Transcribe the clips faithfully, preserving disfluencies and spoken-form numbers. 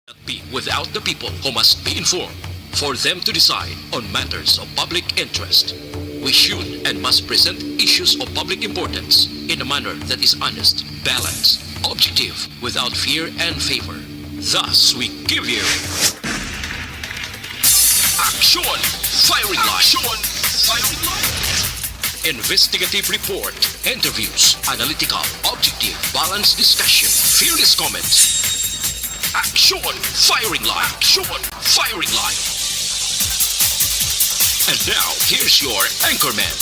Not be without the people who must be informed for them to decide on matters of public interest. We should and must present issues of public importance in a manner that is honest, balanced, objective, without fear and favor. Thus, we give you Action Firing Line. Action Firing Line. Investigative report, interviews, analytical, objective, balanced discussion, fearless comments. Action Firing Line. Action Firing Line. And now, here's your anchorman.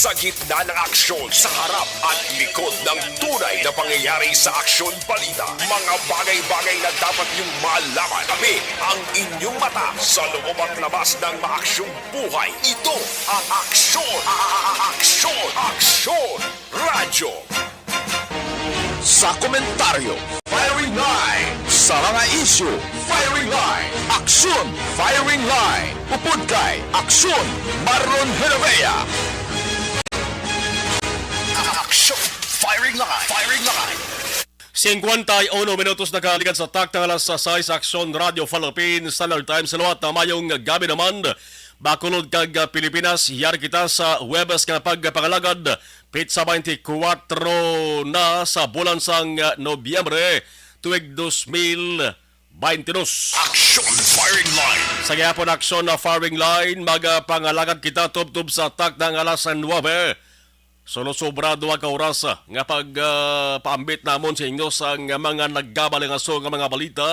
Sa gitna ng aksyon, sa harap at likod ng tunay na pangyayari sa aksyon balita, mga bagay-bagay na dapat niyong malaman. Kami ang inyong mata sa loob at labas ng maaksyong buhay. Ito ang Aksyon, Aksyon, Aksyon Radyo. Sa komentaryo, Firing Line. Sa mga isyu, Firing Line. Aksyon, Firing Line. Upod kay Aksyon, Marlon Herevea. Aksyon, Firing Line. Firing Line. Singkwenta y uno minutos na kaligad sa takta nga alas sais sa Aksyon Radio Philippines Standard Time. Sa liwat na mayong gabi naman, Bacolod kag, ah, Pilipinas. Yari kita sa Huwebes nga pagpangalagad, pitsa twenty-four na sa bulan sang, ah, Nobyembre, tuig dos mil baynte dos. Action Firing Line. Sa gihapon Aksyon na Firing Line, magapangalagad kita tubtob sa takna nga alas nuebe. Suno sobra duha ka oras, ah, nga pag, ah, paambit namon sa inyo sang mga nagkabalingaso nga mga balita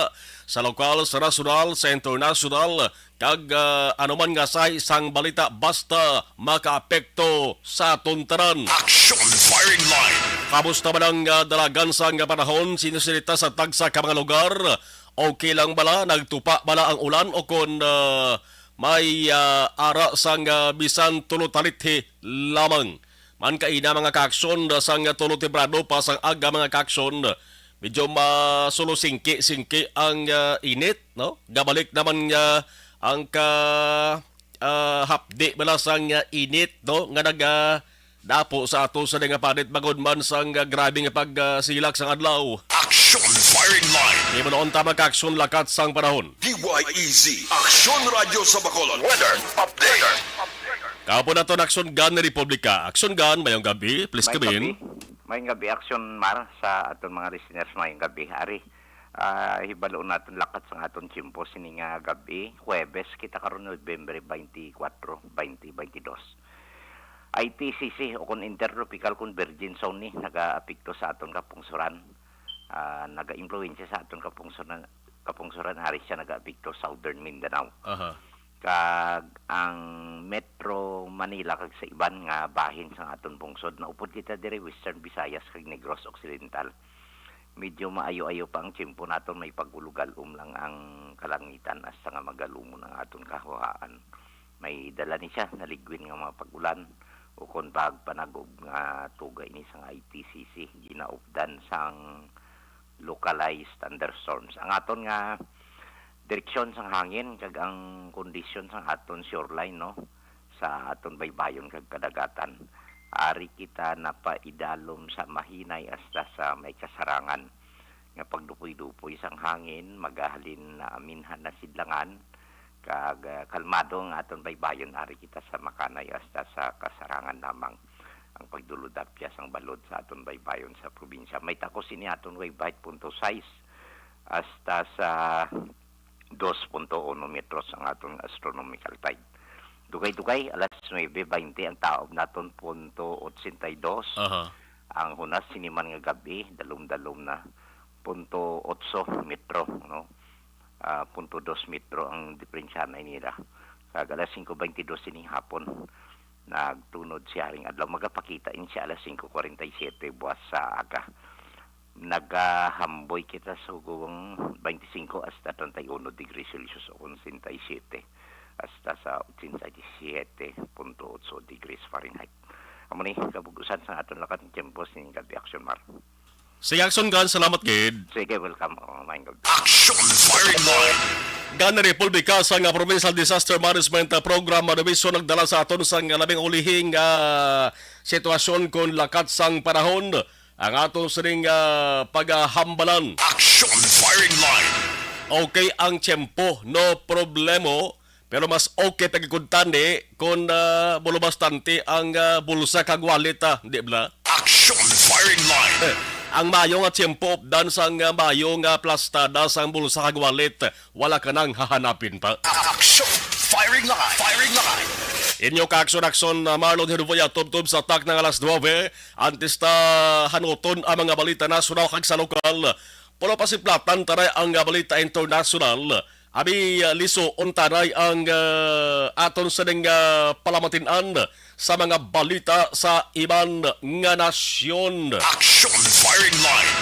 sa lokal, sa nasyonal, sa internasyonal, kag, ah, anuman nga sahi sang balita basta makaapekto sa aton tanan. Action Firing Line. Kamusta man ang, ah, dalagan sang panahon? Sino sinita sa tagsa ka mga lugar? Okay lang bala? Nagtupa bala ang ulan o kon, ah, may, ah, ara sang, ah, bisan tulo talithi lamang? Man kaina mga kaaksyon, sang tulo temprano pa sang aga mga kaaksyon, medyo masulo singki-singki ang, ah, init, no? Gabalik naman nga ang ka, ah, hapdi bala sang, ah, init, no? Nga naga dapo sa ato sa nga panit bangod man sang, ah, grabe nga pagsilak sang adlaw. Action Firing Line. Di mo noon tama ka aksyon lakat sang panahon. D Y E Z, Aksyon Radyo sa Bacolod. Weather update. Kahapon nato ang Aksyon Gun ni Republika. Aksyon Gun, mayong gabi. Please Mayong come in. Gabi. Mayong gabi, Aksyon Mar, sa aton mga listeners. Mayong gabi. Ari, ah, hibalo naton lakat sang aton tiyempo sini nga gabi. Huwebes kita karon, Nobyembre twenty-four, twenty twenty-two. I T C C o kon Intertropical Convergence Zone ni nagaapekto sa aton kapungsoran. Ah, nagaimpluwensya sa aton kapungsoran, kapungsoran ari siya nagaapekto Southern Mindanao. Aha. Kag ang Metro Manila kag sa iban nga bahin sang aton pungsod. Naupod kita diri Western Visayas kag Negros Occidental. Medyo maayo-ayo pa ang tiyempo naton, may pag-ulog-alom lang ang kalangitan hasta nga magalumon ang aton kahuhaan. May dala ni siya naligwin nga mga pag-ulan ukon pagpanagob nga tugay ni sang I T C C, ginaupdan sang localized thunderstorms. Ang aton nga direksyon sang hangin kag ang kondisyon sang aton shoreline, no, sa aton baybayon kag kadagatan. Ari kita napaidalom sa Mahinay hasta sa may Kasarangan nga pagdupoy-dupoy sang hangin, magahalin na aminhan na sidlangan, kag, ah, kalmado ang aton baybayon, ari kita sa Makanay hasta sa Kasarangan lamang ang pagdulod-apyas sang balod sa aton baybayon sa probinsya. May takos ini aton wave height punto sais hasta sa dos punto uno metros ang aton astronomical tide. Dugay-dugay, alas nuebe baynte ang taob naton, punto otsenta y dos. Aha. Ang hunas sini man nga gabi, dalom-dalom na, punto otso metro, no? Ah, punto dos metro ang diperensya na nila. Kag alas singko baynte dos sining hapon, nagtunod siya ring adlaw. Magapakita ini siya alas singko kwarenta y siyete buwas sa aga. Nagahamboy kita sa hugong twenty-five hasta treinta y uno degrees Celsius o kon sesenta y siyete hasta sa ochenta y siete punto otso degrees Fahrenheit. Amo ni kabug-usan sang aton lakat nga tiyempo sining gabi, Action Mar. Sige, Action Gun, salamat gid. Sige, welcome. Oh, maayong gabi. Action Firing Line. Gani Republika sang, ah, Provincial Disaster Management, ah, Program, ah, Division nagdala sa aton sang labing ulihing, ah, sitwasyon kon lakat sang panahon. Ang aton sining, ah, pagahambalan. Action Firing Line. Okay ang tiyempo, no problemo. Pero mas okay pa gid kuntani kon, ah, bulubastante ang, ah, bulsa kag wallet, ah, di bala? Action Firing Line. Eh, ang mayo nga tiyempo, updan sang, ah, mayo nga plastada sang bulsa kag wallet, wala ka nang hahanapin pa. Action Firing Line. Firing Line. Inyo ka-aksyon-aksyon, ah, Marlon Herboya, tubtob sa takna nga alas nuebe. Antes ta hanuton ang mga balita nasyonal kag sa lokal, pulo pa si platan taray ang, ah, balita internasyonal. Abi, ah, liso untanay ang, ah, aton sining, ah, palamatin-an sa mga balita sa iban nga nasyon. Action Firing Line.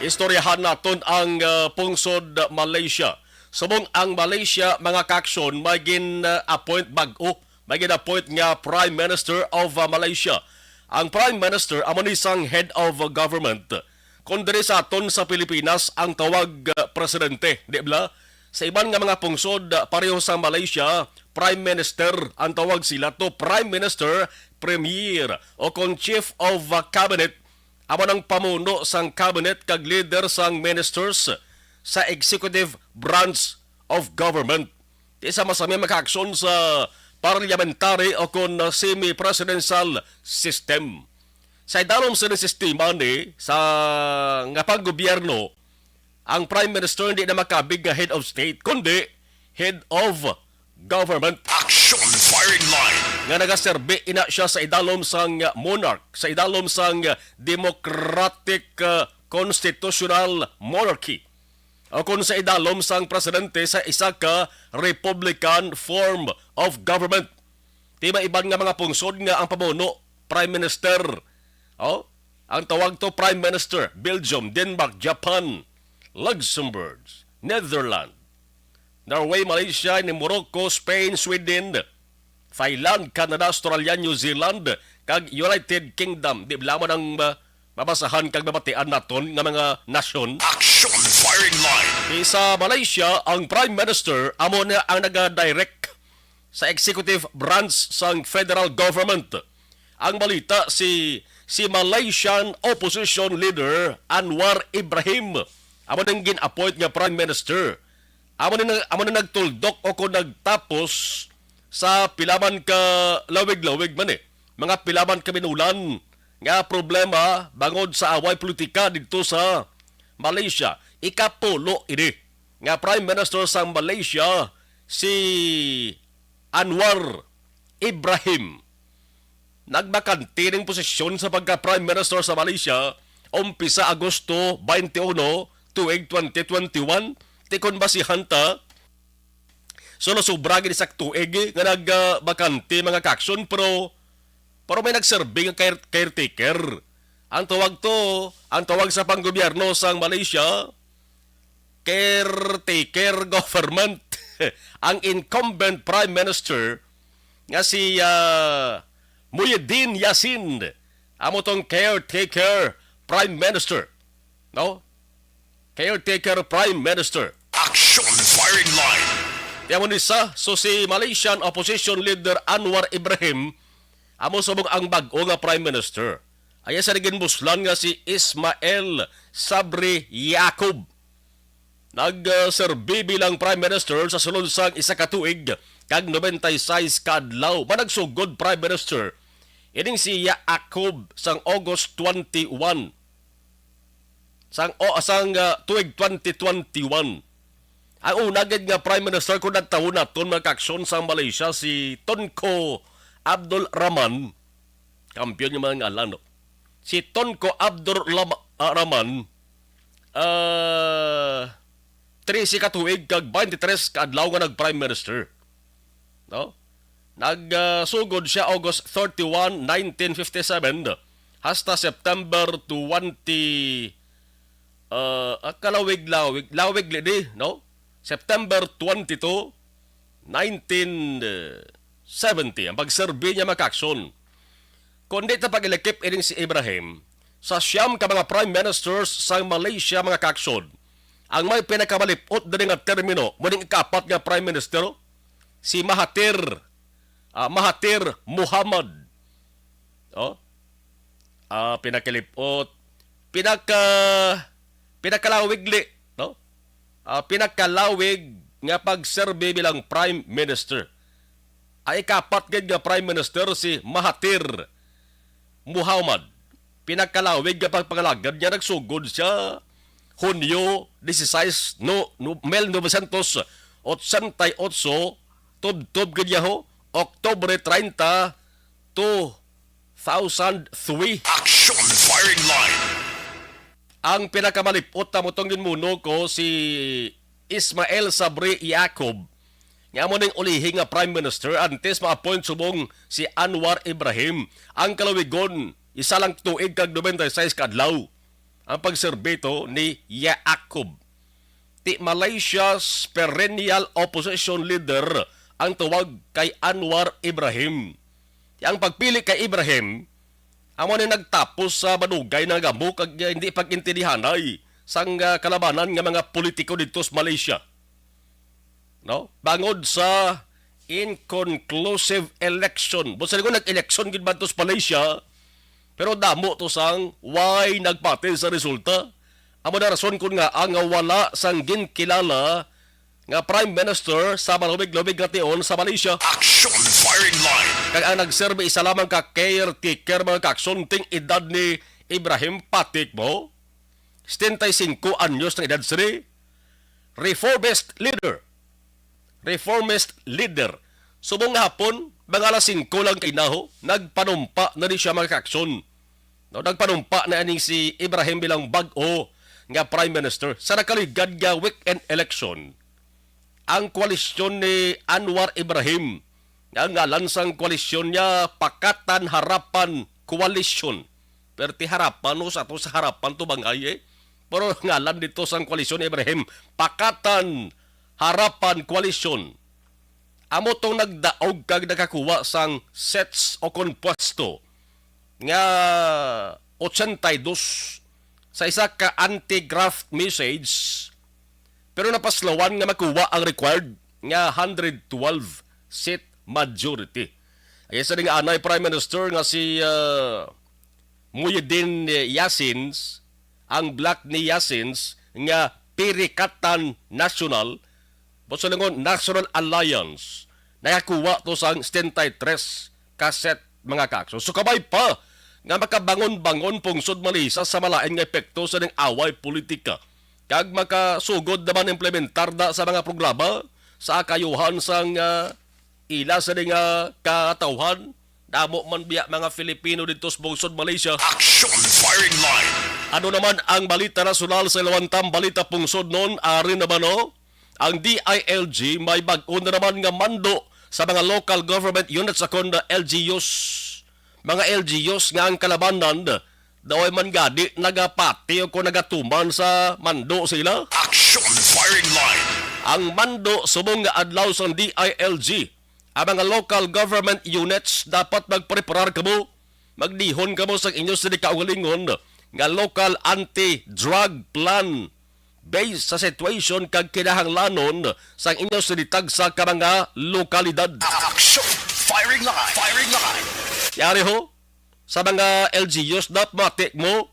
Istoryahan naton ang, ah, pungsod Malaysia. Subong ang Malaysia, mga kaaksyon, may gin-appoint bag-o, may gin-appoint nga Prime Minister of, ah, Malaysia. Ang Prime Minister amo ni sang head of government. Kon diri sa aton sa Pilipinas ang tawag, ah, presidente, di bala? Sa iban nga mga pungsod, ah, pareho sa Malaysia, Prime Minister ang tawag sila to, Prime Minister, Premier, o kon Chief of, ah, Cabinet, amo nang pamuno sang cabinet kag leader sang ministers sa executive branch of government. Di sa masami makaaksyon sa parliamentary o kon semi-presidential system. Sa idalom sini sistema ni sa nga panggobyerno, ang Prime Minister hindi na makabig nga head of state, kundi head of government. Action Firing Line. Nga nagaserbi ina siya sa idalom sang monarch, sa idalom sang democratic, uh, constitutional monarchy, o kon sa idalom sang presidente sa isa ka republican form of government. Di ba iban nga mga pungsod nga ang pamuno, Prime Minister? Oh, ang tawag to Prime Minister, Belgium, Denmark, Japan, Luxembourg, Netherlands, Norway, Malaysia, ni Morocco, Spain, Sweden, Thailand, Canada, Australia, New Zealand, kag United Kingdom. Di lamang ang, uh, mabasahan kag mabatian naton nga mga nasyon. Action Firing Line. Sa Malaysia, ang Prime Minister amo na ang nagadirect sa executive branch sang federal government. Ang balita, si, si Malaysian opposition leader Anwar Ibrahim amo nang gin-appoint nga Prime Minister. Amo na, amo na nagtuldok o kung nagtapos sa pila man ka lawig-lawig man, eh, mga pila man ka binulan nga problema bangod sa away politika didto sa Malaysia. Ikapulo ini nga Prime Minister sang Malaysia, si Anwar Ibrahim. Nagbakante ning posisyon sa pagka-Prime Minister sa Malaysia umpisa Agosto twenty-one, tuig twenty twenty-one. Ti kon basihan ta, so, nasobra gid sa tuig nga nagbakante, mga kaaksyon, pero, pero may nagserbi nga care-, caretaker. Ang tawag to, ang tawag sa panggobyerno sang Malaysia, caretaker government. Ang incumbent Prime Minister nga si, ah, Muhyiddin Yassin, amo tong caretaker Prime Minister, no? Caretaker Prime Minister. Action Firing Line. Kaya mo ni sa, so si Malaysian opposition leader Anwar Ibrahim, amo subong ang bag-o nga Prime Minister. Aya sa ginbuslan nga si Ismail Sabri Yaakob. Nagserbi bilang Prime Minister sa sulod sang isa ka tuig kag noventa y seis ka adlaw. Managsugod Prime Minister ining si Yaakob sang August twenty-one. Sang, o, sang, ah, tuig twenty twenty-one. Ang una gid nga Prime Minister kung nagtawo naton, mga kaaksyon, sa Malaysia, si Tunku Abdul Rahman. Kampiyon yung mga ngalan, no? Si Tunku Abdul Lama-, ah, Rahman, ah, trese ka tuig kag twenty-three ka adlaw nga nag-Prime Minister. No? Nag, ah, sugod siya August thirty-one, nineteen fifty-seven, hasta September twenty, ah, ah, kalawig-lawig, lawig lidi, no? September twenty-two, nineteen seventy, ang pagserbi niya, mga kaaksyon. Kundi ta pag-ilakip ining si Ibrahim sa siyam ka mga prime ministers sang Malaysia, mga kaaksyon, Ang may pinakamalipot diri nga termino, mo ning ikapat nga Prime Minister, si Mahathir, ah, Mahathir Mohamad. Oh? Ah, pinakalipot, pinaka, pinakalawig li, no? Ah, pinakalawig nga pagserbi bilang Prime Minister. Ang ikapat gid nga Prime Minister si Mahathir Mohamad. Pinakalawig nga pagpangalagad niya, nagsugod siya Hunyo dieciséis, no, no, mil novecientos ochenta y ocho, tubtob gid niya ho, Oktubre treinta, two thousand three. Action firing line. Ang pinakamalipot na mo tong ginmuno ko si Ismail Sabri Yaakob, nga amo ning ulihi nga Prime Minister antes ma-appoint subong si Anwar Ibrahim. Ang kalawigon, isa lang tuig kag noventa y seis ka adlaw ang pagserbito ni Yaakob. Ti Malaysia's perennial opposition leader ang tawag kay Anwar Ibrahim. Ang pagpili kay Ibrahim, amo ni nagtapos sa madugay na gamo kag, uh, hindi pag-intindihanay sang, uh, kalabanan nga mga politiko didto sa Malaysia. No? Bangod sa inconclusive election. Busa ko nag-election gid ba to sa Malaysia? Pero damo to sang way nagpati sa resulta. Amo na rason kun nga ang wala sang ginkilala nga Prime Minister sa malawig-lawig nga tion sa Malaysia. Action firing line. Kag ang nagserbi isa lamang ka caretaker, mga kakson, ti ang edad ni Ibrahim Patik mo, setenta y cinco anyos ang edad sini. Reformist leader. Reformist leader. Subong nga hapon, mga alas singko lang kainaho, nagpanumpa na ni siya, mga kakson. No, nagpanumpa na aning si Ibrahim bilang bag-o nga Prime Minister sa nakaligad nga weekend election. Ang koalisyon ni Anwar Ibrahim, nga ang ngalan sang koalisyon niya Pakatan Harapan Coalition. Perti harapan, no, sa ato sa harapan to bangay, eh. Pero ngalan dito sang koalisyon ni Ibrahim, Pakatan Harapan Coalition. Amo tong nagdaog kag nakakuha sang seats o kon pwesto nga ochenta y dos sa isa ka anti-graft message, pero napaslawan nga makuha ang required nga hundred twelve seat majority. Ang isa ding anay Prime Minister nga si, ah, Muhyiddin Yassin, ang bloc ni Yassin nga Perikatan National, buot silingon, National Alliance, nakakuha to sang setenta y tres ka seat, mga kakson. So, kabay pa nga makabangon-bangon pungsod Malaysia sa malain nga epekto sa ning away politika, kag makasugod naman implementar na sa mga programa sa kaayuhan sang, ah, ila sa ning, ah, katawhan. Damo man biya mga Filipino dito sa pungsod Malaysia. Action firing line. Ano naman ang balita nasyonal sa Ilawantang Balita Pungsod nun? Ari naman, no? Ang D I L G may bag-o na naman nga mando sa mga local government units, akon na L G Us. Mga L G Us nga ang kalabanan daw ay man gani nagapati o kung nagatuman sa mando sila. Action firing line. Ang mando subong nga adlaw sang D I L G, ang mga local government units dapat magpreparar kamo, magdihon kamo sa inyo sini kaugalingon nga local anti-drug plan based sa situation kag kinahanglanon sang inyo sini tagsa ka mga lokalidad. Action! Firing line! Firing line! Yari ho, sa mga L G Us, dapat mati mo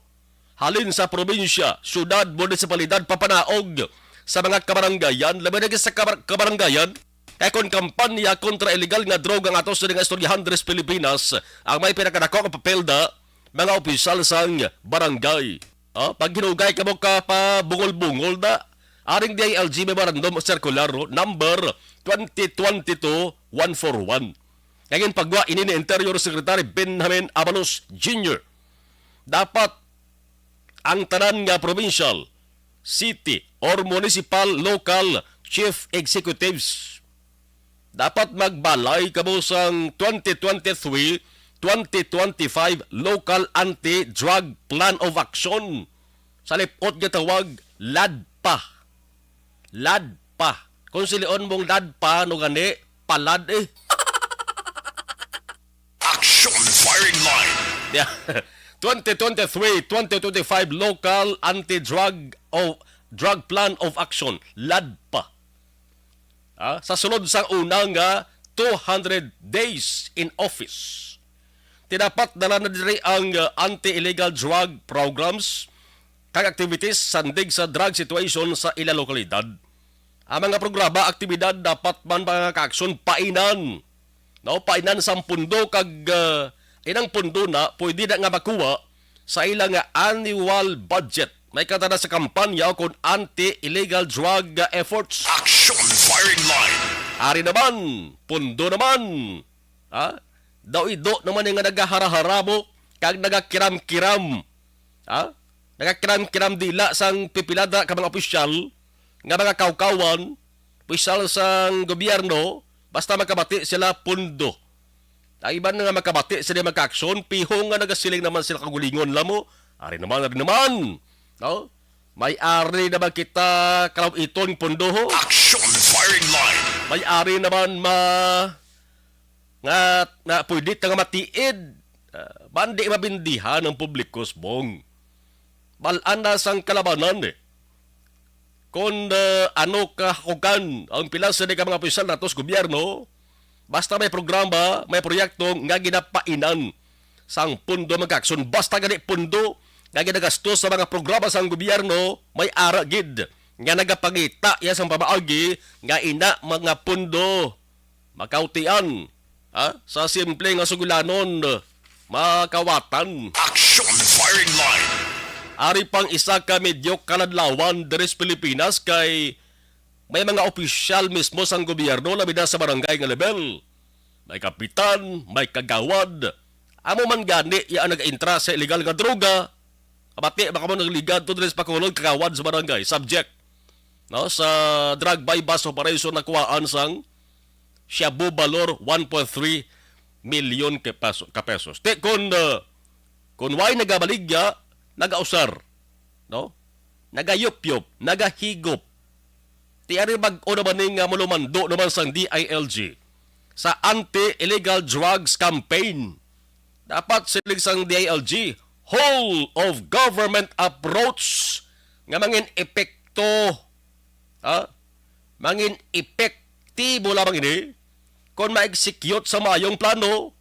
halin sa probinsya, syudad, munisipalidad, papanaog sa mga kabarangayan, labi na sa kabar-, kabarangayan. Kay kung kampanya kontra illegal nga droga ang ato sini nga istoryahan diri sa Pilipinas, ang may pinakadako nga papel da, mga opisyal sang barangay. Ah, pag hinugay kamo ka pa bungol-bungol da, aring D I L G Memorandum Circular, no, number twenty twenty-two one four one. Nga ginpagwa ini ni Interior Secretary Benjamin Abalos Junior. Dapat ang tanan nga provincial, city, or municipal local chief executives dapat magbalay kamo sang twenty twenty-three, twenty twenty-five Local Anti-Drug Plan of Action. Sa lipot nga tawag, LADPA. LADPA. Kung silion mong LADPA, no gani, palad eh. Action firing line. Yeah. Twenty twenty-three, twenty twenty-five Local Anti-Drug of Drug Plan of Action, LADPA. Ah, sa sulod sa una nga two hundred days in office. Ti dapat dala na diri ang, ah, anti-illegal drug programs kag activities sandig sa drug situation sa ila lokalidad. Ang mga programa, aktibidad dapat man, mga kaaksyon, painan, no, painan sang pundo kag, ah, inang pundo na pwede na nga makuha sa ila nga annual budget. May katana sa kampanya kon anti-illegal drug, ah, efforts. Action Firing Line. Ari naman, pundo naman. Ha? Daw ido naman nga nagaharahara mo kag nagakiram-kiram. Ha? Nagakiram-kiram dila sang pipilada ka mga opisyal nga mga kawkawan, opisyal sang gobyerno, basta makabati sila pundo. Ang iban nga makabati sila, mga kaaksyon, piho nga nagasiling naman sila kagulingon, lamo. Ari naman, ari naman. No? May ari naman kita kalaw-iton pundo, ho. Action Firing Line. May ari naman ma nga, nga pwede ta nga matiid, ah, bandi mabindihan ang publiko, subong. Balaan na sang kalabanan, eh. Kon, ah, ano kahakugan ang pila sini ka mga opisyal nato sa gobyerno, basta may programa, may proyekto nga ginapainan sang pundo, mga kaaksyon, basta gani pundo nga ginagastos sa mga programa sang gobyerno, may ara gid nga nagapangita iya sang pamaagi nga ina mga pundo makautian, ha? Sa simple nga suglanon, makawatan. Action Firing Line. Ari pang isa ka medyo kaladlawan diri sa Pilipinas kay may mga opisyal mismo sang gobyerno, labi na sa barangay nga level. May kapitan, may kagawad. Amo man gani iya ang nag-intra sa illegal nga droga. Kabati, baka mo nagligad to diri sa Bacolod, kagawad sa barangay, subject, no, sa drug buy-bust operation, nakuhaan sang shabu balor one point three milyon ka peso, ka pesos. Ti kon, uh, kon way nagabaligya, nagausar, no? Nagayupyop, nagahigop. Ti ari bag-o naman ni nga malumando naman sang D I L G sa anti-illegal drugs campaign. Dapat siling sang D I L G, whole of government approach nga mangin epekto, ha? Mangin epektibo lamang ini kon ma-execute sa maayong plano,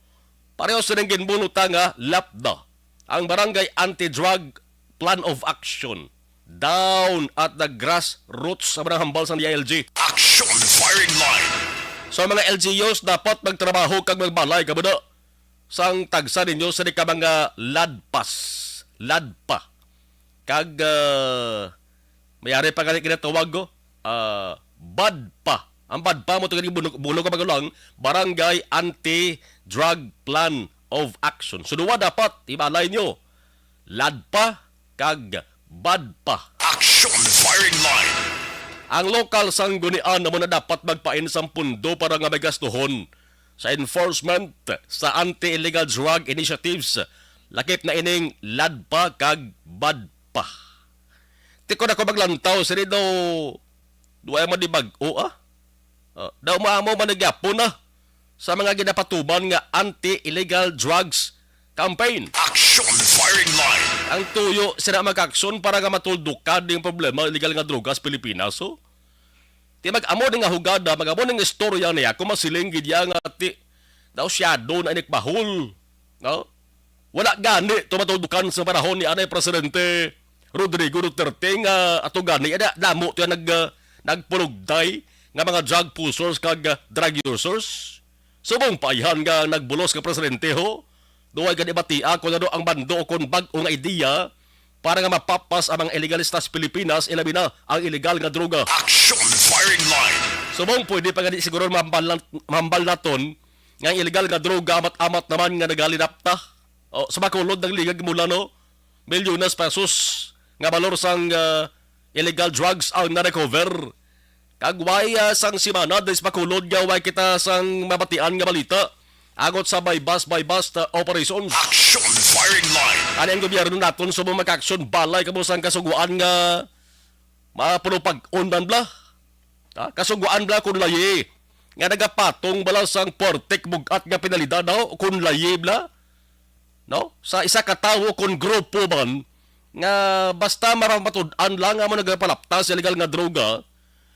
pareho sining ginbunuta nga lapda, ang Barangay Anti-Drug Plan of Action, down at the grassroots sa mga hambal sang D I L G. Action Firing Line. So, mga L G Us, dapat magtrabaho kag magbalay kamo na sang tagsa ninyo sa di ka mga ladpas, ladpa. Kag, ah, may ari pa gani ginatawag ko, ah, badpa. Ang badpa mo to gani bunog, bunog ka magulang, Barangay Anti-Drug Plan of Action. So, duwa dapat, ibalay nyo. Ladpa kag badpa. Action Firing Line. Ang lokal sanggunian amo na dapat magpain sang pundo para nga may gastuhon sa enforcement sa anti-illegal drug initiatives, lakip na ining ladpa kag badpa. Ti kon ako maglantaw, sini daw, duwa man di bag-o, ah. Ah, daw maamo man nagyapon na sa mga ginapatuman nga anti-illegal drugs campaign. Action Firing Line. Ang tuyo sila mag-aksyon para nga matuldukan ning problema illegal nga droga sa Pilipinas, oh. Ti mag-amo ni nga hugada, mag-amo ni nga istorya niya, kung masiling gid niya nga ti, daw siyado na inikbahol, no? Wala gani to matuldukan sa panahon ni anay Presidente Rodrigo Duterte nga ato gani, ada, damo to yung nag, ah, nagpulugday nga mga drug pushers kag, ah, drug users. Subong pa ayhan nga nagbulos nga presidente, ho. Duway gani batia kung ano ang bando o kung bag-o nga ideya para nga mapapas ang mga illegalista sa Pilipinas, ilabi na ang illegal nga droga. Action Firing Line. Subong pwede pa gani siguro mahambal, mahambal naton nga ang illegal nga droga amat-amat naman nga nagalinapta. O, sa Bacolod, nagligag mula, no? Milyones pesos nga balor sang, ah, illegal drugs ang na-recover. Kag way, ah, sang simana, diri sa Bacolod nga way kita sang mabatian nga balita angot sa buy-bust, buy-bust, ah, operations. Action Firing Line. Ani ang gobyerno naton sa mga aksyon, balay kamo sang kasuguan nga mapuno pag-on man bla. Ha? Kasuguan bla kun layi nga nagapatong bala sang puwertek bug-at nga penalidad daw kun layi bla, no? Sa isa ka tawo kun grupo man nga basta mapamatud-an lang nga amo nagapalapta sa illegal nga droga,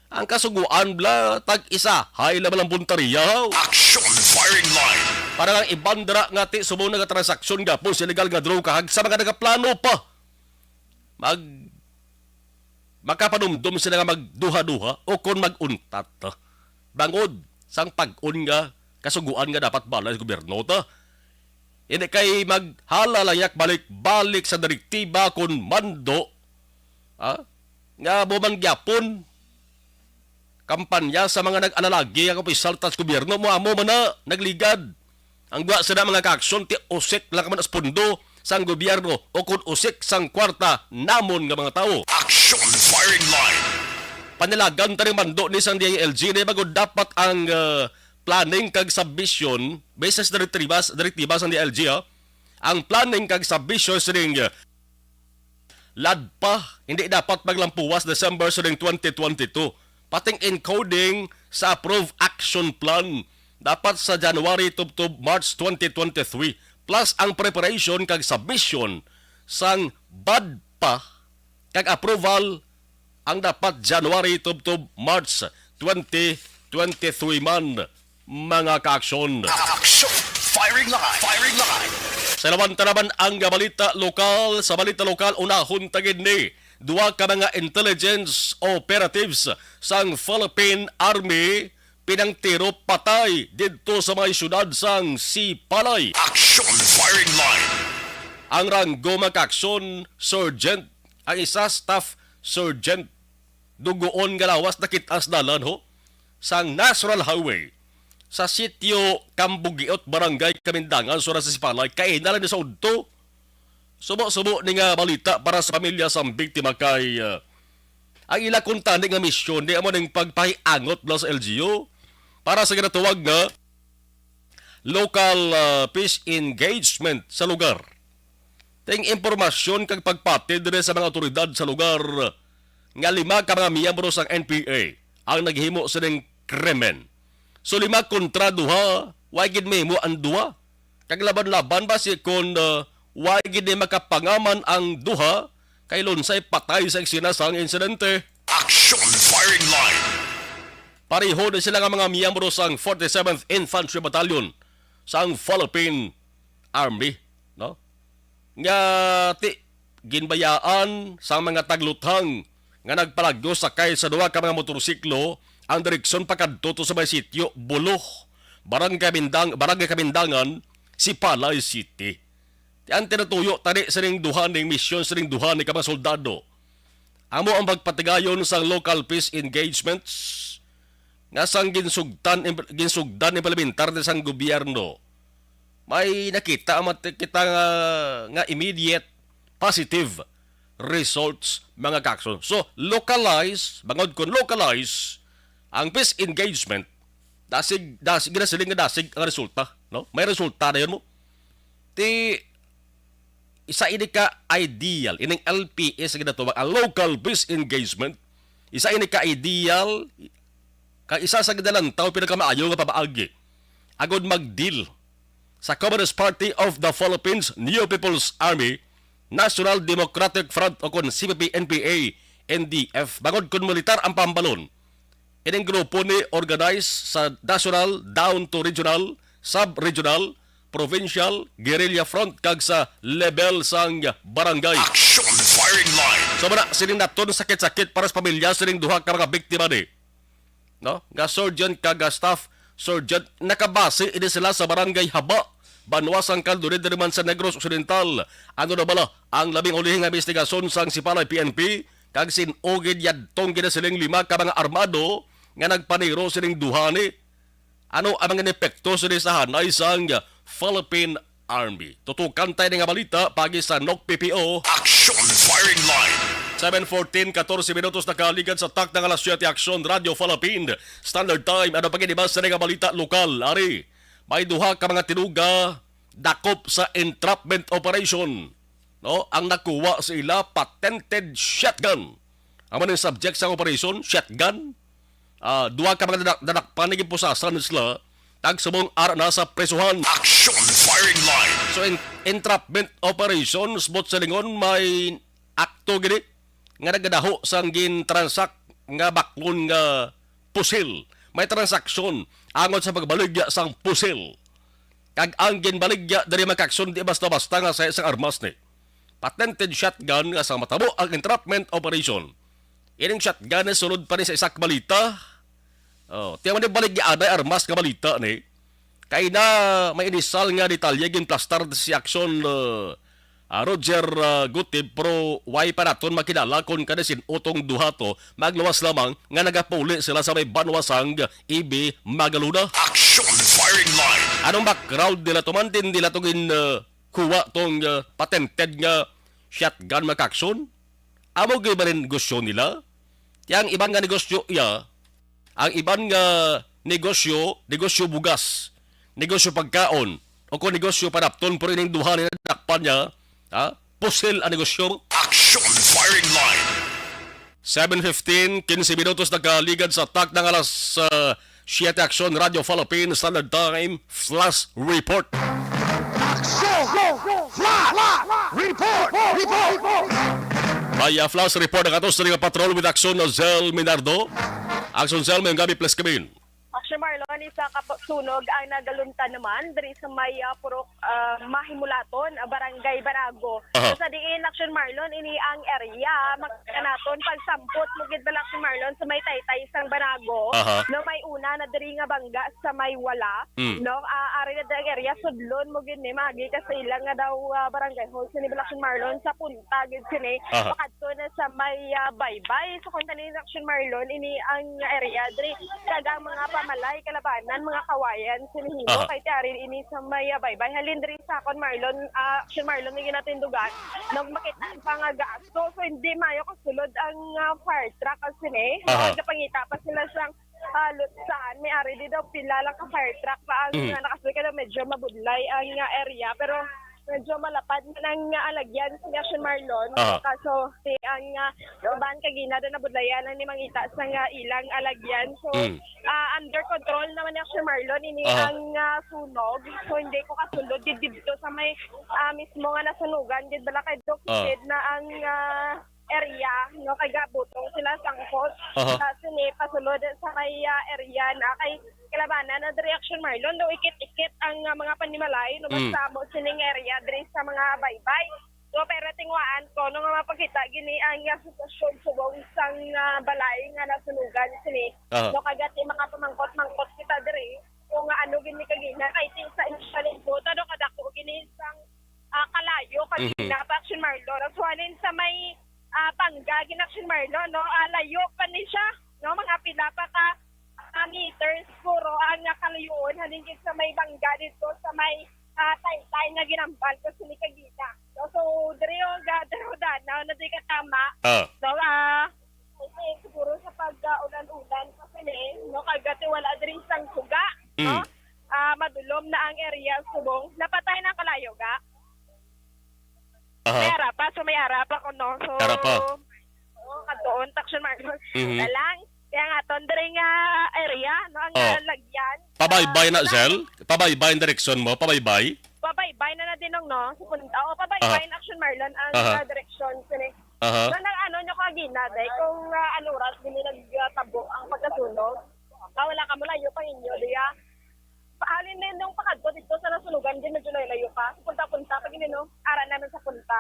ang kasuguan bala tag-isa, hay lang lang puntarya, haw. Action firing line. Para ang iban dira nga ti subong nagatransaksyon gapon sa illegal nga droga, kag sa mga nagaplano pa, mag-, makapanumdom sila nga magduha-duha o kon mag-untat. Bangod sang pag-on nga kasuguan nga dapat balay sa gobyerno ta. Hindi kay maghala lang yak balik-balik sa direktiba kon mando, ha? Nga amo man gyapon kampanya sa mga nag-alalagi ang opisyal tas gobyerno mo amo man na nagligad. Ang gwa sila mga kaaksyon ti usik lang man as pundo sang gobyerno o kun usik sang kwarta namon nga mga tawo. Action firing line. Panilagan ta rin mando ni sang D I L G ni bago dapat ang, ah, planning kag submission basis direktiba, direktiba sang D I L G, ha? Ang planning kag submission sining, ah, ladpa hindi dapat maglampuwas December sining twenty twenty-two. Pating encoding sa approved action plan dapat sa January tubtob March twenty twenty-three, plus ang preparation kag submission sang badpa kag approval ang dapat January tubtob March twenty twenty-three man, mga kaaksyon. Action! Firing line! Firing line! Sa lawan ta naman ang balita lokal. Sa balita lokal, unahon ta gid ni duha ka mga intelligence operatives sang Philippine Army pinangtiro patay didto sa may siyudad sang Sipalay. Action firing line. Ang ranggo, mga kaaksyon, sergeant, ang isa staff sergeant. Dugoon nga lawas nakit-a sa dalan, ho, sang National Highway sa sitio Kambugiot, Barangay Kamindangan, sa Sipalay. Kaina lang ni sa udto. Subo-subo ni nga balita para sa pamilya sang biktima kay, ah, ang ila kuntani nga misyon ni amo ning pagpahiangot bala sa L G U para sa ginatawag nga local, ah, peace engagement sa lugar. Ting impormasyon kag pagpati diri sa mga awtoridad sa lugar nga lima ka mga miyembro sang N P A ang naghimo sining krimen. So, lima kontra duha, wa gid mahimo ang duha. Kag laban-laban ba si kon, uh, wa gid ni makapangaman ang duha, kay lunsay patay sa eksena sang insidente. Action firing line. Pareho ni sila nga mga miyembro sang forty-seventh Infantry Battalion sang Philippine Army, no? Nga ti-, ginbayaan sang mga tagluthang nga nagpalagyo sakay sa duha ka mga motorsiklo ang direksyon pakadto to sa may sitio Buloh, Barangay Mindang-, Barangay Kamindangan, Sipalay City. Ti ang tinatuyo tani sining duha ning misyon sining duha ni ka mga soldado. Amo ang pagpatigayon sang local peace engagements nga sang ginsugtan, imp-, ginsugdan implementar ni sang gobyerno. May nakita man ti-, kita nga, nga immediate positive results, mga kaaksyon. So, localize, bangod kon localize, ang peace engagement, dasig, dasig, ginasiling nga dasig ang resulta, no? May resulta na yun mo. Ti, isa ini ka ideal, ining L P S nga ginatawag, ang local peace engagement, isa ini ka ideal, kag isa sa ginalantaw pinakamaayo nga pamaagi agud mag-deal sa Communist Party of the Philippines, New People's Army, National Democratic Front o kon C P P N P A, N D F, bangod kon militar ang pambalon. Ining grupo ni organize sa national down to regional, sub-regional, provincial, guerrilla front kag sa level sang barangay. Action firing line. So, mana, sining naton sakit-sakit para sa pamilya sining duha ka mga biktima ni, no? Nga sergeant kag, ah, staff sergeant, nakabase ini sila sa barangay Haba, banwa sang Calduril, diri man sa Negros Occidental. Ano na bala ang labing ulihi nga investigasyon sang Sipalay P N P kag sin-o gid yadtong ginasiling lima ka mga armado nga nagpaniro sining duha ni? Ano ang mga epekto sini sa hanay sang Philippine Army? Tutukan tayo nga balita pagi sa N O C P P O. Action firing line. Seven fourteen, katorse minutos na kaligad sa takna nga alas siyete. Action Radio Philippine Standard Time. Ano pa gid iba sa nga balita lokal? Ari, may duha ka mga tinuga dakop sa entrapment operation, no? Ang nakuha sa ila, patented shotgun. Amo ning subject sa operation, shotgun. Ah, duha ka mga dadak-, dadakpan nga ginpusasan sila, kag subong ara na sa prisuhan. Action firing line. So, en-, entrapment operation, sa buot silingon, may akto gid nga nagadaho sang gin-transact nga baklon nga pusil. May transaksyon angot sa pagbaligya sang pusil. Kag ang ginbaligya diri, mga kaaksyon, di basta-basta nga sa isang armas ni. Patented shotgun nga sa matabo ang entrapment operation. Ining shotgun na sulod pa ni sa isa ka balita. Oh, tiyan mo ni baligya anay armas nga balita ni. Kay na may inisal nga detalye ginplastar si aksyon, uh, ah, Roger, ah, Gutib, pero way pa naton makilala kon kani sin-o tong duha to, magluwas lamang nga nagapuli sila sa may banwa sang E B Magalona. Action firing line. Anong background nila to man? Din nila to gin, ah, kuha tong, ah, patented nga shotgun, mga kaaksyon? Amo gyud ba rin negosyo nila? Ti ang iban nga negosyo iya, ang iban nga negosyo, negosyo bugas, negosyo pagkaon, o kung negosyo panapton, pero ining duha ni nadakpan niya, ha? Pusil ang negosyo. Action firing line. Seven fifteen, quince minutos nagkaligad sa takna nga alas, ah, siete. Action, Radyo Philippines, Standard Time, Flash Report. Action! Flash! Report! Report! May, ah, flash report ang atos nga patrol with Action Zel Minardo. Action Zel, may gabi, please come in. Action Marlon, isa ka po-, sunog ang nagalunta naman diri sa may, ah, Purok, ah, Mahimulaton, ah, Barangay Banago. Aha. Sa diin, Action Marlon, ini ang area, makita naton, pagsampot mo gid bala, Action Marlon, sa may taytay sang Banago. Aha. No, may una na diri nga bangga sa may wala. Mm. No, ah, ari na diri ang area, sudlon mo gid ni, magi ka sa ilang nga daw, ah, barangay hall sini bala, Action Marlon, sa punta gid sini. Aha. Makadto na sa may, ah, Baybay. So, kung tani, Action Marlon, ini ang area diri. Kag ang mga pamalay, kalabanan, mga kawayan, sinihingo, Aha. kay ti ari ini sa may, ah, Baybay. Halin diri sa akon, Marlon, ah, Action Marlon, nga ginatindugan, nag makita pa nga gasto. So, hindi mayo kasulod ang, ah, fire truck, as in, eh. Aha. Nagapangita pa sila sang, ah, lutsan. May ari di daw pila lang ka fire truck pa ang, Mm. ah, nakasulod, kaya medyo mabudlay ang, ah, area. Pero medyo malapad man ang, ah, alagyan sa Action Marlon. Aha. Kaso, ti ang, ah, uban kagina daw nabudlayan ang ni mangita sa nga ilang alagyan. So, Mm. ah, under control naman ni Action Marlon ini Aha. ang, ah, sunog. So, hindi ko kasulod gid didto sa may, ah, mismo nga nasunugan gid bala kay Doc Ah. Sid na ang, ah, area, no, kay gabutong sila sangkot. Aha. Sa sini, pasulod sa may, ah, area na kay kalabanan na diri, Action Marlon, daw ikit-ikit ang, ah, mga panimalay, no, Mm. basta mo sining area diri sa mga Baybay. So, pero tinguhaan ko, no, nga mapakita gini ang, ah, sitwasyon subong sang, ah, balay nga nasunugan sini. Aha. No, kagati makapamangkot-mangkot kita diri kung ano gini kagina, kay ti sa initial info, tado kadako gini sang, ah, kalayo kagina Mhm. pa, Action Marlon. As one in sa may, ah, bangga gin, Action Marlon, no? Ah, layo pa ni siya, no? Mga pila pa ka, ah, meters siguro ang, ah, kalayuon halin gid sa may bangga dito sa may, ah, taytay nga ginambal ko sini kagina. So, so, diri yung ga-, danaw na di ka tama. Ah. No, ah, I think siguro sa pag, ah, ulan-ulan kasi ni, no, kagati wala diri sang suga, no? Mm. Ah, madulom na ang area subong. Napatay na ang kalayo, ga? Aha. May ara pa, so may ara pa ko, no? So, Ara pa. Oo, kadtuon, Action Marlon. Mhm. Na lang. Kaya nga, ton, diri nga area, no, ang Oh. nalagyan. Pabaybay na, Ah, Zel? Pabaybay ang direksyon mo? Pabaybay? Pabaybay na na din, no? Sa punta. O, pabaybay Aha. na, Action Marlon, ang, Aha. ah, direksyon. Sini. Aha. So, nang ano nyo kagina, day? Kung, ah, ano oras din nagtabo ang pagkasunog? Ah, wala ka, malayo pa inyo, diya. Paalin din nung pakadto dito sa nasunugan din, medyo layo-layo pa. Sa punta-punta, pag ini, no? Ara naman sa punta.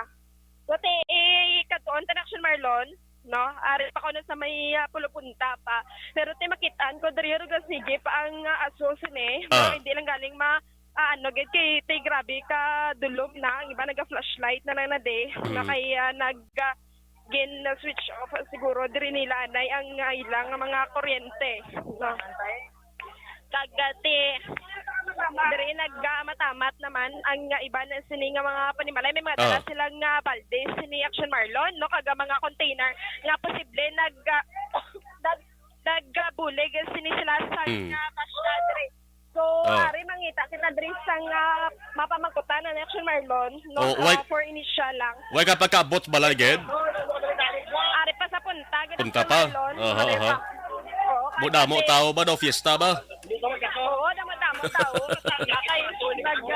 Buti, eh, katuon ta na, Action Marlon, no? Ari pa ko na sa may, ah, pulupunta pa. Pero ti makitaan ko, diri, sige pa ang, ah, aso sini. Ah. Pero hindi lang galing ma-, ah, ano, gid kay ti grabe ka dulom na. Ang iba naga-flashlight na lang na, de. Mm. Na kay, ah, nag, ah, gin, ah, switch off siguro diri nila anay ang, ah, ilang mga kuryente, no? Kag, ah, ti, diri nagkamatamat naman ang, ah, iba na sini nga mga panimalay. May mga dala Ah. silang, ah, balde sini, Action Marlon, no? Kag, ah, mga container nga posible nag, ah, nag, nagabulig sini sila sa, Mm. ah, basya diri. So, Oh. ari mangita kita diri sa nga mapamangkutan na Action Marlon, no? Oh, why Ah, for initial lang. Why ka pagkaabot balay, gid? Ari pa sa punta, gid Punta Action pa? Marlon. Aha, Ari aha. pa. Oo, Mo damo kasi tao ba daw, fiesta ba? Oo, damo-damo tao. Kay nag-,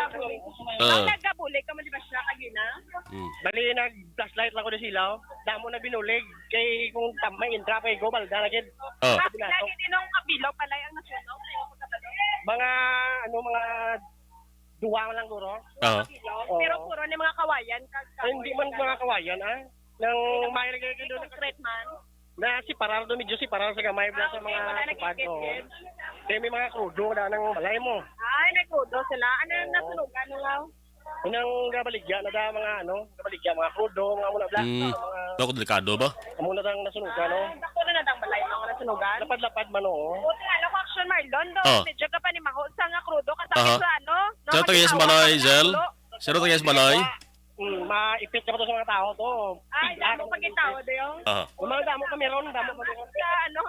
Ah. ang nagabulig ka mo, di ba siya, kagina? Mm. Bali, nag-flashlight lang ko di sila, oh. Damo na binulig. Kay kung tam-, may intra pa, igo, balda na gid. Oh. Ah, Binato. Lagi din ang kabilaw pala ang nasunog. Mga, ano, mga duwa lang, guro. Ah. Kabilaw. Oo. Pero puro ni mga kawayan, kag Ay, hindi man mga kawayan, ah. Nang may lagay ka doon. Concrete man. Na si parar do, medyo si parar sa gamay, ah, sa okay, mga wala tupad, nagigit, oh. Kaya may mga krudo na nang balay mo. Ay, may krudo sila. Ano yung Oo. Nasunugan nila? Unang gabaligya na da mga ano, gabaligya mga krudo, mga muna black, Mm. mga Bako delikado ba? Amo na dang nasunugan, no? Ah, sakto na na dang balay, mga nasunugan. Lapad-lapad man, oo. Buti nga, no, Action Marlon, do, Oh. Medyo ka panimaho sa nga krudo, kasakit Aha. Sa ano, no? Sino taga Halimbawa, Ismalay, sa Zel? Ulo. Sino taga Ismalay? Mm, maipit ka pa to sa mga tao to. Ay, damo pa gid tao, do, yung Aha. Yung mga damo kami ron, damo kami ron. Sa ano,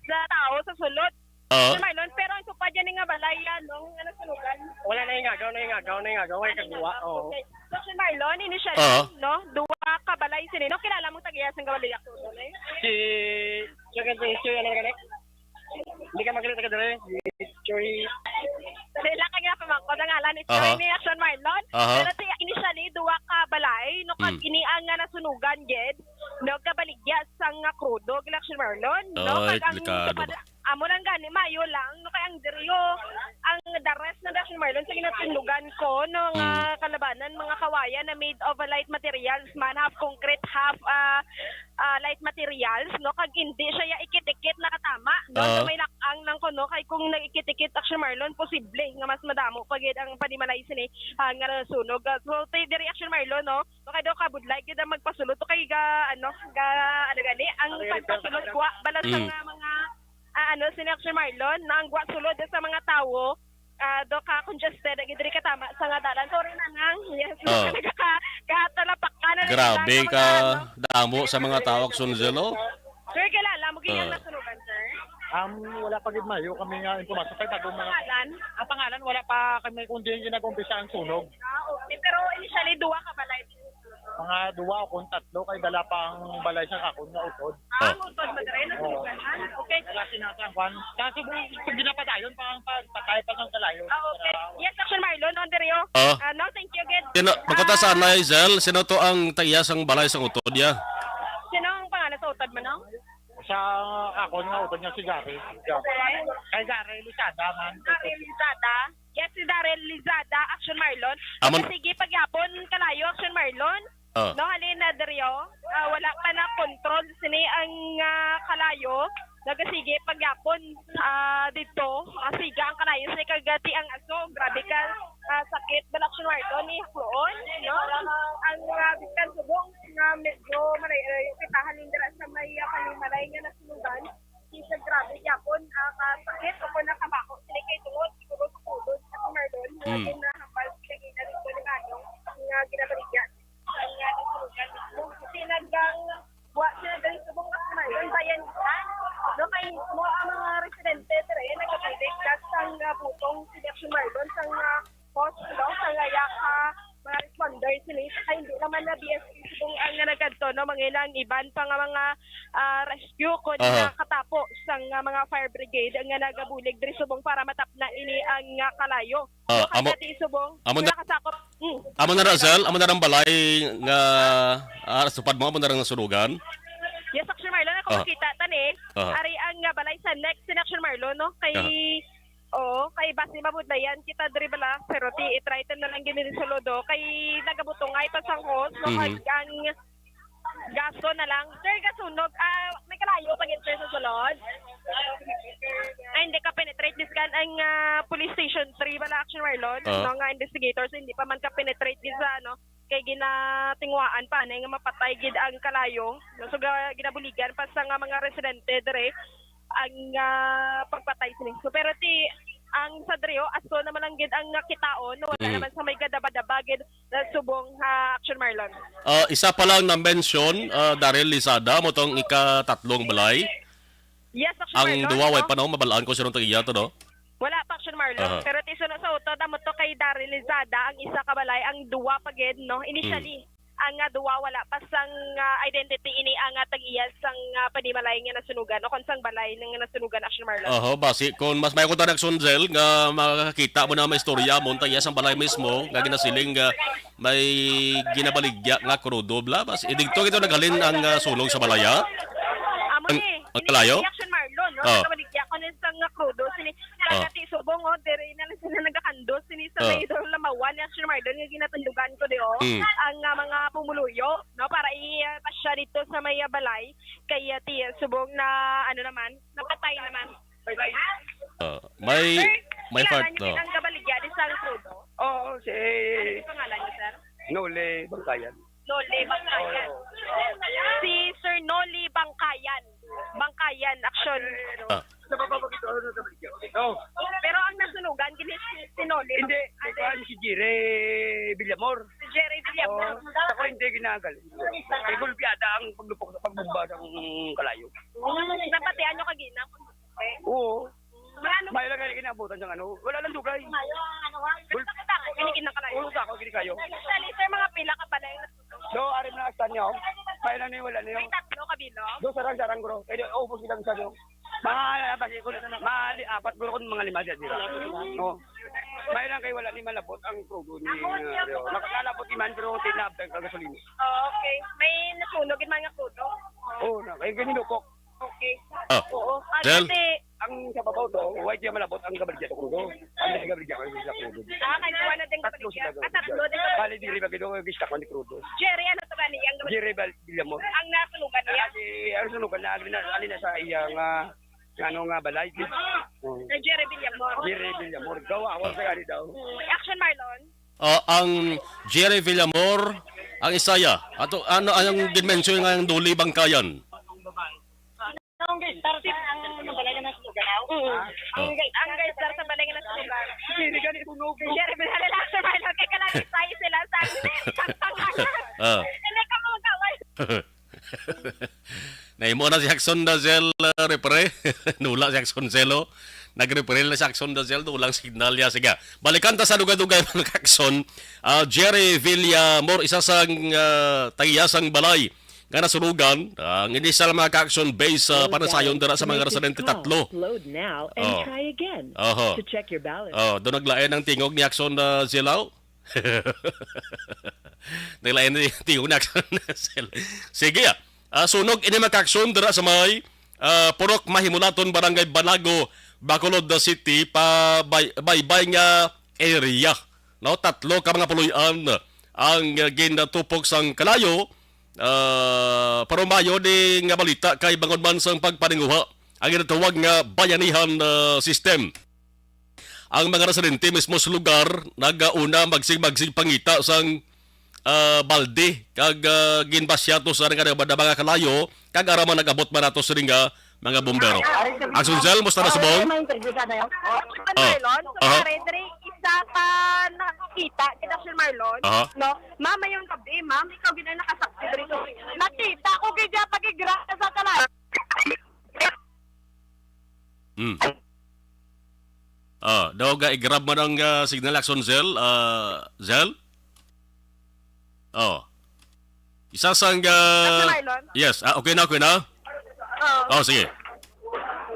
sa tao, sa sulod. Oo. Sir Marlon, pero ang tupad yan nga balay yan, no? Nga nasunugan. Wala na yung agaw, na yung agaw, na yung agaw. Wala kagwa, oo. Okay. So, Sir Marlon, initially, Oo. No? Duwa ka balay sini, no? Kilala mong tagiya sang Gawaliyak, no? Si, si, si, si, ano ka, Nick? Hindi ka magalit ka dire. Choy. Dali lang kanya pamangkot ang ngalan ni Aha. Choy ni Action Marlon. Aha. Pero si, initially, duwa ka balay, no? Kag Mm. ini ang nga nasunugan, gid, no? Kabaligya sang nga krudo, gid, Action Marlon, no? Ay, Kag ang delikado tupad ba? Amo lang gani, mayo lang, no, kay ang diriyo, ang the rest na Action Marlon sa ginatindugan ko, no, nga Mm. kalabanan, mga kawayan na made of a light materials man, half concrete, half, ah, ah, light materials, no, kag hindi siya ya ikit-ikit nakatama, no, Ah. So may lakang lang ko, no, kay kung nag-ikit-ikit Action Marlon, posible nga mas madamo pa gid ang panimalay sini, ah, nga nasunog. Ah, so, tay-, diri Action Marlon, no, so kay daw kabudlay gid ang magpasulod, to kay ga, ano, ga, ano gani, ang Ang pagpasulod, kuha bala sa Mm. nga mga Ah, ano, si Action Marlon, na ang gwa sulod sa mga tawo, ah, do ka congested, agi diri katama sa nga dalan. Sorry na nang, yes, Oh. Nagaka-, katalapak ka na lang Grabe lang ka, mga, ano. Damo sa mga tao, Action Zelo. Sir, kilala mo, ganyan Oh. Nasunugan, sir? Um, wala pa gid mayo kami nga impormasyon kay bagong mga Pangalan? Ang pangalan, wala pa kami kung diin ginag-umpisa ang sunog. Ah, okay. Pero initially, duwa ka balay? Mga duwa o kung tatlo kay dala pang balay sa akon nga utod. Ah, Oh. Utod mo diri, no? Oo. Sunugan, ha? Okay. Wala sinasakuan. Sa subong, pag ginapatayon pa ang pagpatay pa ng kalayo. Ah, okay. Yes, Action Marlon, on the Rio. Oh. Ah, no, thank you again. Sino, pagkata sa Ah. Anay, Zel, sino to ang tagiya sang balay sang utod niya? Sino ang pangalan sa utod mo, no? Sa akon nga utod niya si Gary. Okay. Kay Gary Lizada man. Gary Lizada. Yes, si Daryl Lizada, Action Marlon. Amon- Sige, pagyapon, kalayo, Action Marlon. Oh. No, halin na diri, oh. Ah, wala pa na control sini ang, ah, kalayo. Nagasige pagyapon, ah, dito. Ah, siga ang kalayo sa kagati ang aso. Grabe ka, ah, sakit. Balak siya, Marlon, ni Hakloon, no? Ang, ah, bisan subong nga medyo malayo kita halin dira sa may, ah, panimalay nga nasunugan. Di siya grabe gyapon, ah, kasakit o kung nakabako sila kay tungod siguro sa kulod sa Marlon, nga Mm. ginahambal sila gina dito ni Manong, nga ginabaligya. Ang nga nasunugan mismo. Kasi naggang wa sila dali subong nga Marlon, bayan nila. No, kay mismo ang mga residente diri nagapili gas sang, ah, butong sila si Marlon sang, ah, post, no, sa ngaya ka mga responders ni, ay, hindi naman na B S P subong ang nga nagadto, no, mga ilang iban pa nga mga, ah, rescue kun Aha. Nakatapo sang, ah, mga fire brigade nga nagabulig diri subong para matapna ini ang, ah, kalayo. Ah, No, amo, kagati subong, amo na, nakasakop. Mm. Amo na ra, Sel? Amo na rang balay nga, ah, supad mo, amo na rang nasunugan? Yes, Sir Marlon, ako Ah. Makita tani. Aha. Ari ang, ah, balay sa next election, Marlon, no? Kay Aha. Oo, kay basi mabudlayan kita diri bala, pero ti i-try time na lang gini ni Solodo, kay nagabutungay pa sang hose, no, Mhm. Kag ang gasto na lang. Sir, gasunog, ah, may kalayo pa gid, sir, sa sulod? Ay, hindi ka penetrate. Biskan ang, ah, police station three bala, Action Marlon, Ah. No, nga investigators, hindi pa man ka penetrate gid sa, ano, kay ginatinguhaan pa, ano, nga mapatay gid ang kalayo. No, so, ga-, ginabuligan pa sa nga mga residente dire. Ang, ah, pagpatay sini. So, pero ti, ang sa Drio, aso naman lang gid ang nakitaon, no? Wala Mm. naman sa may gadaba-daba gid na subong ha Action Marlon. Ah, isa pa lang na mention, ah, Daryl Lizada, mo tong ikatatlong balay. Yes, Action Ang Marlon, duwa, way no? Pa na, mabalaan ko sinong tag-iya to, no? Wala pa, Action Marlon. Aha. Pero ti suno sa utod, amo to kay Daryl Lizada, ang isa ka balay, ang duwa pa gid, no? Initially, Mm. ang, ah, duwa wala pa sang, ah, identity ini ang, ah, tag-iya sang, ah, panimalay nga nasunugan o kon sang balay nga nasunugan, Action Marlon. Oho, basi kon mas may kuta ni Action Zell nga makakita mo na may istorya mo, ang tag-iya sang balay mismo nga ginasiling nga may ginabaligya nga krudo, bla, bas, eh, dito, dito naghalin ang, ah, sunog sa balaya? Amo Ang, ni, ang ini kalayo? Si Action Marlon, no? Oh. Nagabaligya ko ni sang nga krudo, sini, Oh. kagati subong, oh, diri na lang sila nagakandos, sini sa Oh. may Lamawan, ni Action Marlon, nga ginatundugan ko di, oh. Mm. Ang, ah, mga pumuluyo, no? Para i, ah, pasya dito sa may, ah, balay, kay, ah, tiyan subong na, ano naman, napatay naman. Ah, may, Sir, may kilala part, niyo no? Ang gabaligya di sang krudo? Oo, si Ano yung pangalan niyo, sir? Noli Bangkayan. Noli Bangkayan. Oo. Si Sir Noli Bangkayan. Bangkayan, Action. Ah. Nabababag ito, ano, gabaligya? Oh. Pero ang nasunugan, gini si, si Noli Hindi, Bangkayan. Kuan si Jire Villamor. Si Jerry Villamor. Oo. Sa kuwente ginagal. Kay gulpi ata ang paglupok sa pagbumba sa kalayo. Napatian nyo kagina? Oo. May lang kaya kinabutan sa ano. Wala lang dugay. Gul- Ini kinakalayo. Ulo sa ako, kini kayo. Actually, sir, mga pila ka balay na Do, ari mo na, Stan, niyo. May lang ni, wala niyo. May tatlo ka bilog? Do, sarang-sarang, bro. Kaya di, ubos ilang sa niyo. Mga, basi ko, mga li-, apat, bro, kung mga lima diyan, di ba? Oo. May lang kay wala ni malabot ang krudo ni, uh, Rio. Nakakalabot ni man, pero tinabdan ka gasolina. Oh, okay. May nasunog yung mga krudo? Oo, na. Kaya ganyan, Pok. Okay. Ah. Oo. Ah, Del? Dati, Ang sa babaw to, why di malabot ang gabaligya sa krudo? Ang sa gabaligya ko sa krudo. Ah, kay kuha na din Tatlo gabaligya. Sila Ah, tatlo din gabaligya. Bali, dili ba gid ang gista ko ni krudo? Jerry, ano to gani? Ang Jerry Bal-, Villamor. Ang nasunugan niya? Ah, si, ang sunugan na, alin na, alin na sa iya nga, nga ano nga balay. Oh. Kay Jerry Villamor. Jerry Villamor. Gawa ako sa gani daw. Mm, Action Marlon. Ah, ang Jerry Villamor, ang Isaya. Ato, ano, ang dimension nga ang Duli Bangkayan? Ang guest star sa, ang balay na nasunugan, ah. Mm. Ang Oh. guest, ang guest star sa balay nga nasunugan. Hindi ka ni sunog. Jerry, binali lang sa Marlon. Kaya ka lang, Isaya sila sa, sa, sa, Ah. Hindi ka mga kaway. Nahimo na si Jackson Dazel, uh, repre. Nula si Jackson Zelo. Nag-repre na si Jackson Dazel. Nulang signal niya. Sige. Balikan ta sa dugay-dugay, mga Jackson. Ah, Jerry Villamor, isa sang, ah, tag-iya sang balay nga nasunugan. Ang inisal, mga Jackson, base sa panasayon dira sa mga residente tatlo. Load now and Oh. try again. Oho. To check your balance. Oh, doon naglain ang tingog ni Jackson, ah, Zelo. Naglain ni tingog na aksyon. Sige, ah. Ah, sunog ini, mga kaaksyon, dira sa may, ah, Purok Mahimulaton, Barangay Banago, Bacolod City, pa bay-, baybay nga area. No, tatlo ka mga puloy-an ang, ah, ginatupok sang kalayo. Ah, parumayo ni nga balita kay bangod man sang pagpaninguha ang ginatawag nga bayanihan, ah, system. Ang mga residente mismo sa lugar nagauna magsig-magsig pangita sang, ah, balde kag, ah, ginbasyato sa nga mga, mga kalayo kag ara man nag-abot man nato sini nga mga bumbero. Action Cell, musta na subong? May interview ka na yun? Oh, Oh. Marlon, so Aha. pare, diri isa ka nakakita kay Action Marlon, Aha. no? Ma'am, mayong gabi, ma'am. Ikaw gid ang nakasaksi diri. Nakita ko gid siya pag-igra sa kalayo. Mm. Ah, daw ga i-grab man ang, ah, signal action, Zel. Ah, Zel? Oh. Isa sang, ah, Doctor Marlon? Yes. Ah, okay na, okay na? Oo. Oh, sige.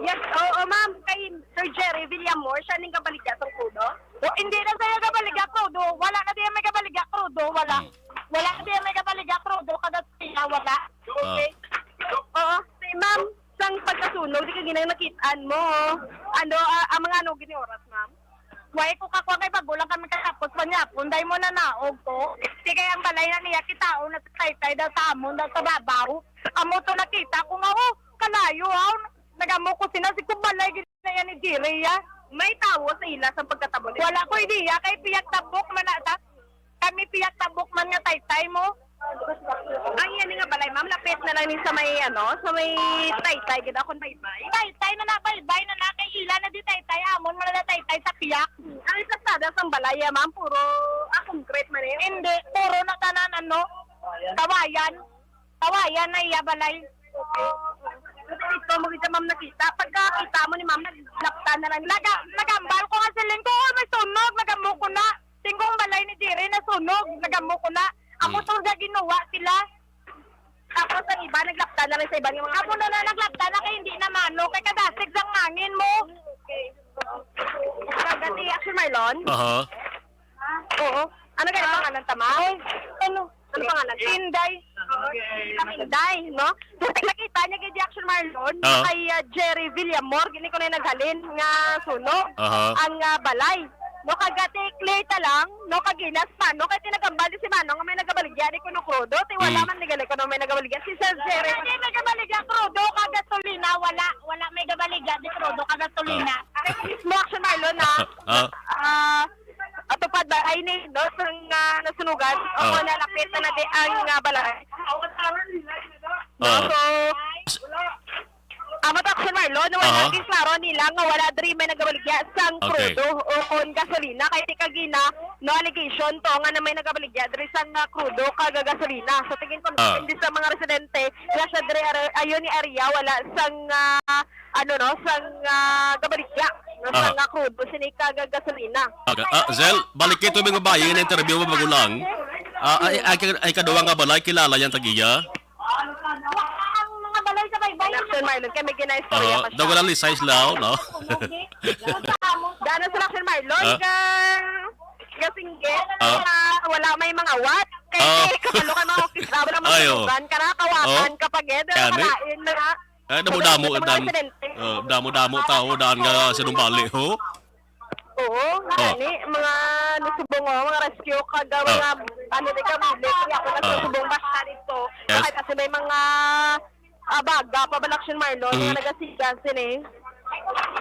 Yes, oo, ma'am. Kay Sir Jerry Villamor, siya ning kabaligya sang krudo? O, hindi na siya kabaligya krudo. Wala na diyan may kabaligya krudo. Wala. Hmm. Wala na diyan may kabaligya krudo. Kada siya, wala. Ah. Okay. Oo. Si ma'am, sang pagkasunog, di ka ginang nakitaan mo. Ano, ah, ang mga ano, gini oras, ma'am? Why ko kakuha kay bago lang kami katapos mangyapon, dahil mo na naog ko. Di kay ang balay na niya, kitaon na sa taytay daw sa amon, daw sa babaw. Amo to nakita ko nga, oh, kalayo, ah. Nagamo ko sina, si kubalay, gid na yan ni Jerry, ah. May tawo sa ila sa pagkatabo nila? Wala ko idea, kay piyag tabok man na ta. Kami piyag tabok man nga taytay mo. Ang iya ni nga balay, ma'am, lapit na lang ni sa may, ano, sa may taytay, gid akong baybay. Taytay na na, baybay na na, kay ila na di taytay, amon mo na na taytay sa piyak. Ang iplastada sang balay, ah, ma'am, puro, ah, concrete man eh. Hindi, puro na tanan, ano, kawayan. Kawayan na iya balay. Ito mo kita, ma'am, nakita. Pagkakita mo ni ma'am, naglapta na lang. Naga-, nagambal ko nga siling ko, "Oh, may sunog, nagamo ko na." Tingkong balay ni Jerry na sunog, nagamo ko na. Amo Hmm. to nga ginawa sila. Tapos ang iba naglapta na rin sa iba nga mga Amo na na naglapta na kay hindi na mano, kay kadasig sang hangin mo. Okay. Kagati, Action Marlon? Aha. Oo. Ano gani pangalan ta, ma'am? Ay, ano? Ano pangalan ta? Inday. Inday, no? So, nakita niya gid, Action Marlon, Ah. kay, ah, Jerry Villamor, gini ko na naghalin nga sunog Aha. ang, ah, balay. No, kagati clear ta lang, no, kaginas pa, no, kay tinagambal di si Manong nga may nagabaligya ni kuno krudo, ti wala Mm. man ni gali kuno may nagabaligya. Si Sir Jerry. Wala may nagabaligya krudo ka gasolina, wala, wala may gabaligya di krudo ka gasolina. Ah. Ay, mismo, Action Marlon, ha? Ah. Ah, atupad ba ay ni, no, sang, ah, nasunugan? O Ah. kung nalapit na na di ang, ah, balay. No, Ah. so, S-, amo to, Action Marlon, no, wala Aha. gid klaro nila nga wala diri may nagabaligya sang Okay. krudo o kon gasolina. Kay di kagina, no, allegation to nga na may nagabaligya diri sang, ah, krudo kag gasolina. So, tingin ko, Ah. hindi sa mga residente nga sa diri are-, ayo ni area, wala sang, ah, ano, no, sang, ah, gabaligya, no, Ah. sang, ah, krudo sini kag gasolina. Okay. Ah, Zel, balik kay tubig babayi na interview mo magulang. Ah, ay, ay, ay, kaduwa nga balay, kilala yan tagiya? Ang mga balay sa baybay. Action Marlon, kay may ginaistorya Ah, pa siya. daw wala lisay sila, no? Dana sila, Action Marlon, Ah. ka, kasingge, Ah. ah, wala may mga wat. Kay Ah. kabalo ka mga office, wala may Ayo. sunugan, ka na, kawakan, Oh. ka pa, gid, Kani? Malain na. Ah, damo-damo, Sa mga dan, residente. ah, damo-damo tao, daan nga sinumbali, ho? Oo, Oh. gani, mga nasubong, oh, mga rescue, kag, ah, Oh. mga, ano, di ka, bilis, kaya ako Ah. nasubong basta dito. Yes. Kasi may mga, ah, baga, pa ba, Action Marlon, mga Mm. nagasigas, sini.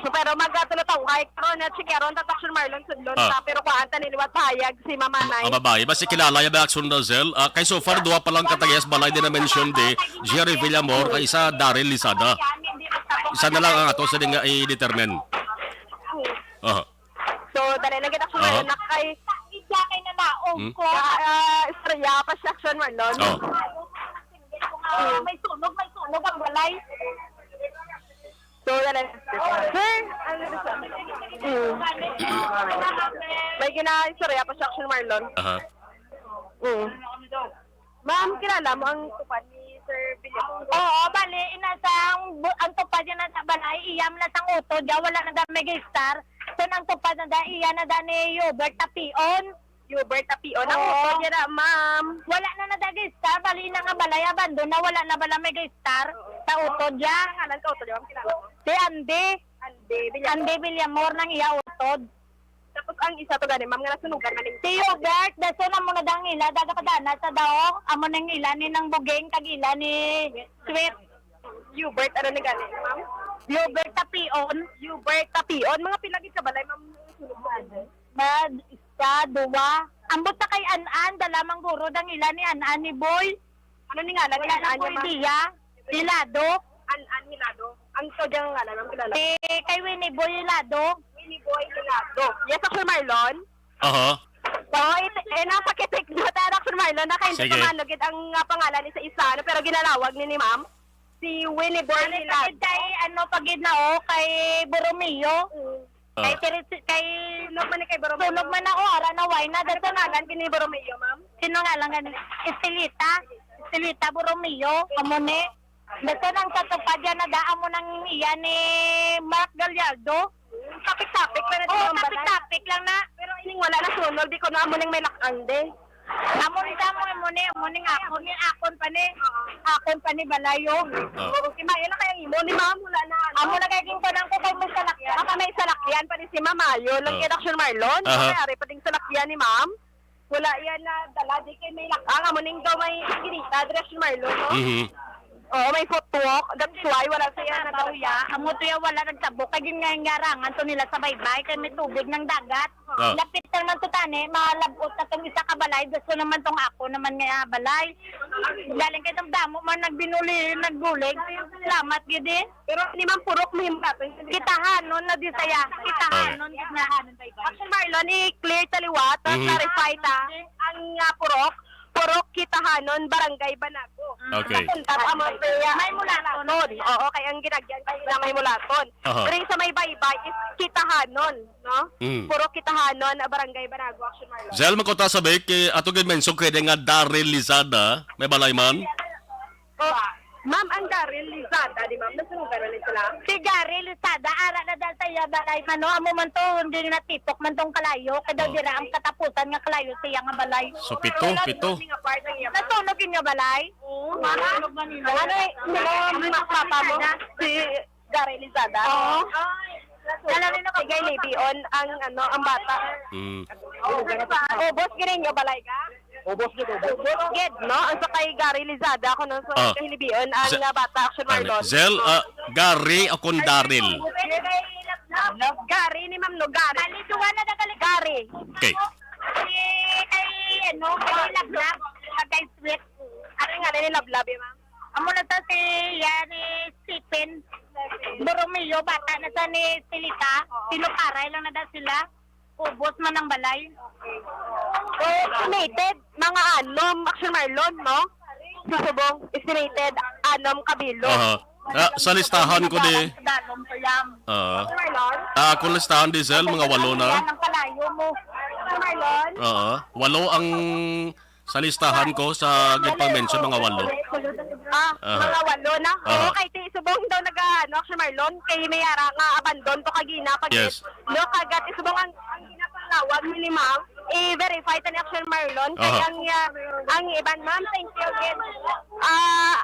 So, pero magkatulo tawhay, karon na, check, karon, ta, Action Marlon, sudlon, Ah. ta, pero kuhaan ta niliwat pahayag, si Mamanay. Ang babae, basta kilala niya ba, Action Marcel? Ah, kay so far, duha pa lang katagayas balay din na mention di, Jerry Villamor, kay isa, Daryl Lizada. Isa na lang ang ato sa nga i-determine. Aha. So, dali lang kita, Aha. Marlon, na kay Iya kay nanaog Hmm? ko. Ah, istorya pa siya, Action Marlon. Oh. Ah, may sunog, may sunog ang balay. So, dali. Sir, ano ba siya? Mm. May gina-istorya pa siya, Action Marlon. Aha. Mm. Ma'am, kilala mo ang tupad ni Sir Villamor? Oo, bali, ina sang bu-, ang tupad niya na sa balay, iya man na sang utod, ya, wala na da may gistar. So, ang tupad na da, iya na da ni Hubert Tapion. Hubert Tapion. Ang Oo. Utod niya na, ma'am. Wala na na da gistar, bali, ina nga balay, abandon na, wala na bala may gistar. Oo. Sa utod, ya. Ang ngalan ka, utod, ma'am, kilala mo? Si Andy. Andy Villamor. Andy Villamor nang iya utod. Tapos ang isa to gani, ma'am, nga nasunugan man ning Si Hubert, dason amo na dang ila, daga padana sa daw, amo nang ila ni nang Buging, kag ila ni Sweet. Hubert, ano ni gani, ma'am? Hubert Tapion. Hubert Tapion. Mga pila gid ka balay, ma'am, sunog mo? Bad, isa, duwa. Ambot sa kay An-an, dala man guro dang ila ni An-an ni Boy. Ano ni ngalan ni Wala An-an lang ko niya, ma'am? Idea. Hilado. An-an Hilado. Ang ikaw dyan nga ngalan, ang kilala. Si kay Winnie Boy Hilado. Winnie Boy Hilado. Yes, Action Marlon? Aha. So, it, eh, napakitik na tayo, Action Marlon, na kay hindi Sige. Ko manugid ang, ah, pangalan ni sa isa, ano, pero ginalawag ni, ni ma'am. Si Winnie Boy Ano, Hilado. Pagid kay, ano, pagid na, oh, kay Borromeo. Mm. Ah. Kay Tiri-, kay Sunog man ni kay Borromeo. Sunog man ako, ara na, why na? Ano Dato na. Pangalan kini Borromeo, ma'am? Sino nga lang gani? Estelita. Estelita Borromeo, amo ni. Dato nang sa tupad yan na daan mo nang iya ni Mark Gallardo. Tapik-tapik pa na Oo, din ang balay. Tapik-tapik lang na. Pero ining wala na sunog, di ko na amo ning may lakang, de. Amo ni sa mo, amo ni, amo ni nga, amo ni akon pa ni. Akon pa ni balayo. Ah. Okay, maayo na kaya imo ni ma'am, wala na, ano? Amo na kaya ginkunan ko kay may salakyan. Baka may salakyan pa ni si ma'am, ayo lang Ah. Kay Action Marlon. Aha. May ari pa ding salakyan ni ma'am. Wala yan na dala, di kay may lakang. Amo ning daw may ginita, Action Marlon, no? Mhm. Oo, may footwalk. That's why wala siya Sa nagdala. Bauya, amo to ya wala nagsabok. Kay gin nga, nga arangan to nila sa baybay, kay may tubig ng dagat. Ah. Lapit naman to tani, malabot na tong isa ka balay, gusto naman tong ako naman nga balay. Galing kay tong damo man nagbinuli, nagbulig. Salamat gid eh. Pero ni ma'am purok mo yung bato. Kitahanon na di saya. Kitahanon gid na. Action Marlon, i-clear taliwa, ta Mhm. clarify ta ang, ah, purok. Purok Kitahanon, Barangay Banago. Okay. Napunta sa Amotea, may Mulaton. Oo, kay ang ginagyan kay na may Mulaton. Aha. Diri sa may Baybay is Kitahanon, no? Mm. Purok Kitahanon, ah, Barangay Banago, Action Marlon. Zel, makuta sa bake, eh, ato gid mention kay nga Daryl Lizada, may balay man? Oh, ma'am, ang Daryl Lizada, di ma'am? Nasunugan na ni sila? Si Gary Lizada, ara na dahil sa iya balay, mano, amo man to, hindi natipok man tong kalayo, kay daw Oh. dira ang katapusan nga kalayo sa iya nga balay. So, pito, Wala pito. Nasunog nga part ang iya. Nasunog inyo balay? Oo, ma'am. Ano eh, sila ang mga papa mo? Si Gary Lizada? Oo. Dala rin ako. Sige, libion ang, ano, ang bata. Mm. Ubos gid inyo balay ka? Ubos gid, ubos. Ubos gid, no? Ang sa kay Gary Lizada, ako nung sa Ah. kahilibion, ang, Ze-, ah, bata, Action ano, Marlon. Zel, ah, Gary o kung Daryl? Gary ni Ma'am, no? Gary. Gary. Okay. Si, kay, ano, kay Lablab, kay Sweet. Ano nga ni Lablab, eh, ma'am? Amo na to si, yan, ni Stephen. Borromeo, bata na sa ni Silita. Oo. Sinukaray lang na daw sila. Ubos man ang balay. So, estimated, mga anom, Action Marlon, no? Sa subong, estimated, anom ka bilog. Aha. Ah, sa listahan ko di, Dalom sa yam. Oo. Action Marlon? Ah, akong listahan, Diesel, mga walo na. Yan ang kalayo mo. Action Marlon? Oo. Walo ang sa listahan ko sa gid pang-mention, mga walo. Ah, Aha. mga walo na. Aha. Oo, kay ti subong daw naga, ano, Action Marlon, kay may ara nga abandon to kagina pag Yes. No, kagat isubong ang, ang ginapanglawag ni ma'am, i-verify ta ni Action Marlon, kay Aha. ang, ah, ang iban, ma'am, thank you again. Ah,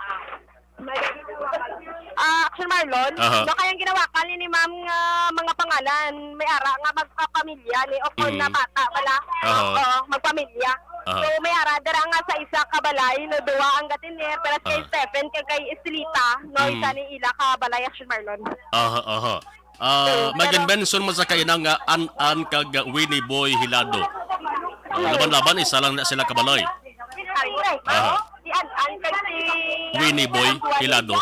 ah, Action Marlon, Aha. no, kay ang ginawakal ni ma'am nga mga pangalan, may ara nga magpapamilya ni o kung Mm. na bata pala. Aha. Oo, magpamilya. Aha. So, may ara dira nga sa isa ka balay, no, duwa ang gatiner, pero kay Aha. Stephen, kay, kay Estelita, no, Mm. isa ni ila ka balay, Action Marlon. Aha, aha. Ah, So, may pero ginmention mo sa kaina nga An-an kag Winnie Boy Hilado. Ah, laban-laban, isa lang na sila kabalay. Aha. Si An-an kag si Winnie Boy Hilado.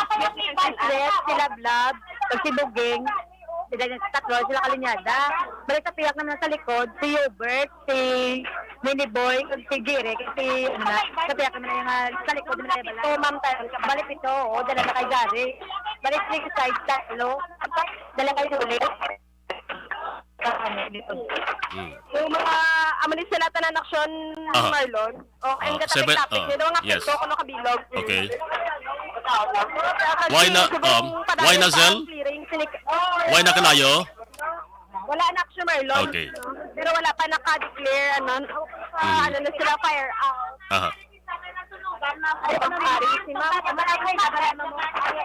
Sila Blab, kag si Buging. Sila yung tatlo, sila kalinyada. Balik sa piyak naman sa likod, si Hubert, si Winnie Boy, kag si Giri, kag si, ano na, sa piyak naman na yung, ah, sa likod naman na yung balay. Pito, ma'am, tayo. Bali pito, oo, dala na kay Gary. Bali three side, tatlo. Dala kay Julie. Hmm. So, mga, amo ni sila tanan aksyon, Aha. Marlon. O, ang Ah, katapik-tapik seven, ah, nito, mga yes. pito, kuno kabilog. Okay. Why na, Subong um, padala why na, sa Zel? clearing, sinik- Why na kalayo? Wala na, Action Marlon. Okay. Pero wala pa naka-declare, ano, ah, Mm. ano na sila, fire out. Aha. Ay, ang ari si ma'am. Ay,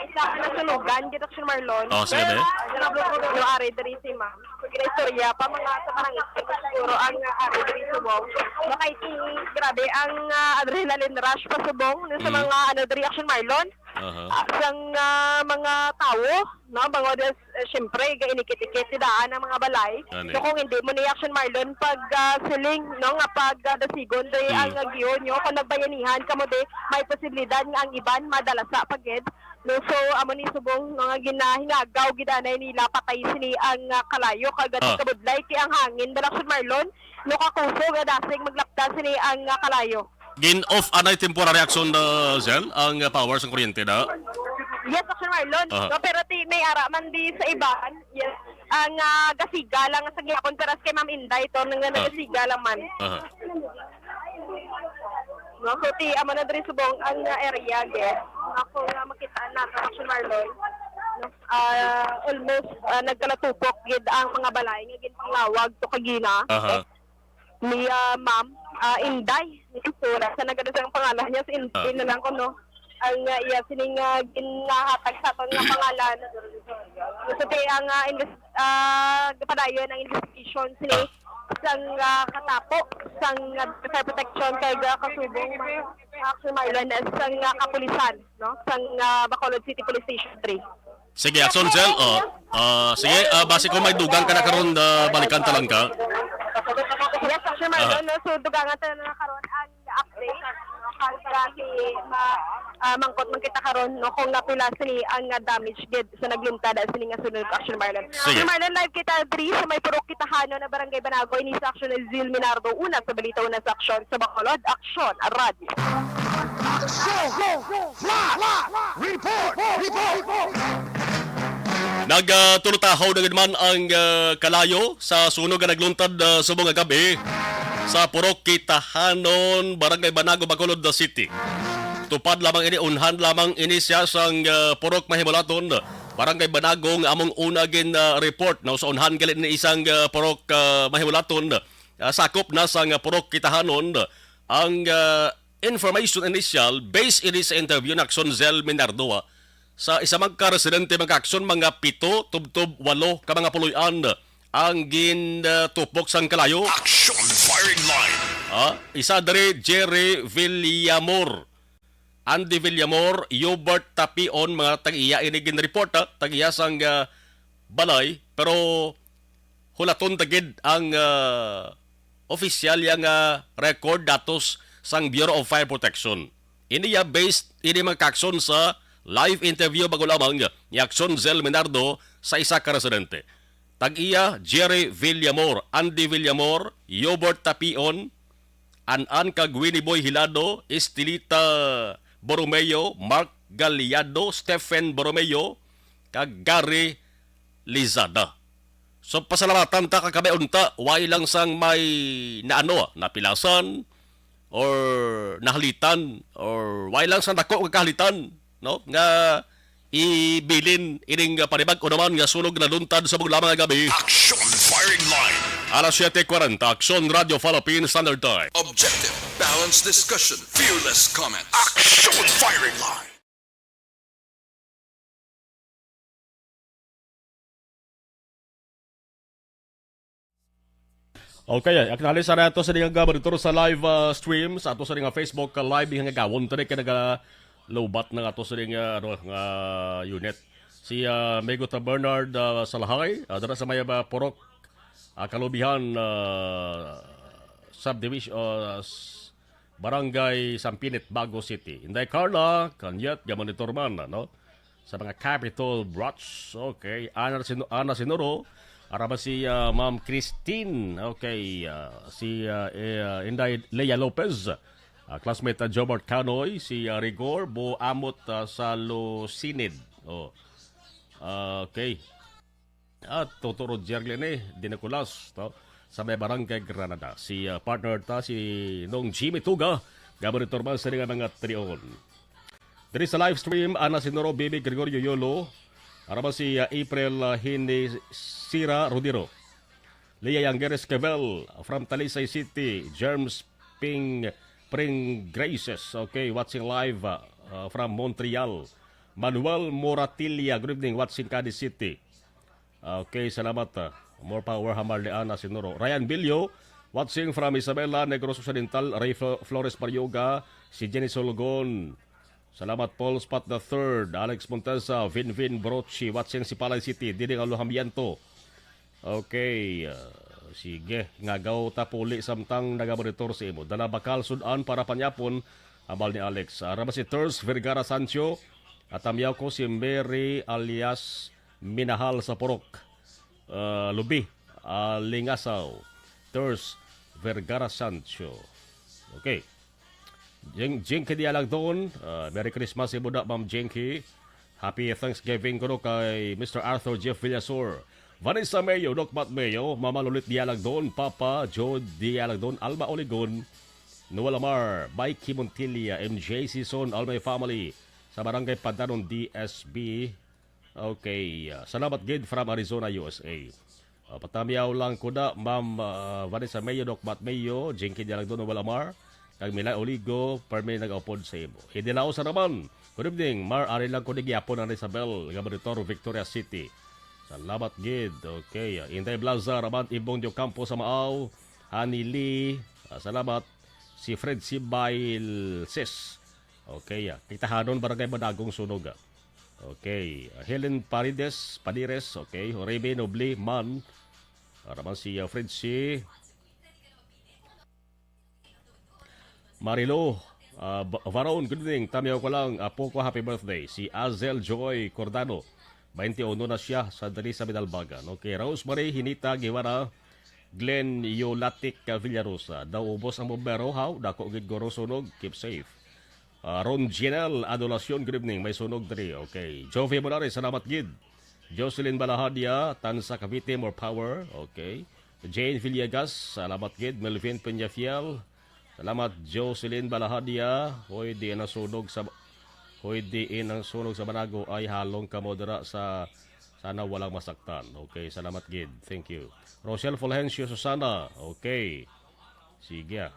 isa ka nasunugan, dito, Action Marlon. Oh, sige, be. Ano, ari diri si ma'am. Pag istorya pa, mga sa barangay, siguro ang, ah, ari diri si Wong. Makay si, grabe, ang, ah, adrenaline rush pa subong sa Mm. mga, ano, diri, Action Marlon. Aha. Ah, sang, ah, mga tawo, no? Bangod, eh, siyempre, gainikit-ikit si daan ang mga balay. Gani. So, kung hindi mo ni Action Marlon pag, ah, siling, no, nga pag, ah, dasigon, day Mm. ang, ah, giyon nyo, kung nagbayanihan ka mo, di, may posibilidad nga ang iban madala sa pagid. No, so, amo ni subong, no, nga ginahingagaw, gidanay nila, patay sini ang, ah, kalayo, kag Ah. kabudlay, kay ang hangin, dala, Action Marlon, no, kakusog, nga dasig, maglapta sini ang, ah, kalayo. Gin-off anay temporary action na, Zel, ang, uh, power sa kuryente na? Yes, Action Marlon. Aha. No, pero ti, may ara man di sa iban. Yes. Ang, ah, gasiga lang sa gihapon, pero kay Ma'am Inday to, nang Ah. nagasiga lang man. Aha. No, so ti, amo na diri subong ang, ah, area, yes. Ako nga makita nato, Action Marlon. No, ah, almost, ah, nagkalatupok gid ang mga balay nga ginpanglawag to kagina. Aha. Ni, ah, Ma'am, ah, Inday. So, nasa nagada sa pangalan niya, si Inday Ah. na lang ko, no? Ang, ah, iya, sining, ah, ginahatag sa aton nga pangalan. So, ti ang, ah, invest-, ah, padayon ang investigation sini Ah. sang, ah, katapo, sang, ah, fire protection kay, ah, kasubong, ah, Action Marlon, sang, ah, kapulisan, no? Sang, ah, Bacolod City Police Station three. Sige, Action Cell. Oh, ah, sige, ah, basi kung may dugang ka na karon, ah, balikan ta lang ka. Yes, Action Marlon, Aha. no? So, dugangan ta na karon ang update. Kasi ma, ah, mangkot man kita karon, no, kung napila sini ang, ah, damage gid sa nagluntad sini nga sunog, Action Marlon. Sige. Action Marlon, live kita diri sa may Purok Kitahanon na Barangay Banago, ini sa Action Zil Minardo. Una sa balita, una sa aksyon sa Bacolod, Action Radio. Action! Flash! Report! Report! Nagtulutahaw na gid man ang, ah, kalayo sa sunog nga nagluntad, ah, subong nga gab-i sa Purok Kitahanon, Barangay Banago, Bacolod City. Tupad lamang ini, unhan lamang ini siya sang, ah, Purok Mahimulaton, Barangay Banago, nga among una gin, ah, report, no? Sa unhan gali ni isang, ah, Purok, ah, Mahimulaton, ah, sakop na sang, ah, Purok Kitahanon. Ang, ah, information initial, based ini sa interview ni Action Zell Minardo, ah, sa isa man ka residente, mga aksyon, mga pito tubtob walo ka mga puloy-an ang gin, ah, tupok sang kalayo. Action firing line. Ah, isa diri, Jerry Villamor, Andy Villamor, Hubert Tapion, mga tag-iya ini gin-report, ah, tag-iya sang, ah, balay, pero hulaton ta gid ang, ah, opisyal ya nga record datos sang Bureau of Fire Protection. Ini ya based ini, mga kaaksyon, sa live interview bago lamang ni Aksyon Zell Minardo sa isa ka residente. Tag-iya, Jerry Villamor, Andy Villamor, Yobert Tapion, An-an kag Winnie Boy Hilado, Estelita Borromeo, Mark Galiado, Stephen Borromeo, kag Gary Lizada. So, pasalamatan ta kag kami unta, way lang sang may naano, napilasan, or nahalitan, or way lang sang dako nga kahalitan, no? Nga ibilin ining, ah, panibag-o naman nga sunog naluntad sa buglaman nga gabi. Action firing line. Alas siete kwarenta, Aksyon Radio Philippine Standard Time. Objective, balanced discussion, fearless comment. Action firing line. Okay, acknowledge sa nato sa nga monitor sa live, ah, stream sa ato sa nga Facebook, ah, live nga gawon tani kay nagalubat na ato sa nga, ano, nga unit. Si, ah, Migo ta Bernard, ah, Salahay, ah, dira sa may, ah, Purok, ah, Kalubihan, ah, subdivision, ah, s-, Barangay Sampinit, Bago City. Inday Carla, kanyat, gamonitor man, no? Sa mga Capitol Brats. Okay. Ana Sino-, Ana Sinuro. Araba si, ah, Ma'am Christine. Okay. Ah, si, ah, eh, ah, Inday Lea Lopez. Ah, classmate, ah, Jobart Canoy. Si, ah, Rigor Bo Amot, ah, sa Lucinid. Oh. Ah, okay. At Toto Roger Lene, Dinaculas, to, sa may Barangay Granada. Si, ah, partner ta, si Nong Jimmy Tuga, gaboritor man sa nga mga trion. Diri sa live stream, Ana Sinoro, Bibi Gregorio Yolo, araba si, ah, April, ah, Hini Sira Rodero, Lia Yangeres Kevel from Talisay City, Germs Ping, Pring Graces, okay, watching live, ah, ah, from Montreal. Manuel Moratilia, good evening, watching Cadiz City. Okay, salamat, ah. More power, Hamar ni Ana Sinuro. Ryan Bilyo, watching from Isabela, Negros Occidental. Ray Flo-, Flores Parioga, si Jenny Solgon. Salamat, Paul Spot the third. Alex Montesa, Vinvin Brochi, watching Sipalay City. Diding Alojamiento. Okay, ah, sige. Ngagaw ta puli samtang nagamonitor sa imo. Dala bakal sud-an para panyapon, ambal ni Alex. Arama si Ters Vergara Sancho. At tamyaw ko si Mary alias Minahal sa Purok, ah, Lubi, ah, Lingasaw, Ters Vergara Sancho. Okay. Jing-, Jinky Dialagdon, ah, Merry Christmas, Ibuda, Ma'am Jinky. Happy Thanksgiving kuno kay Mister Arthur Jeff Villasor. Vanessa Mayo, Doc Matt Mayo, Mama Lulit Dialagdon, Papa Joe Dialagdon, Alma Oligon, Noel Amar, Mikey Montilla, M J Sison, all my family sa Barangay Padanon, D S B. Okay, ah, salamat gid from Arizona, U S A. Ah, patamiaw lang ko na, Ma'am, ah, Vanessa Mayo, Doc Matt Mayo, Jinky Dialagdon, Noel Amar, kag Milay Oligo, permi nag-upod sa imo. Hidilao sa naman. Good evening, Mar, ari lang ko ni gyapon ang Isabel, nga monitor, Victoria City. Salamat gid. Okay, ah, Inday Blaza, Raman, Ibong Diocampo sa Maaw, Honey Lee, ah, salamat. Si Fred Sibail Sis. Okay, ah, Kitahanon, Barangay Madagong, sunog, ah. Okay, ah, Helen Paredes, Padires, okay, Rebe Noble, Man, para man si, ah, Fred si Marilo, Ah, Ba-, Varon, good evening. Tamiyaw ko lang, apo ko, happy birthday. Si Azel Joy Cordano, twenty-one na siya sa diri sa Binalbagan. Okay, Rosemary Hinita Guevara, Glenn Yolatic Villarosa. Daw ubos ang bombero, haw? Dako gid guro sunog. Keep safe. Ah, Ron Gianel Adolacion, good evening. May sunog diri. Okay. Jovi Bonares, salamat gid. Jocelyn Balahadia, Tansa Cavite, more power. Okay. Jane Villegas, salamat gid. Melvin Peñafiel, salamat. Jocelyn Balahadia, hoy, diin ang sunog sa, hoy, diin ang sunog sa Banago, ay halong kamo dira sa, sana walang masaktan. Okay, salamat gid. Thank you. Rochelle Fulgencio Susana, okay. Sige, ah.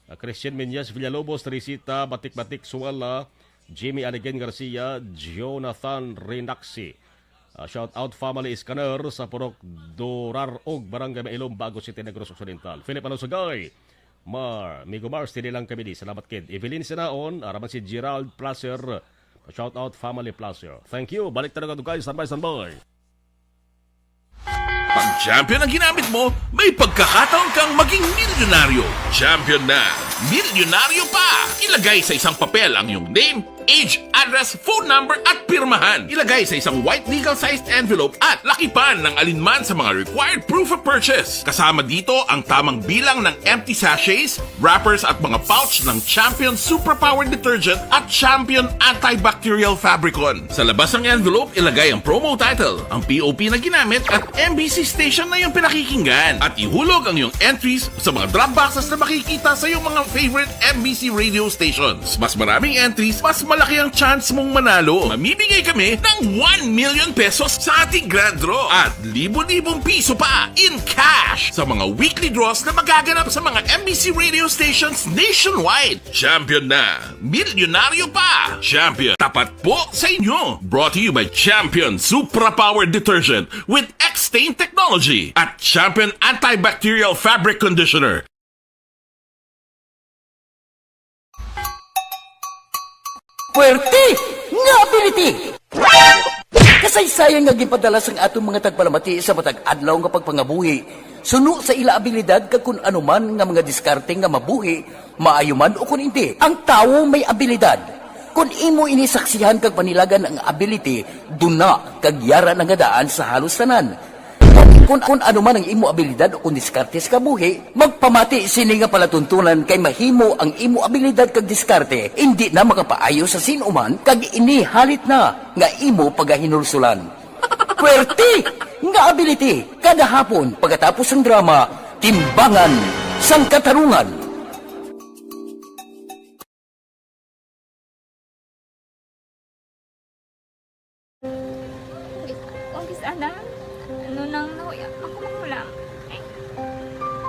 Ah, Christian Menyas Villalobos, Teresita Batik-Batik Suala, Jimmy Anigen Garcia, Jonathan Rinaxi. Ah, shout out family Scanner sa Purok Durar og Barangay Mailom, Bago City, Negros Occidental. Philip Alonsagay, Mar, Migo Mars, tinilang kami di. Salamat kid. Evelyn Sinaon, araman si Gerald Placer. Shout out family Placer. Thank you. Balik talaga to, guys. Standby, standby. Pag Champion ang ginamit mo, may pagkakataon kang maging milyonaryo. Champion na, milyonaryo pa! Ilagay sa isang papel ang iyong name, age, address, phone number, at pirmahan. Ilagay sa isang white legal-sized envelope at lakipan ng alinman sa mga required proof of purchase. Kasama dito ang tamang bilang ng empty sachets, wrappers at mga pouch ng Champion Superpower Detergent at Champion Antibacterial Fabricon. Sa labas ng envelope, ilagay ang promo title, ang P O P na ginamit at M B C station na iyong pinakikinggan. At ihulog ang iyong entries sa mga drop boxes na makikita sa iyong mga favorite M B C radio stations. Mas maraming entries, mas malaki ang chance mong manalo. Mamimigay kami ng one million pesos sa ating grand draw at libo-libong piso pa in cash sa mga weekly draws na magaganap sa mga M B C radio stations nationwide. Champion na! Milyonaryo pa! Champion, tapat po sa inyo! Brought to you by Champion Supra Power Detergent with X-Stain Technology at Champion Antibacterial Fabric Conditioner. Puwerte nga ability! Kasaysayan nga ginpadala sang aton mga tagpalamati sa matag adlaw nga pagpangabuhi, suno sa ila abilidad kag kun ano man nga mga diskarte nga mabuhi, maayo man o kun indi. Ang tawo may abilidad. Kon imo ini saksihan kag panilagan ang ability, duna kag yara na nga daan sa halos tanan. Kon, kon, kon ano man ang imo abilidad o kon diskarte sa kabuhi, magpamati sini nga palatuntunan kay mahimo ang imo abilidad kag diskarte indi na makapaayo sa sin-o man kag ini halit na nga imo pagahinulsulan. Puwerte nga ability kada hapon pagkatapos sang drama, Timbangan sang Katarungan. Kung kis-, kung kis-, ana, ano nang nahuya, ako magulang. Ay,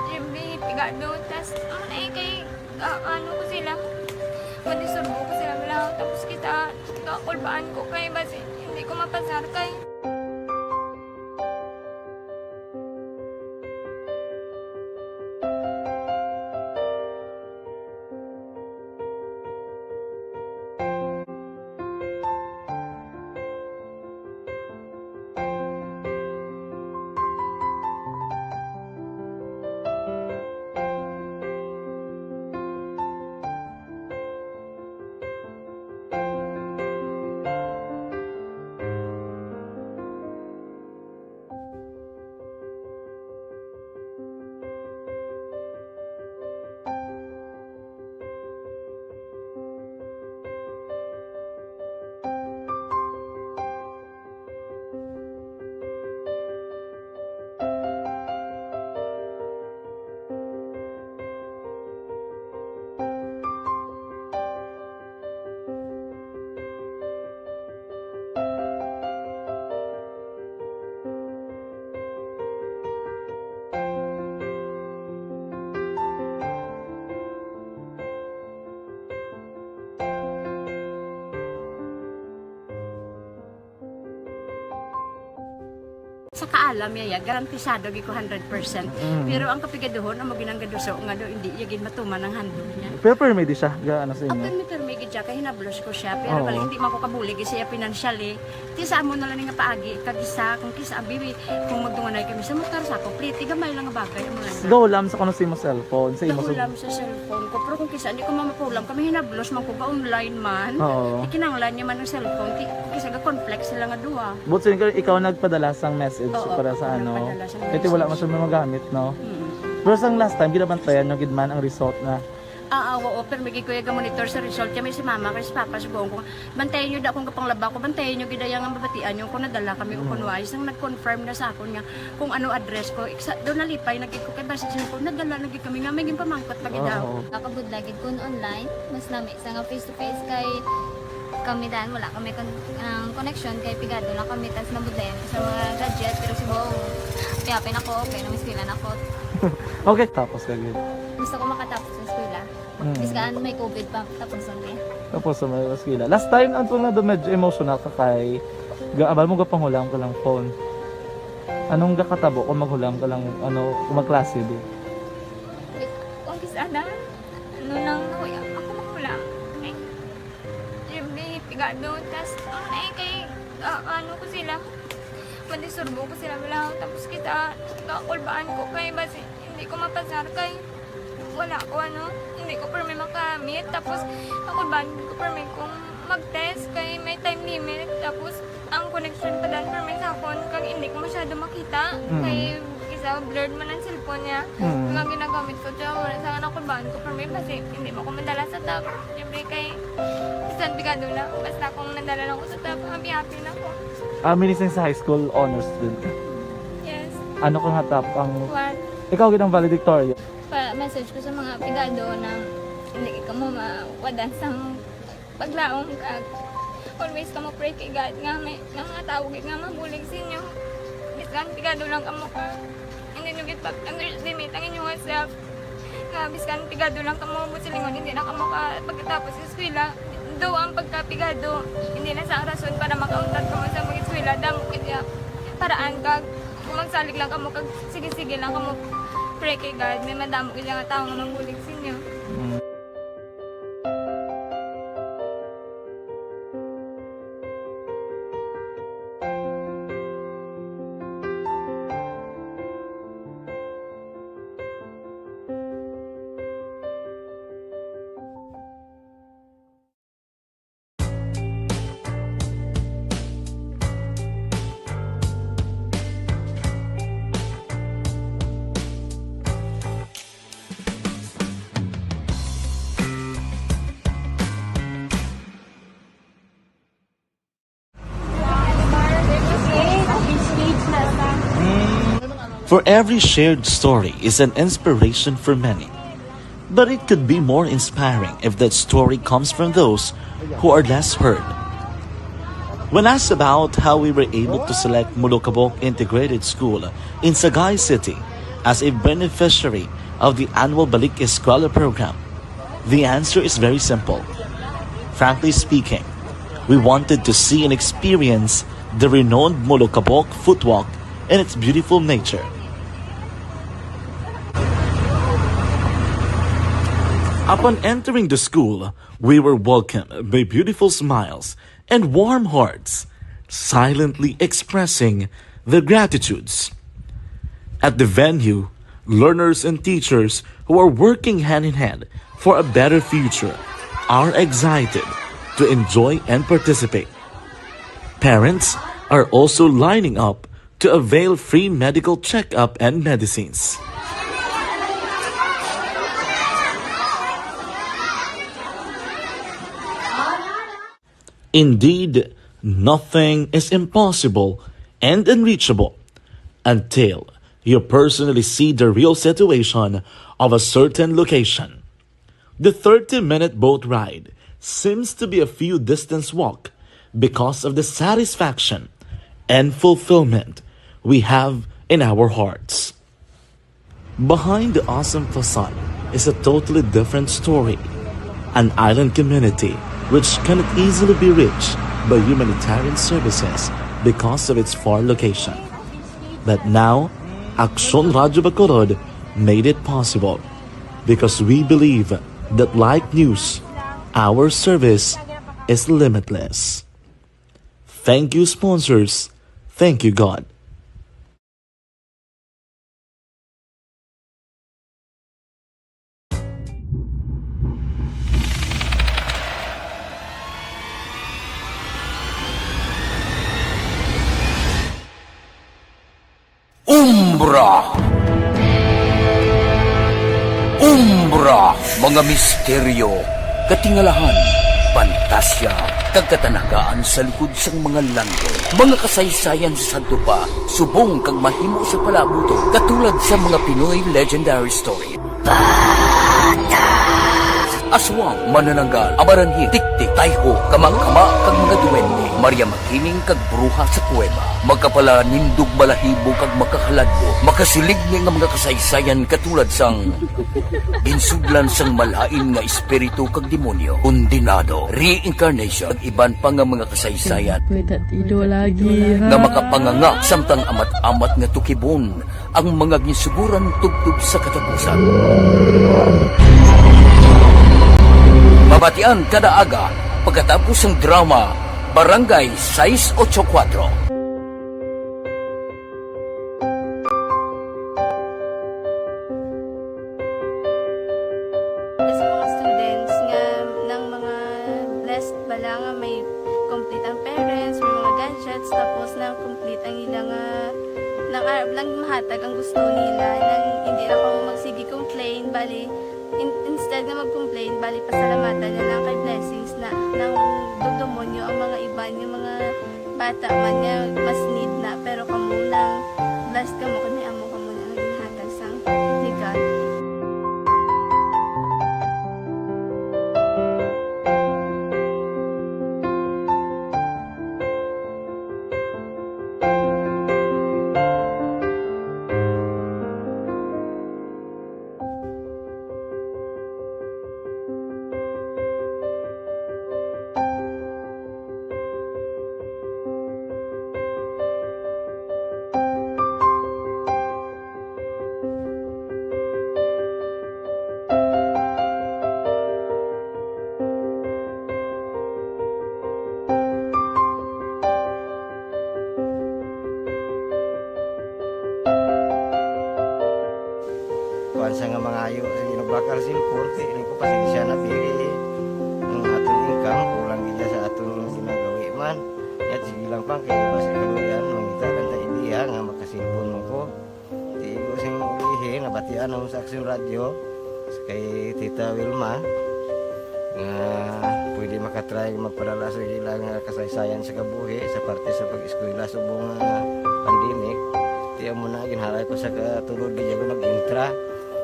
siyempre, pigado, tas, ano na eh, kay, ah, ano ko sila, madisurbo ko sila, wala, tapos kita, kakulbaan ko kay, basi, hindi ko mapasar kay, Alam niya, ya, garantisado gid ko hundred percent. Mm. Pero ang kapigaduhon, amo ginang gaduso nga do, hindi niya gid matuman ang handle niya. Pero permi di siya, ga-, ano sa inyo? Open mi permi gid siya, kay hinablos ko siya. Pero Oo. pag hindi man ko kabulig siya financially, ti sa amo na lang nga paagi, kag isa, kung kisa, abi, kung magtunganay kami sa motor, sa ako, pliti, gamay lang nga bagay, amo lang. Gahulam sa kuno sa imo cellphone, sa imo Gahulam sa cellphone ko, pero kung kisa, hindi ko mamapulam, kami hinablos man ko, ga-online man. Oo. Ikinanglan niya man ang cellphone, ti, kung kisa, ga-conflict sila nga duha. But since ikaw nagpadala sang message Oo, para sa ako ano, nagpadala sang kaya wala message. man siya magamit, no? Mm. Pero sang last time, ginabantayan nyo gid man ang result na. Ah, ah, oo, pero may gid ko yung monitor sa result. Kaya may si mama, kay si papa, subukan ko, "Bantayan nyo da akong kapanglaba ko, bantayan nyo gid ang mabatian nyo kung nadala kami o Mm. kung wala." Isang nag-confirm na sa akon nga kung ano address ko. Iksa, doon nalipay na gid ko kay basta siya ko, nadala na gid kami nga may ginpamangkot pa gid Oo, daw. oo. Nakabudlay gid kun online, mas nami sa nga face to face kay kami dan, wala kami kon-, ang connection kay pigado lang kami, tas nabudlayan ko sa mga gadget, pero subong, happy-happy na ko, okay na, may eskwela na ko. Okay, tapos ka gid. Gusto ko makatapos sa eskwela. Mm. Bisan may covid pa, tapos ang day. Tapos sa mga eskwela. Last time, ang tunga do medyo emotional ka kay ga-, abal mo gapanghulam ka lang phone. Anong gakatabo kung maghulam ka lang, ano, kung magklase di? Kung kis-, ano, ano nang nahuya, ako maghulam. Eh, Jimmy, pigado, tas, ang ay kay, ah, ano ko sila, mandisturbo ko sila, wala, tapos kita, kakulbaan ko kay, basi, hindi ko mapasar kay, wala ko, ano, hindi ko permi makamit, tapos, kakulbaan ko permi kung mag-test kay may time limit, tapos, ang connection pa dan permi sa akon, kag hindi ko masyado makita, Mm. kay, isa, blurred man ang cellphone niya, Mm. kag ang ginagamit ko, tiyan, wala sa nakulbaan ko permi, basi, hindi mo ko madala sa top. Siyempre kay, bisan pigado lang, basta kung nadala lang ko sa top, happy-happy na ko. Ah, meaning sa high school, honor student ka? Yes. Ano ka nga top ang One. Ikaw gid ang valedictorian? Pa-message ko sa mga pigado na hindi ka mo mawadan sang paglaom kag always ka mo pray kay God nga may, nga mga tawo gid nga mabulig sa inyo. Bisan pigado lang kamo ka. Hindi nyo gid pag-underestimate ang inyong self. Nga, biskan pigado lang kamo, buot silingon, hindi na kamo ka pagkatapos sa eskwela. Daw ang pagkapigado, hindi na sa rason para makauntat kamo sa mag-eskwela. Damo gid ya paraan kag kung magsalig lang kamo, kag sige-sige lang kamo, pray kay God, may madamo gid nga tawo nga magbulig sa inyo. Mm. For every shared story is an inspiration for many. But it could be more inspiring if that story comes from those who are less heard. When asked about how we were able to select Molokabok Integrated School in Sagay City as a beneficiary of the annual Balik Eskwela program, the answer is very simple. Frankly speaking, we wanted to see and experience the renowned Molokabok Footwalk and its beautiful nature. Upon entering the school, we were welcomed by beautiful smiles and warm hearts, silently expressing their gratitudes. At the venue, learners and teachers who are working hand in hand for a better future are excited to enjoy and participate. Parents are also lining up to avail free medical checkup and medicines. Indeed, nothing is impossible and unreachable until you personally see the real situation of a certain location. The thirty-minute boat ride seems to be a few distance walk because of the satisfaction and fulfillment we have in our hearts. Behind the awesome facade is a totally different story, an island community which cannot easily be reached by humanitarian services because of its far location. But now, Aksyon Radyo Bacolod made it possible because we believe that like news, our service is limitless. Thank you, sponsors. Thank you, God. Umbra. Umbra, mga misteryo, katingalahan, pantasya, kag katanagaan sa likod sang mga langit. Mga kasaysayan sa sadto pa, subong kag mahimo sa palaabuton, katulad sa mga Pinoy legendary story. Aswang, manananggal, amaranhil, tiktik, tayho, kamangkama, kag mga duwende, Maria Makiling, kag bruha sa kuweba. Magkapalanindog balahibo kag makahaladlo, makasiligni nga mga kasaysayan katulad sang ginsudlan sang malain nga espiritu kag demonyo, kondenado, reincarnation, kag iban pa nga mga kasaysayan May tatido lagi, ha? nga makapanganga samtang amat-amat nga tukibon ang mga ginsuguran tubtob sa katapusan. Mabatian kada aga pagkatapos sang drama Barangay sais ocho kuwatro. Sa mga students nga nang mga blessed bala nga may complete ang parents, may mga gadgets, tapos nang complete ang ila nga, nang arab lang mahatag ang gusto nila, nang hindi na kamo magsige complain, bali, in-, instead nga mag-complain, bali, pasalamatan na lang kay blessings na, nang dugdumonyo ang mga iban nga mga bata man nga mas need na, pero kamo nang blessed kamo kay may amo kamo na nga ginhatag sang ni God. Kuan sa nga mangayo, sige, nagbakal cellphone, kay rin ko pasensya na, biri. Ang aton income, kulang gid sa aton ginagawi man. Yat, sige lang pa, kay basi kaluyan, mangita lang ta idea nga makaselpon mo ko. Di ko sing ulihi, nabatian ako sa Aksyon Radyo, sa kay Tita Wilma, nga pwede makatry magpadala sa ilang, ah, kasaysayan sa kabuhi sa parte sa pag-eskwela subong nga pandemic. Di amo na, ginhalay ko sa katulod, di ako nag-intra.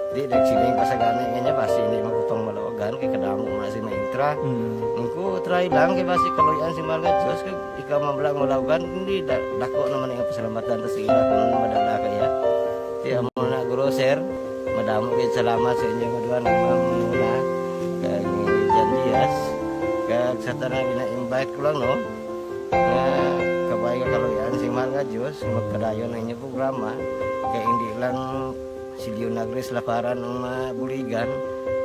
Di, nagsiling pa sa gani nga niya, basi hindi magkupang malawagan, kay kadamo mo na si maintra. Mm. Ang ko, try lang, kay basi kaluyan si Mahal nga Diyos, kag ikaw man lang malawagan, hindi, da-, dako naman ang pasalamatan ta sa ila kung madala kaya. Di, amo na, Guro, Sir, madamo kayo salamat sa inyo nga duha nga mga muna, kag ni Jan Diaz, kag sa tanan, gina-invite ko lang, no, nga kabay nga kaluyan si Mahal nga Diyos, magpadayon ang inyong programa, kay hindi lang si Leonagris Laparan ang mabuligan.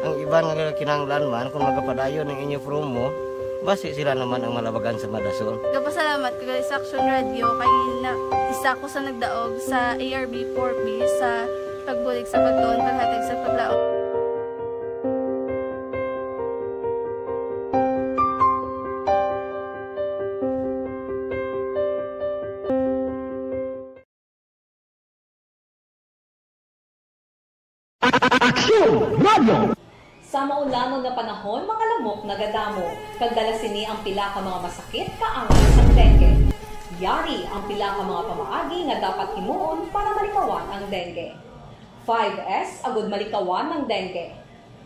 Ang iban nga kinahanglan man, kung magapadayon ang inyo promo, basi sila naman ang malabagan sa madason. Gapasalamat ko gali sa Action Radio kay na, isa ko sa nagdaog sa A R B four B sa pagbulig sa pagtuon, paghatag sa paglaom. Aksyon Radio. Sa maulanon nga panahon, mga lamok nagadamo, kag dala sini ang pila ka mga masakit kaangay sang dengue. Yari ang pila ka mga pamaagi nga dapat himuon para malikawan ang dengue. Five S agud malikawan ang dengue.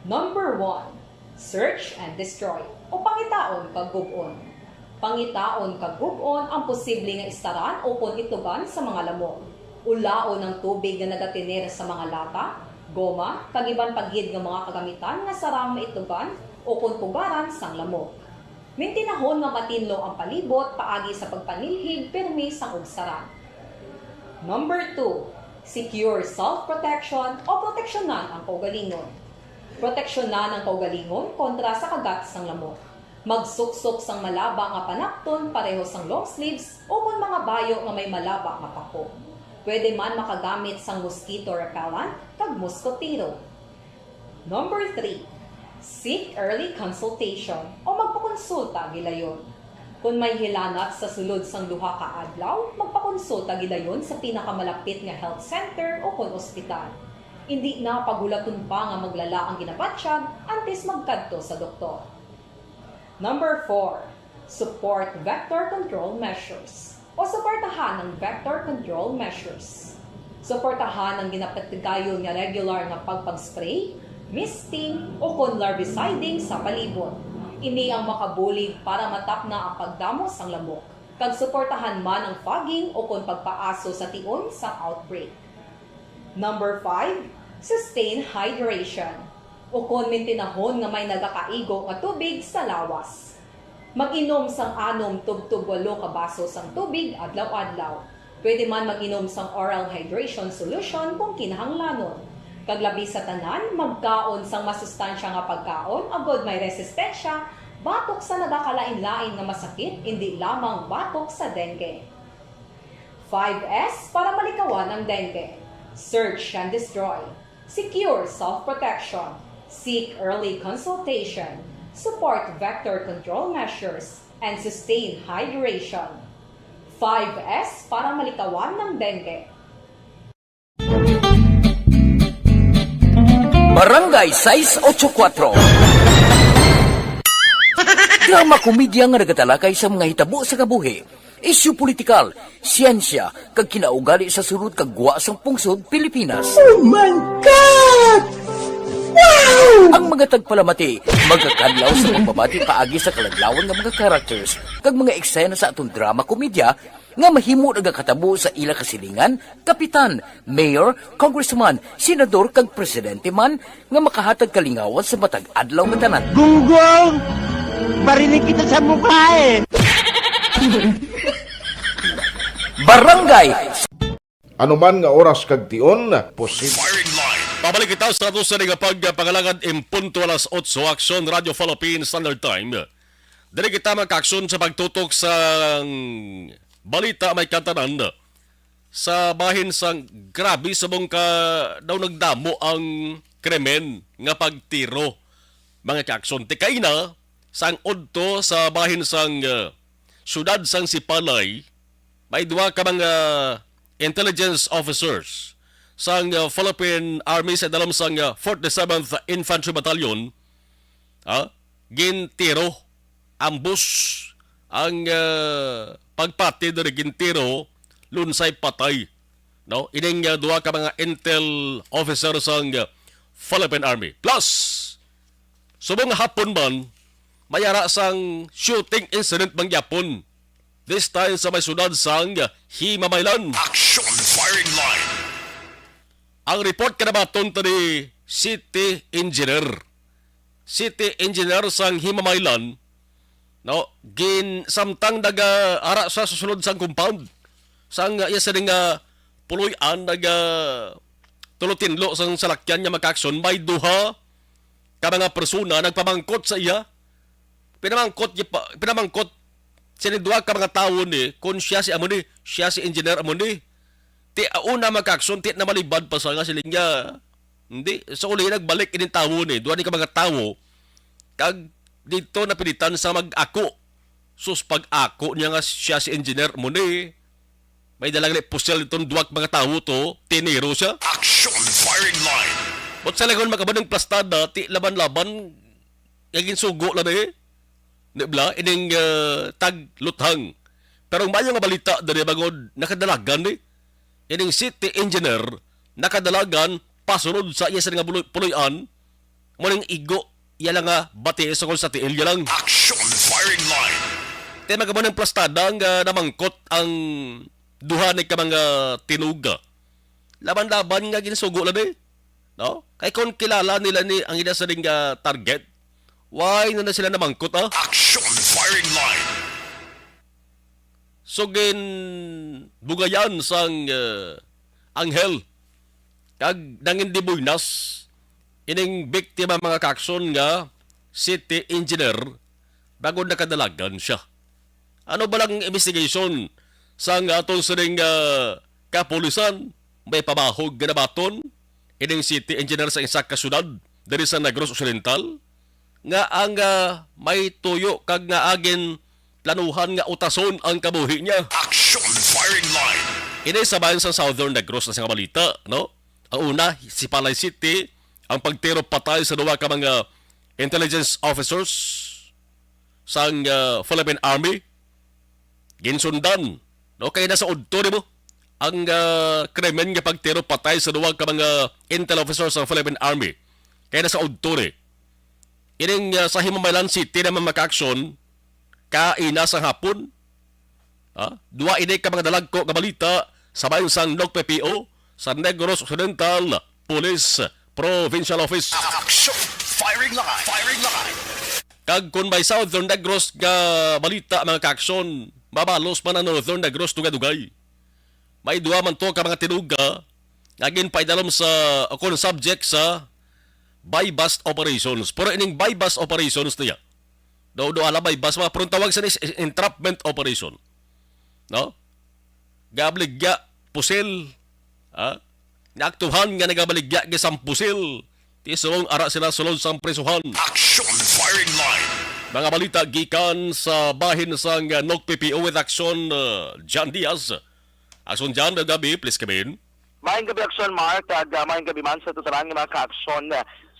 Number one, search and destroy, o pangitaon kag gub-on. Pangitaon kag gub-on ang posible nga istaran ukon itlogan sa mga lamok. Ulaon ang tubig nga nagatener sa mga lata, goma, kag iban pa gid nga mga kagamitan nga sarang maitlogan ukon pugaran sang lamok. Mintinahon nga matinlo ang palibot paagi sa pagpanilhig pirmi sang ugsaran. Number two, secure self-protection o proteksyonan ang kaugalingon. Proteksyonan ang kaugalingon kontra sa kagat sang lamok. Magsuksok sang malaba nga panapton pareho sang long sleeves ukon mga bayo nga may malaba nga pako. Pwede man makagamit sang mosquito repellent kag moskotero. Number three, seek early consultation o magpakonsulta gilayon. Kon may hilanat sa sulod sang duha ka adlaw, magpakonsulta gilayon sa pinakamalapit nga health center o kon ospital. Indi na paghulaton pa nga maglala ang ginabatyag antes magkadto sa doktor. Number four, support vector control measures o suportahan ang vector control measures. Suportahan ang ginapatigayon nga regular nga pagpag-spray, misting, o kon larviciding sa palibot. Ini ang makabulig para matapna ang pagdamo sang lamok, kag suportahan man ang fogging o kon pagpaaso sa tion sang outbreak. Number five, sustain hydration, ukon mintinahon nga may nagakaigo nga tubig sa lawas. Mag-inom sang anom tubtob walo ka baso sang tubig adlaw-adlaw. Pwede man mag-inom sang oral hydration solution kung kinahanglanon. Kag labi sa tanan, magkaon sang masustansya nga pagkaon agod may resistensya batok sa nagakalain-lain nga masakit, indi lamang batok sa dengue. Five S para malikawan ang dengue. Search and destroy. Secure self-protection. Seek early consultation. Support vector control measures. And sustain hydration. Five S para malikawan ang dengue. Barangay sais ocho kuatro. Drama komedya nga nagatalakay sa mga hitabo sa kabuhi, isyu politikal, siyensya, kag kinaugali sa sulod kag gwa sang pungsod Pilipinas. Oh my God! Wow! Ang mga tagpalamati magakadlaw sa pagbabati paagi sa kaladlawan nga mga characters kag mga eksena sa aton drama komedya nga mahimo nagakatabo sa ila kasilingan, kapitan, mayor, congressman, senador kag presidente man nga makahatag kalingawan sa matag adlaw nga tanan. Gunggong! Barinig kita sa mukha eh! Barangay Anuman nga oras kag tion, posible. Firing line. Pabalik kita sa ato sa nga pagpangalagad in punto alas otso, Aksyon Radyo Philippine Standard Time. Diri kita magkaaksyon sa pagtutok sa balita may kantanan sa bahin sang grabe sa mong ka daw nagdamo ang krimen nga pagtiro, mga kaaksyon. Tikaina sang udto sa bahin sang uh, siyudad sang Sipalay, may duha ka mga intelligence officers sang uh, Philippine Army sa dalom sang uh, forty-seventh Infantry Battalion, ha? Gintiro, ambos ang uh, pagpati diri, gintiro, lunsay patay, no? Ining uh, duha ka mga intel officer sang uh, Philippine Army. Plus, subong hapon man, may ara sang shooting incident mangyapon. This time sa may sudad sang Himamaylan. Action firing line. Ang report kanabaton to ni City Engineer. City Engineer sang Himamaylan, no, gin samtang naga ara sa susulod sang compound sang iya sining nga puloy-an, naga tulo tinlo sang salakyan nga magkaaksyon, may duha ka mga persona nagpamangkot sa iya. Pinamangkot, pinamangkot sini duha ka mga tawo ni kung siya si amo ni, siya si engineer amo ni. Ti auna magkaaksyon, ti na malibad pa sa nga siling niya. Hindi, sa uli nagbalik ining tawo ni, duha ni ka mga tawo, kag dito napilitan sa mag-ako. Sus, pag-ako niya nga siya si engineer mo ni, may dalang ni pusel itong duwag mga tawo to, tiniro siya. Action firing line. But sa lagon makabanang plastada, ti laban-laban, nga ginsugo lang eh. Di bla, ining uh, tagluthang. Pero ang mayo nga balita diri bangod nakadalagan ni. Ining city engineer nakadalagan pasunod sa iya sa nga buloy, puloy-an, muning igo iya lang nga bati sa kung sa tiil niya lang. Action firing line. Kaya magkamo ng plastada nga namangkot ang duha ni ka mga tinuga. Laban-laban nga ginsugo lang eh. No? Kay kung kilala nila ni ang ila sa ring uh, target, why na, na sila namangkot ah? Action firing line. So, ginbugayan sang, eh, anghel kag nangindibuinas ining biktima, mga kaaksyon, nga city engineer bangod nakadalagan sia. Ano ba lang investigation sang aton sining, ah, kapulisan? May pamahog nga nabaton ining city engineer sa isa ka syudad diri sa Negros Occidental nga ang, ah, may tuyo kag nga agin planuhan nga utason ang kabuhi niya. Action Firing Line. Ini sa bahin sa Southern Negros na nga balita, no? Ang una, Sipalay City, ang pagtiro patay sa duha ka mga intelligence officers sang, ah, Philippine Army. Ginsundan, no? Kay nasa udto nimo ang, ah, krimen nga pagtiro patay sa duha ka mga intel officers sang Philippine Army. Kay nasa udto ni. Ining, ah, sa Himamaylan City naman, mga kaaksyon, kaina sa hapon, ha? Duha ini ka mga dalagko nga balita sa bahin sang N O C P P O sa Negros Occidental Police Provincial Office. Action! Firing line! Firing line! Kag kung may Southern Negros nga balita, mga kaaksyon, mabalos man ang Northern Negros dugay-dugay. May duha man to ka mga tinuga nga ginpaidalom sa, o kung subject sa buy-bust operations. Pero ining buy-bust operations niya, daw, daw, ala buy-bust, mga, pero ang tawag sa is entrapment operation. No? Gabaligya pusil, ha? Naaktuhan nga nagabaligya gisang pusil. Ti subong ara sila sulod sang prisuhan. Action Firing Line. Mga balita gikan sa bahin sang N O C P P O with Action, uh, John Diaz. Action John, gabi, please come in. Maayong gabi, Action Mark, kag, ah, maayong gabi man sa tanan nga mga kaaksyon.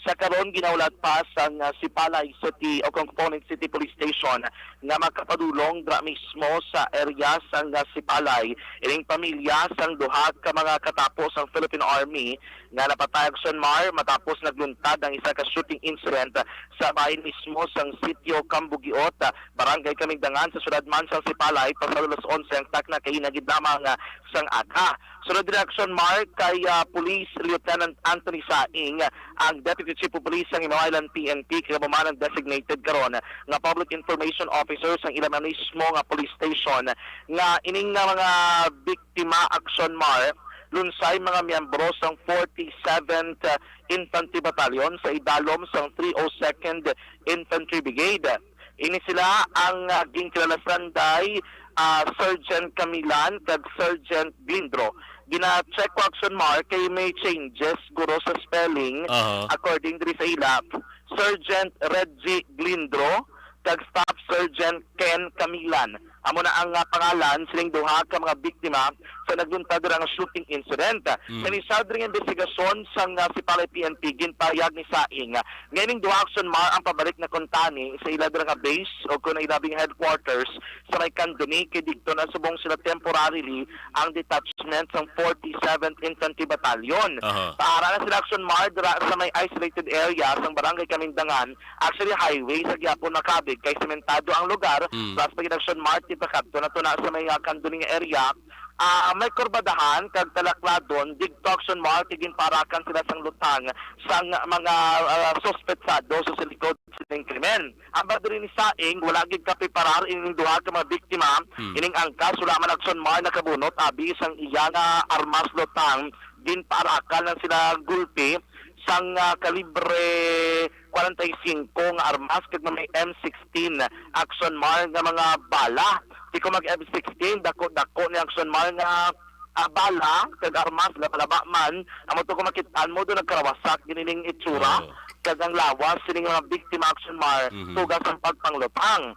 Sa karon, ginahulat pa sang, ah, Sipalay City o Component City Police Station nga makapadulong dira mismo sa area sang, ah, Sipalay ining pamilya sang duha ka mga katapo sang Philippine Army nga napatay, Action Mar, matapos nagluntad ang isa ka shooting incident sa bahin mismo sang sitio Cambugiot, ah, Barangay Kamindangan sa siyudad man sang Sipalay, pasado alas onse ang takna kaina gid lamang, ah, sang aga. Sunod reaksyon, Mark, kay, ah, Police Lieutenant Anthony Saing, ang Deputy Chief of Police sang Himamaylan P N P, kag amo man ang designated karon nga Public Information Officer sang ila mismo nga police station, nga ining nga mga biktima, Action Mar, lunsay mga miyembro sang forty-seventh Infantry Battalion sa idalom sang three oh second Infantry Brigade. Ini sila ang, ah, ginkilala sang day, ah, Sergeant Camilan kag Sergeant Glindro. Gina-check ko, Action Mar, kay may changes guro sa spelling. Aha. According diri sa ila, Sergeant Reggie Glindro kag Staff Sergeant Ken Camilan. Amo na ang, ah, pangalan sining duha ka mga biktima sa nagluntad dira nga shooting incident. Mm. Sa inisyal diri nga investigasyon sang, ah, Sipalay P N P, ginpahayag ni Saing, ah, nga ining duha, Action Mar, ang pabalik na kuntani sa ila dira nga base o kon ilabing headquarters sa may Candoni, kay didto na subong sila temporarily ang detachment sang forty-seventh Infantry Battalion. Aha. Paara na sila, Action Mar, dira sa may isolated area sang Barangay Kamindangan, actually highway sa gihapon makabig kay sementado ang lugar. Mm. Plus pag Action Mar, tipakadto na to na sa may, ah, Candoni nga area. Ah, may kurbadahan kag talakladon didto, Action Mar, kay ginpaarakan sila sang lutang sang mga, ah, suspetsado sa likod sining krimen. Ambag diri ni Saing, wala gid kapiparar ining duha ka mga biktima. Hmm. Ining angkas, wala man, Action Mar, nakabunot abi sang iya nga armas lutang. Ginpaarakan lang sila gulpi sang, ah, kalibre kwarenta y singko nga armas kag may M sixteen, Action Mar, nga mga bala. Ti kon mag M sixteen, dako-dako ni, Action Mar, nga, ah, bala kag armas, laba-laba man. Amo to, kung makit-an mo, do nagkarawasak gid ining itsura. Oo. Kag ang lawas sining mga biktima, Action Mar, mhm, tuga sang pagpanglutang.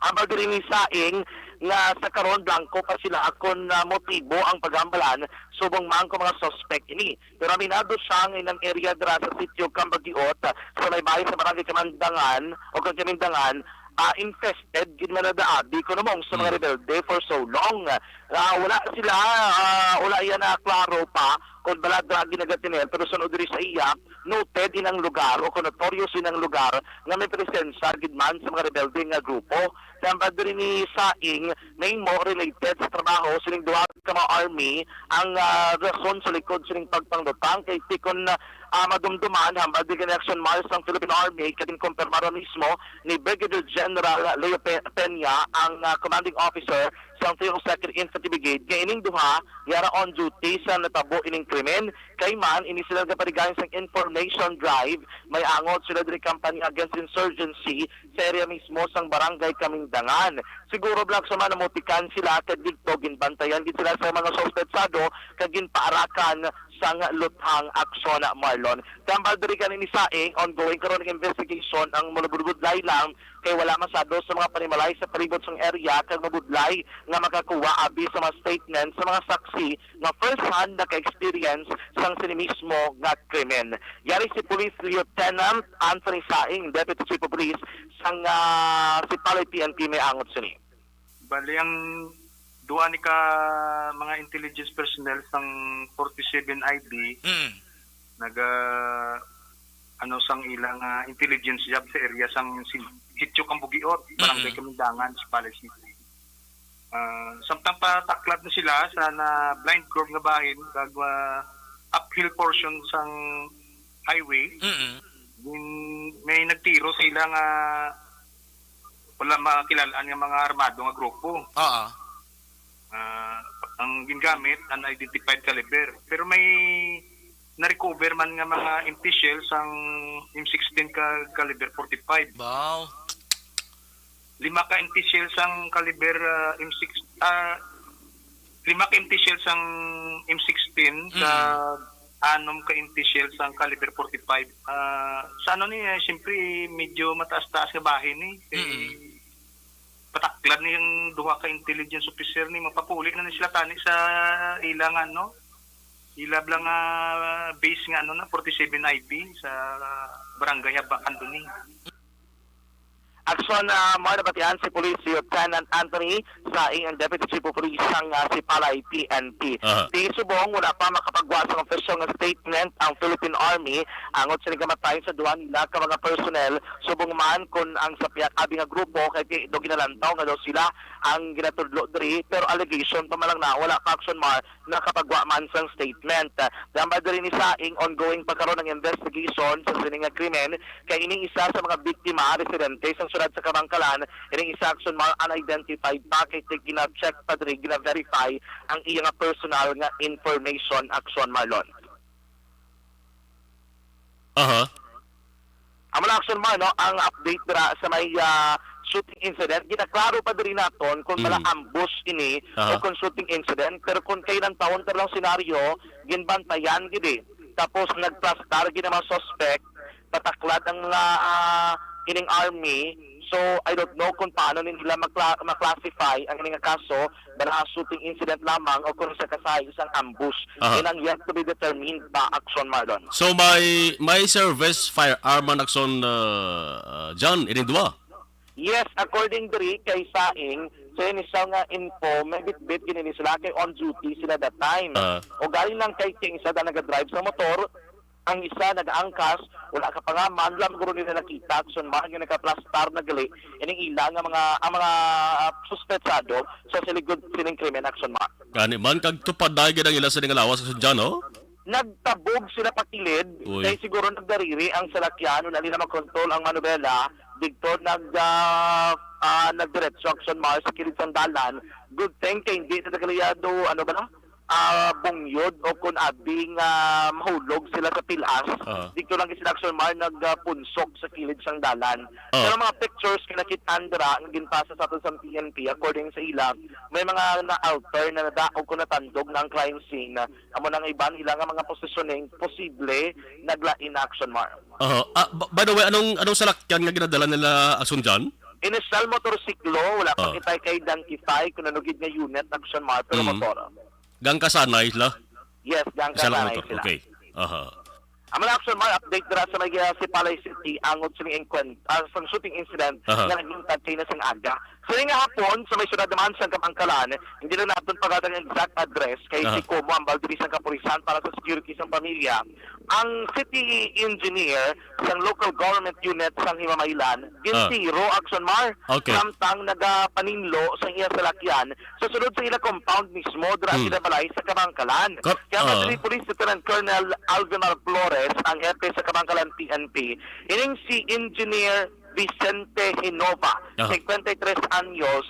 Ambag diri ni Saing nga sa karon, blanko pa sila kon, ah, motibo ang paghambalan subong man kon mga suspek ini. Pero aminado siya nga inang area dira sa sitio Cambagiot, ah, sa may bahin sa Barangay Kamindangan o kang Kamindangan, ah, infested gid man na daabi kuno mong sa mga, mm, rebelde for so long. Ah, wala sila, ah, wala iya na klaro pa kung bala dira ginagatiner, pero sunod diri sa iya, noted inang lugar o kung notorious inang lugar nga may presensya gid man sa mga rebelde nga grupo. Ambag diri ni Saing, nahimo related sa trabaho sining duha ka mga army ang, ah, rason sa likod sining pagpanglutang, kay ti kon, ah, ah, madumduman, hambal di gani, Action Mars, sang Philippine Army, kag ginkumpirmar mismo ni Brigadier General Leo Pe-, Peña, ang, ah, commanding officer sang three oh second Infantry Brigade, nga ining duha yara on duty sa natabo ining krimen. Kay man, ini sila gaparigayon sang information drive, may angot sila diri kampanya against insurgency sa area mismo sang Barangay Kamindangan. Siguro, Black, sa man namutikan sila, kag didto ginbantayan gid sila sa mga suspetsado kag ginpaarakan sang luthang, Action Marlon. Tambal diri kanini saing, ongoing karon ang investigation, ang malabudbudlay lang kay wala masado sa mga panimalay sa palibot sang area kag mabudlay nga makakuha abi sa mga statement sa mga saksi nga first hand naka-experience sang sini mismo nga krimen. Yari si Police Lieutenant Anthony Saing, Deputy Chief of Police sang, ah, Sipalay P N P, may angot sini. Bali, ang duha ni ka mga intelligence personnel sang forty-seven I B Mm. naga, ano, sang ilang, ah, intelligence job sa area sang Sin-, Sitio Cambugiot, Barangay Mm. Kamindangan, Sipalay City. Ah, samtang pataklad na sila sa na blind curve nga bahin kag, ah, uphill portion sang highway, Mm. din may nagtiro sa ila nga wala makilal-an nga mga armado nga grupo. Oo. Ah, ang gingamit, unidentified caliber. Pero may na-recover man nga mga empty shells ang M sixteen ka caliber forty-five. Wow. Lima ka empty shells ang caliber, ah, M six, ah, lima ka empty shells ang M sixteen, Mm. sa anom ka empty shells ang caliber forty-five. Ah, sa ano ni, eh, siyempre, medyo mataas-taas nga bahin ni. Kay Mm. pataklad ni ang duha ka intelligence officer ni, mapapuli na ni sila tani sa ilang, ano, ila lang, ah, base nga, ano, na forty-seven I B sa Barangay Haba, Candoni. Action, ah, Mar, nabatian si Police Lieutenant Anthony Saing, ang Deputy Chief of Police sang, ah, Sipalay P N P. Aha. Ti subong, wala pa makapagwa sang official nga statement ang Philippine Army angot sa kamatay sa duha nila ka mga personnel. Subong man kun ang sa pihak abi nga grupo kay ti do ginalantaw nga daw sila ang ginatudlo diri, pero allegation pa man lang na, wala pa, Action Mar, nakapagwa man sang statement. Tambal diri ni Saing, ongoing pa karon ang investigation sa sini nga krimen, kay ining isa sa mga biktima, residente sang siyudad sa Kabankalan, ining isa, Action Mar, unidentified pa, kay ti-, gina-check pa diri, gina-verify ang iya nga personal nga information, Action Marlon. Aha. Amo na, Action Mar, no, ang update dira sa may, ah, shooting incident. Ginaklaro pa diri naton kung Mm. bala ambush ini Aha. o kung shooting incident. Pero kung kay lang taon ta lang senaryo, ginbantayan gid eh. Tapos nagplastar gid ang mga suspect, pataklad ang mga, ah, ining army. So, I don't know kung paano nila makla-, maklasify ang ining kaso, bala shooting incident lamang o kung sa kasahi isang ambush. Aha. Yan ang yet to be determined pa, Action Marlon. So, may, may service firearm man, Action, uh, uh, John, ining duha? Yes, according diri kay Saing, sa initial nga info, may bitbit gid ni sila kay on duty sila that time. Ah. O galing lang kay King sa nagadrive sa motor, ang isa nagaangkas, wala ka pa nga, man lang guro nila nakita, Action Mar, nga nakaplastar na gali, ining ila nga mga, ang mga, ah, suspetsado sa siligod sining krimen, Action Mar. Gani man, kag tupad na gid ang ila sa nga lawas, Action John, no? Nagtabog sila pakilid, Uy. kay siguro nagdariri ang salakyan, wala nila makontrol ang manubela, dito nag, ah, ah, nagdiretso, Action Mar, sa kilid sang dalan. Good thing kay hindi na nagkaliado, ano ba na? ah, bungyod o kun abi nga mahulog sila sa pilas, Ah. dito lang gid sila, Action Mar, nagpunsok sa kilid sang dalan. Ah. Pero mga pictures nga nakit-an dira nga ginpasa sa aton sa P N P, according sa ila, may mga na-alter na nadaog o natandog na ang crime scene. Amo nang iban ila nga mga positioning posible naglain na, Action Mar. Aha. Ah, b-, by the way, anong, anong salakyan nga ginadala nila, Action John? Initial motorsiklo, wala pa Ah. kita kay identify kung ano gid nga unit, Action Mar, pero Mm. motor. Gangkasanay sila? Yes, Isa lang gangkasanay motor. sila. Okay. Aha. Amo na, Action Mar, update dira sa may, ah, Sipalay City. City angod sa ining enkwen-, ah, sa shooting incident Aha. nga nagluntad kay na sang aga. Sa nga hapon, sa may syudad naman sang Kabankalan, hindi lang naton paghatag ang exact address kay Aha. si Como ambal diri sa kapulisan para sa security sang pamilya. Ang city engineer sang local government unit sang Himamaylan, Ah. gintiro, Action Mar, Okay. samtang nagapaninlo sa iya salakyan sa sulod sa ila compound mismo dira Hmm. sa balay sa Kabankalan. Kor-, Kaya ah. Madrid Police Lieutenant Colonel Alvin R. Flores, ang hepe sa Kabankalan P N P, ining si Engineer Vicente Hinova, Aha. singkwenta y tres anyos,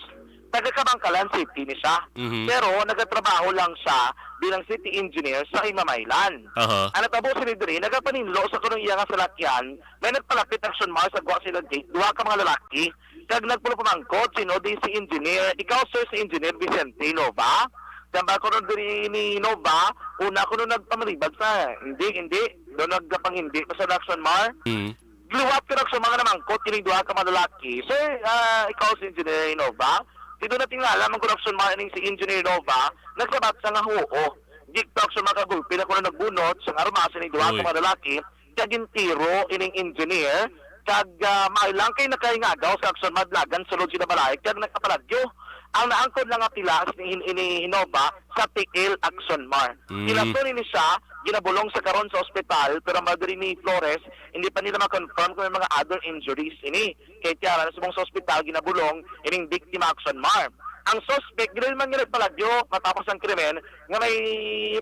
taga Kabankalan City ni siya. Mhm. Pero nagatrabaho lang siya bilang city engineer sa Himamaylan. Aha. Ang natabo sini diri, nagapaninlo sa kanang iya nga salakyan, may nagpalapit, Action Mar, sa gwa sila gate, duha ka mga lalaki, kag nagpulupamangkot, sino di si engineer? Ikaw, sir, si Engineer Vicente Nova? Samba ko nun diri ni Nova, una ko nun nagpamalibad sa, hindi, hindi. Doon nagkapang hindi pa sa Action Mar. Mm. Liwat ko, Action Mar, nga namangkot kining duha ka mga lalaki. Sir, ah, ikaw si Engineer Nova? Dito na tingala man ko, Action Mar, ning si Engineer Nova, nagsabat sa nga, "Oo." Di ko, Action Mar, kagulpi na ko na nagbunot sa armas ning duha ka Uy. mga lalaki, kag gintiro ining engineer, kag, ah, maayo lang kay nakaingagaw sa Action Mar, dalagan sulod sila balay, kag nakapalagyo. Ang naangkon lang nga pilas ni Hin-, ni Hinova sa tiil, Action Mar. Mm. Pilason ini siya, ginabulong sa karon sa ospital, pero ang diri ni Flores, hindi pa nila ma-confirm kung may mga other injuries ini. Kay tiara na subong sa ospital, ginabulong ining biktima, Action Mar. Ang suspect, dili man nga nagpalagyo matapos ang krimen, nga may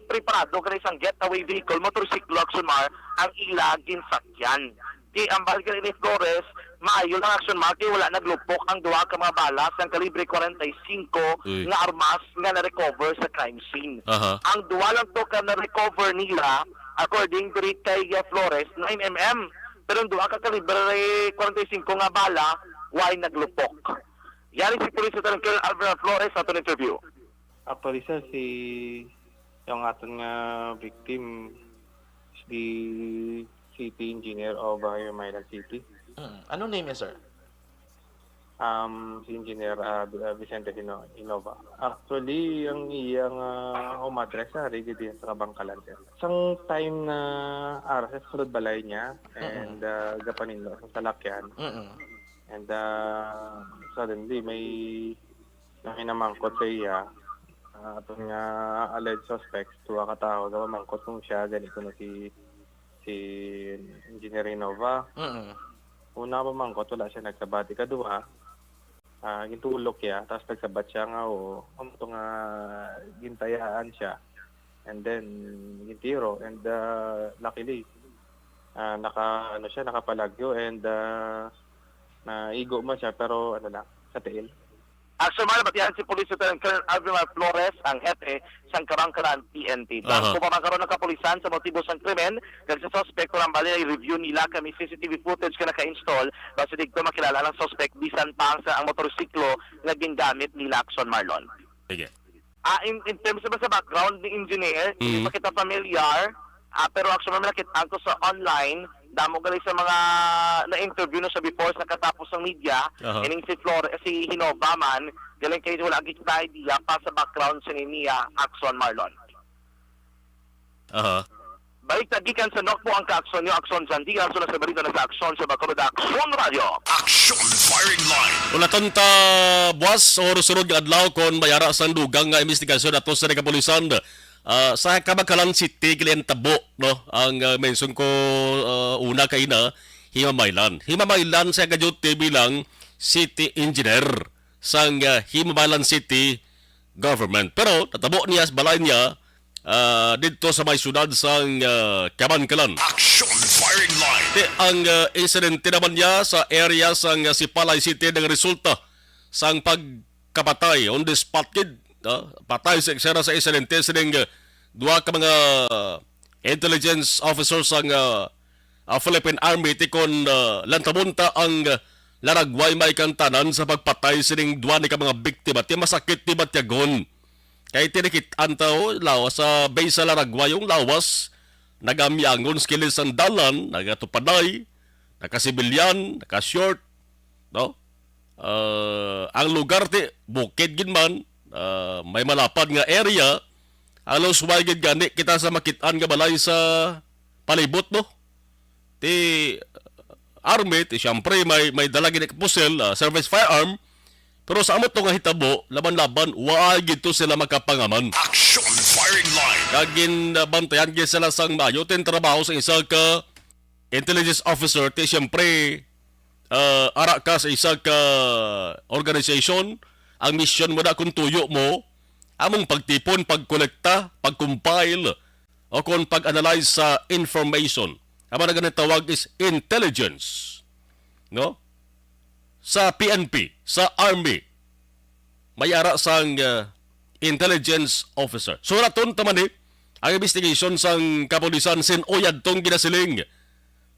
preparado ka isang getaway vehicle, motorsiklo, Action Mar, ang ila ginsakyan. Di ang bahal ni Flores, maayo lang, Action Mar, kay wala naglupok ang duha ka mga bala sang kalibre kwarenta y singko Uy. nga armas nga na-recover sa crime scene. Aha. Ang duha lang to ka na-recover nila, according diri kay, uh, Flores, nine M M. Pero ang duha ka kalibre kwarenta y singko nga bala, way naglupok. Yari si Police Lieutenant Colonel Alvin Flores sa aton interview. Actually, sir, si, yung aton nga victim is the city engineer of, uh, Himamaylan City. Mm. Anong name niya, sir? Um, si Engineer, uh, Vi-, uh, Vicente Hino-, Hinova. Actually, ang iyang, uh, home address na, ah, diri sa Kabankalan, sir. Sang time na ara sa sulod balay niya, Mm-mm. and, uh, gapaninlo sa salakyan. Mm-mm. And, uh, suddenly, may, may namangkot sa iya. Uh, aton nga alleged suspects, duha ka tawo, nga mamangkot kung siya, gani kuno si, si Engineer Hinova. Mm. Una, mamangkot, wala siya nagsabat. Ikaduha, ah, gintulok siya, tapos nagsabat siya nga, oo, amo to nga gintayaan siya. And then, gintiro. And, ah, luckily, ah, naka, ano siya, nakapalagyo and, ah, naigo man siya, pero ano lang, sa tiil. Action Mar, batihan si Police Lieutenant Colonel Alvin Mar Flores, ang hepe sang Kabankalan P N P. Aha. Dagko pa man karon ang kapulisan sa motibo sang krimen, kag sa suspect, pero ang bali na i-review nila kami C C T V footage nga naka-install, basi didto makilala ang suspect, bisan pa ang sa ang motorsiklo nga gingamit nila, Action Marlon. Sige. Ah, in, in terms naman sa background ni Engineer, hindi Mm. pa kita familiar, ah, pero actually may nakita ko sa online, damo gali sa mga na-interview na siya before sa katapos ng media, Aha. ining si Flor-, si Hinova man, galing kayo wala gid kita idea pa sa background sa niya, Action Marlon. Aha. Balik ta gikan sa Nokbo ang kaaksyon niyo, Action Jan Diaz, una sa balita na sa Action sa Bacolod, Action Radio. Action Firing Line. Ulaton ta, buwas, o sunod nga adlaw, kon may ara sang dugang nga investigasyon ato sa kapulisan. Ah, sa Kabankalan City, gali ang tabo, no? Ang, ah, mention ko, ah, una kaina, Himamaylan. Himamaylan sa ka-duty bilang city engineer sang, ah, Himamaylan City Government. Pero natabo niya sa balay niya, ah, didto sa may syudad sang, ah, Kabankalan. Action Firing Line. Ti, ang, ah, insidente naman niya sa area sang, ah, Sipalay City nang resulta sang pagkapatay on the spot gid, ah, patay sa eksena sa insidente sining, ah, duha ka mga intelligence officers sang, ah, ah, Philippine Army, ti kon, ah, lantamonta ang, ah, laragway may kantanan sa pagpatay sining duha ni ka mga biktima, ti masakit ti batyagon. Kay tinikit-an ta, oh, lawas sa base sa laragway, yung lawas, nagamyangon sa kilid sang dalan, nagatupaday, nakasibilyan, nakashort, no? Ah, ang lugar ti bukid gid man, ah, may malapad nga area, halos way gid gani kita sa makit-an nga balay sa palibot, no? Ti, army, ti siyempre may, may dala gid pusil, ah, service firearm. Pero sa amo to nga hitabo, laban-laban, wa gid to sila makapangaman. Action firing line. Kag ginbantayan gid sila sang maayo, tin trabaho sa isa ka intelligence officer, ti siyempre, ah, ara ka sa isa ka organization, ang misyon mo na kung tuyo mo, among pagtipon, pagkolekta, pag-compile, o kung pag-analyze sa information. Ang mga ginatawag is intelligence. No? Sa P N P, sa Army, may ara sang, ah, intelligence officer. Suraton ta man ni ang investigation sang kapulisan sin uyad tong ginasiling.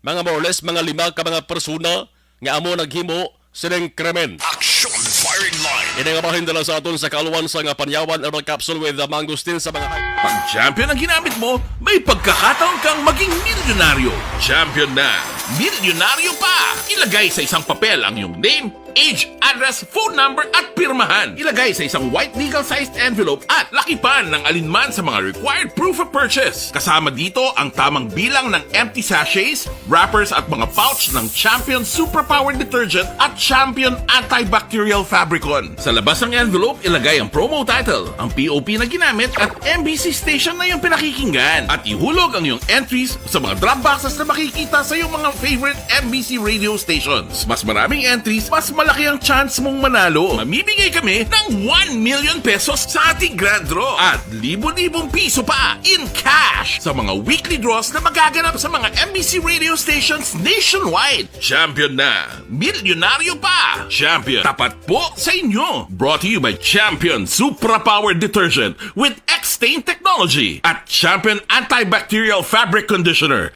Mga more or less, mga lima ka mga persona nga amo naghimo sining krimen. Action firing line. Ini nga bahin dala sa aton sa kaalwan sa nga Panyawan Herbal Capsule with the Mangosteen sa mga Pag champion ang ginamit mo, may pagkakataon kang maging milyonaryo. Champion na, milyonaryo pa! Ilagay sa isang papel ang iyong name, age, address, phone number, at pirmahan. Ilagay sa isang white legal-sized envelope at lakipan ng alinman sa mga required proof of purchase. Kasama dito ang tamang bilang ng empty sachets, wrappers, at mga pouch ng Champion Superpower Detergent at Champion Antibacterial Fabricon. Sa labas ng envelope, ilagay ang promo title, ang P O P na ginamit, at M B C station na iyong pinakikinggan. At ihulog ang iyong entries sa mga drop boxes na makikita sa iyong mga favorite M B C radio stations. Mas maraming entries, mas malaki ang chance mong manalo. Mamimigay kami ng one million pesos sa ating grand draw at libo-libong piso pa in cash sa mga weekly draws na magaganap sa mga M B C radio stations nationwide. Champion na! Milyonaryo pa! Champion, tapat po sa inyo! Brought to you by Champion Supra Power Detergent with X-Stain Technology at Champion Antibacterial Fabric Conditioner.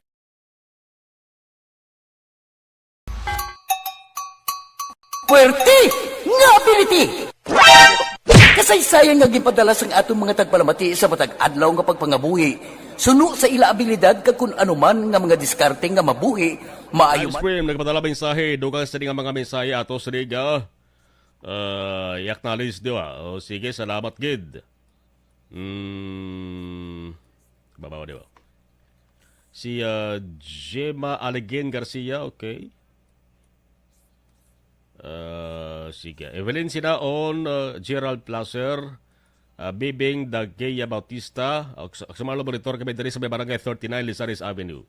Puwerte nga ability! Kasaysayan nga ginpadala sang aton mga tagpalamati sa matag adlaw nga pagpangabuhi, suno sa ila abilidad kag kun ano man nga mga diskarte nga mabuhi, maayo Live man. Stream, nagpadala mensahe, dugang sini nga mga mensahe ato sini nga, ah, i-acknowledge, di ba? O, sige, salamat gid. Mm, babaw, di ba? Si, ah, Gemma Aligin Garcia, okay. Ah, sige. Evelyn Sinaon, ah, Gerald Placer, ah, Bibing Daguia Bautista, ah, sa, sa mga monitor kami diri sa may Barangay thirty-nine, Lizares Avenue.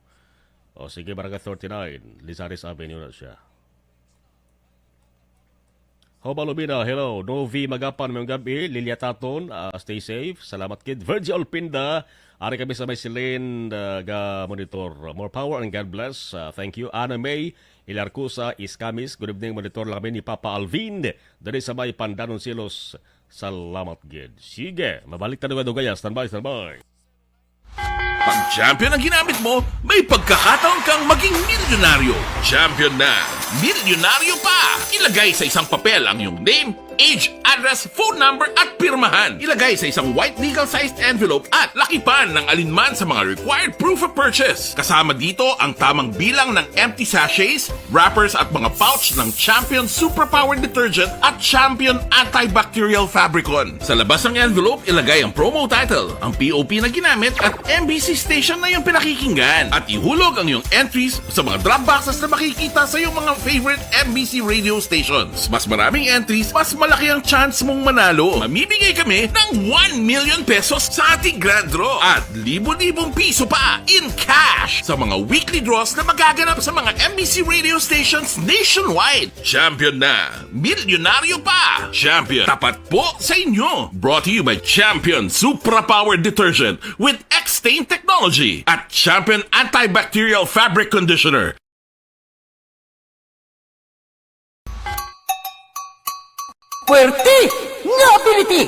O, sige, Barangay thirty-nine, Lizares Avenue na siya. Hoba Lumina, hello. Novi Magapan, mayong gabi. Lilia Taton, ah, stay safe. Salamat gid. Virgie Olpinda, ari kami sa may Silin, ah, ga monitor. More power and God bless. Ah, thank you. Ana May Ilarcusa, Iskamis, good evening. Monitor lang kami ni Papa Alvin diri sa may Pandanon Silos. Salamat gid. Sige, mabalik ta dugay-dugay, ah. Standby, standby. Pag champion ang ginamit mo, may pagkakataon kang maging milyonaryo. Champion na, milyonaryo pa! Ilagay sa isang papel ang iyong name, age, address, phone number, at pirmahan. Ilagay sa isang white legal-sized envelope at lakipan ng alinman sa mga required proof of purchase. Kasama dito ang tamang bilang ng empty sachets, wrappers, at mga pouch ng Champion Superpower Detergent at Champion Antibacterial Fabricon. Sa labas ng envelope, ilagay ang promo title, ang P O P na ginamit, at M B C station na iyong pinakikinggan. At ihulog ang iyong entries sa mga drop boxes na makikita sa iyong mga favorite M B C radio stations. Mas maraming entries, mas malaki ang chance mong manalo. Mamimigay kami ng one million pesos sa ating grand draw at libo-libong piso pa in cash sa mga weekly draws na magaganap sa mga M B C radio stations nationwide. Champion na! Milyonaryo pa! Champion, tapat po sa inyo! Brought to you by Champion Supra Power Detergent with X-Stain Technology at Champion Antibacterial Fabric Conditioner. Puwerte nga ability!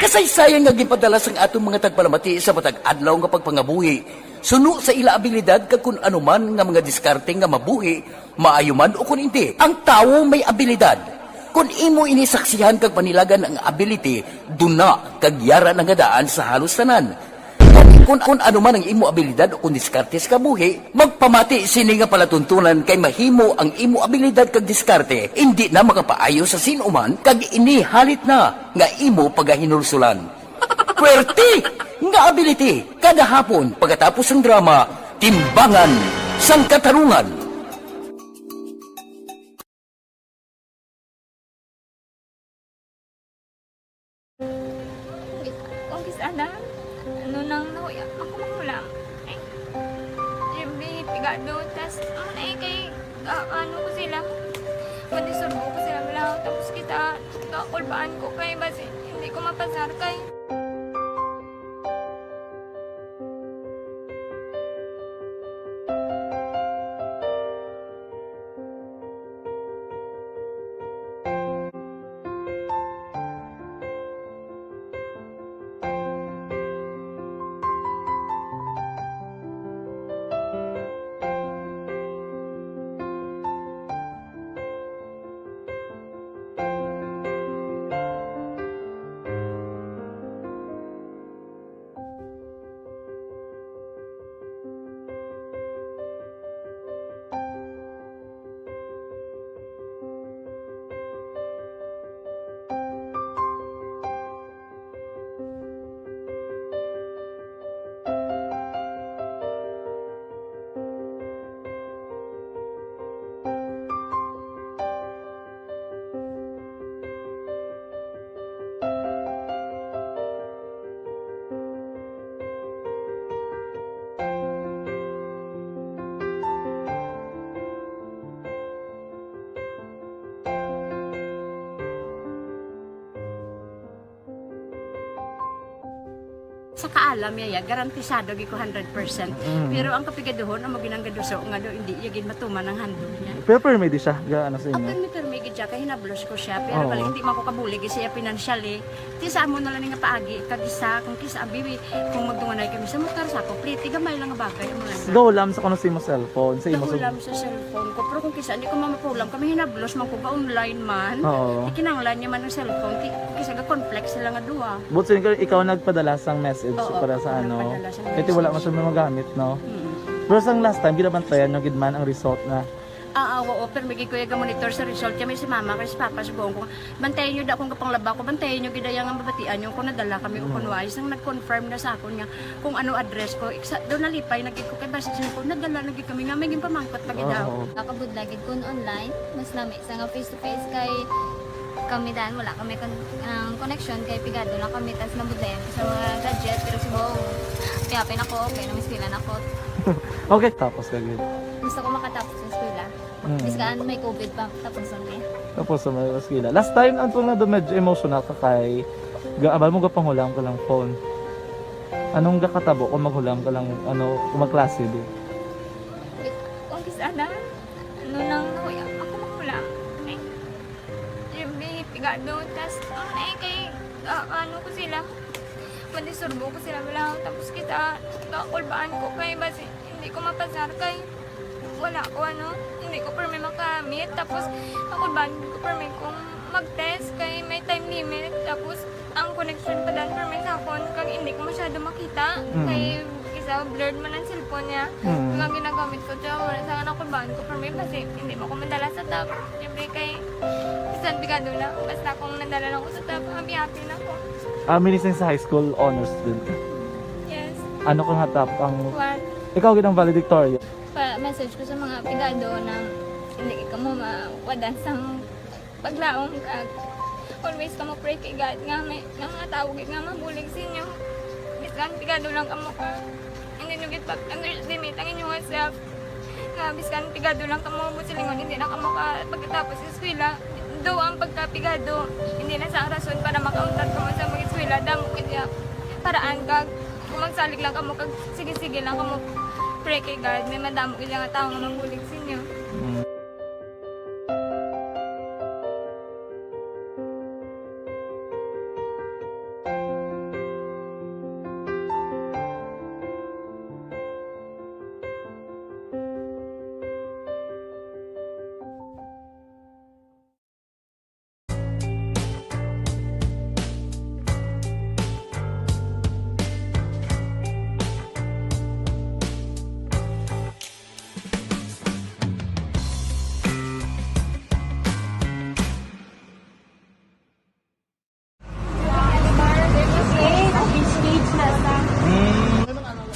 Kasaysayan nga ginpadala sang aton mga tagpalamati sa matag adlaw nga pagpangabuhi, suno sa ila abilidad kag kun ano man nga mga diskarte nga mabuhi, maayo man o kun indi. Ang tawo may abilidad. Kun imo ini saksihan kag panilagan ang ability, duna kag yara na nga daan sa halos tanan. Gani, kun, kun ano man ang imo abilidad o kun diskarte sa kabuhi, magpamati sini nga palatuntunan kay mahimo ang imo abilidad kag diskarte indi na makapaayo sa sin-o man kag ini halit na nga imo pagahinulsulan. Puwerte nga ability kada hapon pagkatapos sang drama, Timbangan sang Katarungan. Pigado, tas, ano na eh, kay, ah, ano ko sila, madisturbo ko sila, wala. Tapos kita, kakulbaan ko kay, basi, hindi ko mapasar kay. Sa kaalam niya, ya, garantisado gid ko hundred percent. Mm. Pero ang kapigaduhon, amo ginang gaduso nga do, hindi iya gid matuman ang handog niya. Pero permi di siya, ga, ano sa inyo? Permi, permi gid siya, kay hinablos ko siya. Pero Oo. Bali, hindi man ko kabulig siya financially. Ti sa amo na lang nga paagi, kag isa, kung kisa, abi, kung magdunganay kami sa motor, sa ako, pliti, gamay lang nga bagay, amo lang. Gahulam sa kuno sa imo cellphone, sa imo sa Gahulam sa cellphone ko. Pero kung kisa, hindi ko mamapulam kami, hinablos man ko, ga-online man. Oo. Ti kinahanglan niya man ang cellphone, ti, kung kisa, ga-conflict sila nga duha. But since ikaw nagpadala sang message Oo, para sa ako ano, nagpadala sang kaya ti wala man message. Siya magamit, no? Mm. Pero sang last time, ginabantayan nyo gid man ang result na Ah, ah, oo, pero may gid ko iya ga-monitor sa result. Kaya may si mama, kay si papa, sugoon ko, "Bantayan nyo da akong gapanglaba ko, bantayan nyo gid iya nga mabatian nyo kung nadala kami o Mm. kung wala." Isang nag-confirm na sa akon nga kung ano address ko. Iksa, daw nalipay na gid ko kay basi siya ko, nadala na gid kami nga may ginpamangkot pa gid daw. Oo. Nakabudlay gid kun online, mas nami sa nga face to face kay kami dan, wala kami kon-, ang connection kay pigado lang kami, tas nabudlayan ko sa mga gadget, pero si Bong, piyapin ako, okay na, may eskwela na ako. Okay, tapos ka gid. Gusto ko makatapos sa eskwela. Mm. Bisan may covid pa, tapos ang day. Tapos sa may eskwela. Last time, ang tunga do medyo emotional ka kay ga-, abal mo gapanghulam ka lang phone. Anong gakatabo kung maghulam ka lang, ano, kung magklase di? Kung kis-, ano, ano nang nahuya, ako maghulam. Eh, yung may pigado, tas, ano eh, kay, ah, ano ko sila, madisturbo ko sila, wala. Tapos kita, kakulbaan ko kay, basi, hindi ko mapasar kay, wala ko, ano, hindi ko permi makamit. Tapos, ako ba, hindi ko permi kung mag-test kay may time limit. Tapos, ang connection pa dan permi sa akon, kag hindi ko masyado makita. Mm. Kay, isa, blurred man ang cellphone niya. Mm. Kag ang ginagamit ko, siya, wala sa anak ko, baan ko permi, kasi hindi mo ko madala sa top. Siyempre, kay, bisan pigado na, basta kung nadala lang ko sa top, happy-happy na ko. Ah, minising sa high school, honors student ka? Yes. Ano ka nga top? Ang One. Ikaw, gid ang valedictorian? Pa-message ko sa mga pigado na hindi kamo mawadan sang paglaom kag always kamo pray kay God nga may, nga mga tawo gid nga mabulig sa inyo. Bisan pigado lang kamo ka, hindi nyo gid pag-underestimate ang inyong self. Nga bisan pigado lang kamo, buot silingon, hindi na kamo ka pagkatapos sa eskwela. Though ang pagkapigado, hindi na sa rason para makauntat kamo sa mag-eskwela, damo gid ya paraan kag kung magsalig lang kamo kag sige-sige lang kamo pray kay God, may madamo gid nga tawo nga mabulig sa inyo. Mm.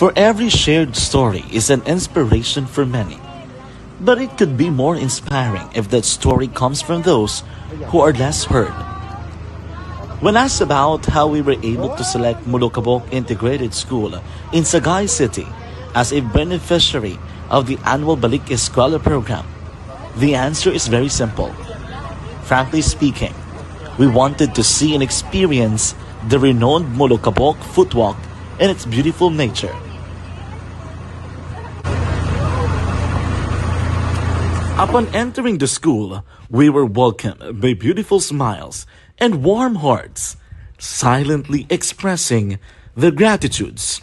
For every shared story is an inspiration for many. But it could be more inspiring if that story comes from those who are less heard. When asked about how we were able to select Molokabok Integrated School in Sagay City as a beneficiary of the annual Balik Eskwela program? The answer is very simple. Frankly speaking, we wanted to see and experience the renowned Molokabok footwalk and its beautiful nature. Upon entering the school, we were welcomed by beautiful smiles and warm hearts, silently expressing their gratitudes.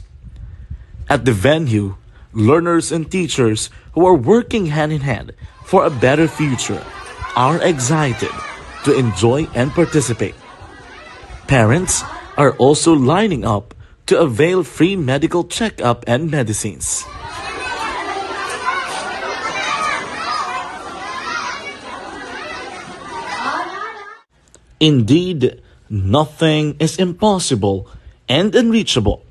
At the venue, learners and teachers who are working hand in hand for a better future are excited to enjoy and participate. Parents are also lining up to avail free medical checkup and medicines. Indeed, nothing is impossible and unreachable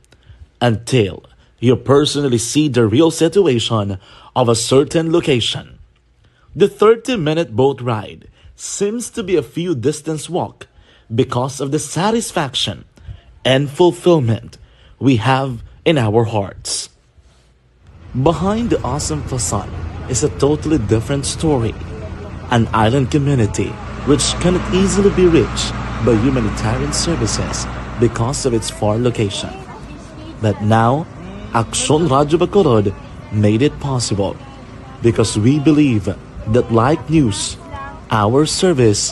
until you personally see the real situation of a certain location. The thirty-minute boat ride seems to be a few distance walk because of the satisfaction and fulfillment we have in our hearts. Behind the awesome facade is a totally different story. An island community which cannot easily be reached by humanitarian services because of its far location. But now, Aksyon Radyo Bacolod made it possible because we believe that, like news, our service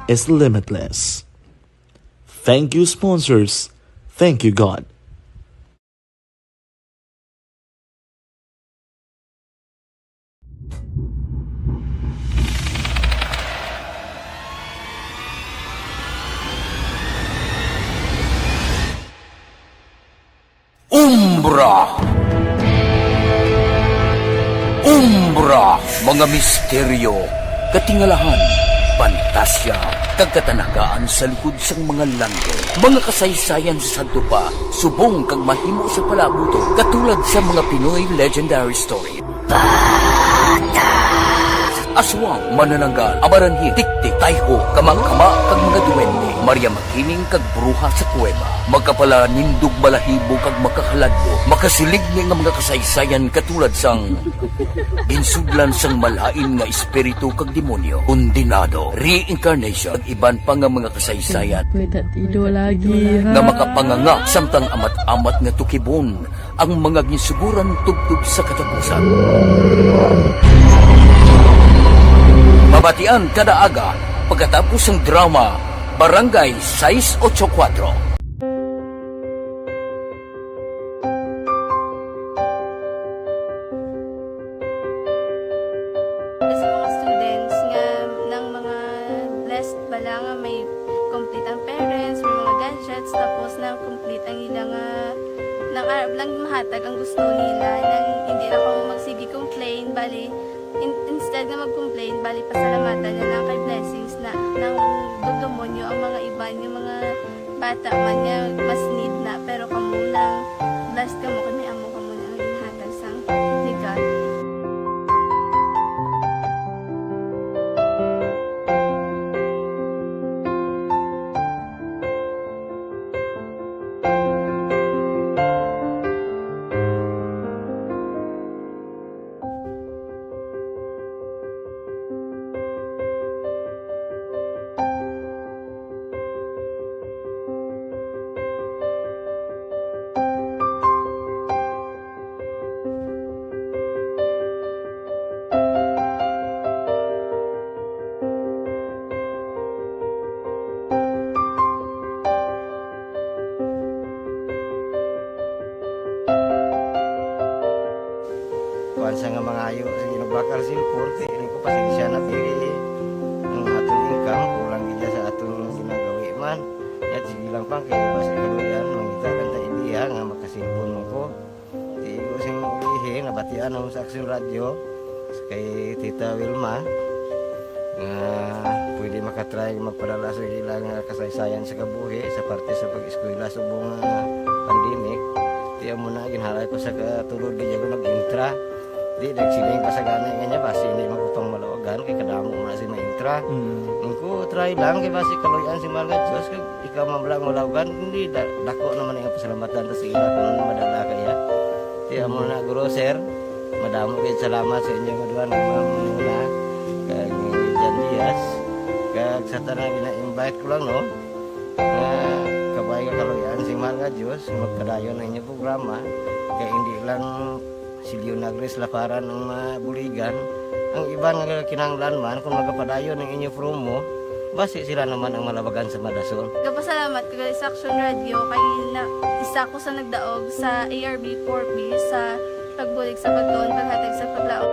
is limitless. Thank you, sponsors. Thank you, God. Umbra. Umbra, mga misteryo, katingalahan, pantasya, kag katanagaan sa likod sang mga langit. Mga kasaysayan sa sadto pa, subong kag mahimo sa palaabuton, katulad sa mga Pinoy legendary story. Aswang, manananggal, amaranhit, tiktik, tayho, kamakama, kag mga duwende, Maria Makiling kag bruha sa kuweba, makapalanindog balahibo kag makahaladlok, makasiligni nga mga kasaysayan katulad sang ginsudlan sang malain nga espiritu kag demonyo, kondenado, reincarnation, kag iban pa nga mga kasaysayan May tatido lagi, ha? nga makapanganga samtang amat-amat nga tukibon ang mga ginsuguran tubtob sa katapusan. Mabatian kada aga pagkatapos sang drama Barangay sais ocho kuwatro. Sa mga students nga nang mga blessed bala nga may complete ang parents, may mga gadgets, tapos na complete ang ila nga nang arab lang mahatag ang gusto nila, nang hindi na kamo magsige complain, bali in, instead nga mag-complain, bali pasalamatan na lang kay blessings na nang dugdumon nyo ang mga iban, yung mga bata man nga mas need na, pero kamo lang blessed kamo kay may amo kamo na ang ginhatag sang ni God. Kuan sa nga mangayo sa ginubakal sa cellphone, kay ini ko pasensya na diri ang aton income, kulang gid sa aton ginagawi man. Yat sige lang pang kay basi kaluyan, mangita lang ta idea nga makasilpon mo ko. Di ko sing ulihi, nabatian mo sa Aksyon Radyo kay Tita Wilma nga pwede makatry magpadala sa ilang kasaysayan sa kabuhi sa parte sa pag-eskwela subong nga pandemic. Tiyan mo na, ginhalay ko sa katulod, di ako nag-intra. Di, nagsiling pa sa gani nga niya, basi hindi man ko pang malawagan, kay kadamo mo na si ma-intra. Mm. Ang ko, try lang, kay basi kaluyan si Mahal nga Diyos, kay ikaw man lang malawagan, hindi, da, dako naman ang pasalamatan ta sa ila kung ano madala kaya. Tiyan mo na, guro, sir, Damo gid salamat sa inyo nga duha, nga Ma'am Mona kag ni Jan Diaz. Kag sa tanan, gina-invite ko lang, no, nga kabay nga kaluy-an sing Mahal nga Dios, magpadayon ang inyo programa. Kay hindi lang si Leonagris Laparan ang mabuligan. Ang iban nga kinahanglan man, kung magapadayon ang inyo promo, basi sila naman ang malabagan sa madason. Gapasalamat ko gali sa Action Radio kay na, isa ko sa nagdaog sa A R B four B sa pagbulig sa pagtuon, paghatag sa paglaom.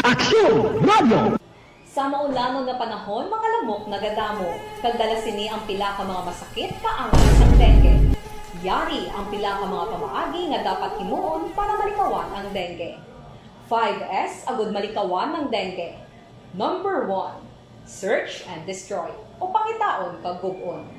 Aksyon Radio! Sa maulanon nga panahon, mga lamok nagadamo, kag dala sini ang pila ka mga masakit kaangay sang dengue. Yari ang pila ka mga pamaagi nga dapat himuon para malikawan ang dengue. Five S agud malikawan ang dengue. Number one, search and destroy, o pangitaon kag gub-on.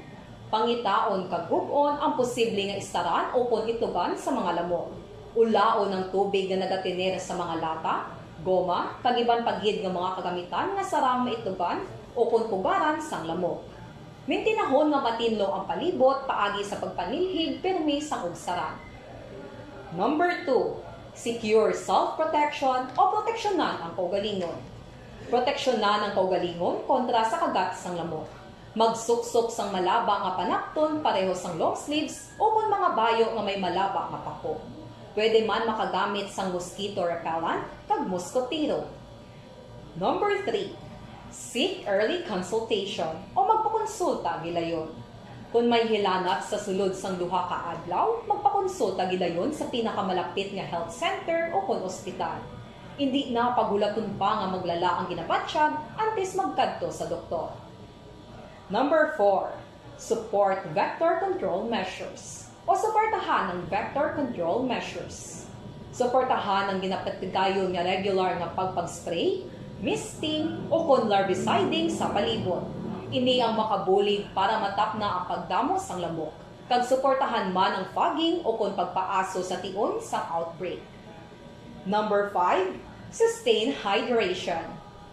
Pangitaon kag gub-on ang posible nga istaran ukon itugan sa mga lamok. Ulaon ang tubig nga nagatener sa mga lata, goma, kag iban pa gid nga mga kagamitan nga sarang maitugan ukon pugaran sang lamok. Mintinahon nga matinlo ang palibot paagi sa pagpanilhig pirmi sang ubsaran. Number two, secure self-protection o proteksyonan ang kaugalingon. Proteksyonan ang kaugalingon kontra sa kagat sang lamok. Magsuksok sang malaba nga panapton pareho sang long sleeves ukon mga bayo nga may malaba nga pako. Pwede man makagamit sang mosquito repellent kag moskotero. Number three, seek early consultation o magpakonsulta gilayon. Kon may hilanat sa sulod sang duha ka adlaw, magpakonsulta gilayon sa pinakamalapit nga health center ukon ospital. Indi na paghulaton pa nga maglala ang ginabatyag antes magkadto sa doktor. Number four, support vector control measures o suportahan ang vector control measures. Suportahan ang ginapatigayon nga regular nga pagpag-spray, misting, ukon larviciding sa palibot. Ini ang makabulig para matapna ang pagdamo sang lamok, kag suportahan man ang fogging ukon pagpaaso sa tion sang outbreak. Number five, sustain hydration,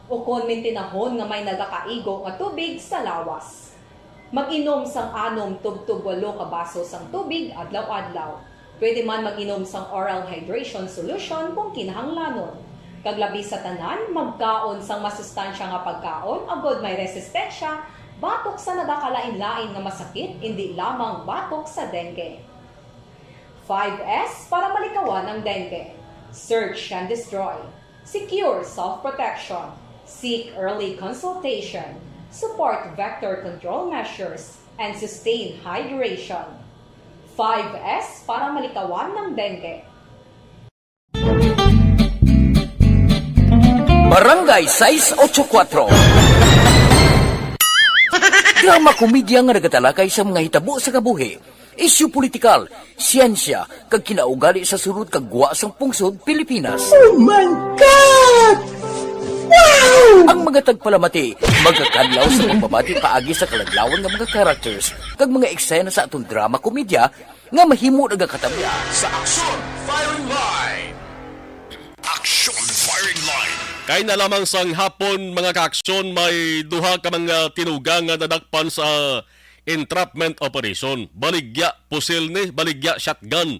ukon mintinahon nga may nagakaigo nga tubig sa lawas. Mag-inom sang anom tubtob walo ka baso sang tubig adlaw-adlaw. Pwede man mag-inom sang oral hydration solution kung kinahanglanon. Kag labi sa tanan, magkaon sang masustansya nga pagkaon agod may resistensya batok sa nagakalain-lain nga masakit, indi lamang batok sa dengue. Five S para malikawan ang dengue. Search and destroy. Secure self-protection. Seek early consultation. Support vector control measures and sustain hydration. Five S para malikawan ng dengue. Barangay sais ocho kuatro. Drama komedya nga nagatalakay sa mga hitabo sa kabuhi, isyu politikal, siyensya, kag kinaugali sa sulod kag gwa sang pungsod Pilipinas. Oh my God! Wow! Ang mga tagpalamati magakadlaw sa pagpamati paagi sa kaladlawan nga mga characters kag mga eksena sa aton drama komedya nga mahimo nagakatamya sa Aksyon Firing Line. Aksyon Firing Line. Kay na lamang sang hapon, mga kaaksyon, may duha ka mga tinuga nga nadakpan sa entrapment operation. Baligya pusil ni, baligya shotgun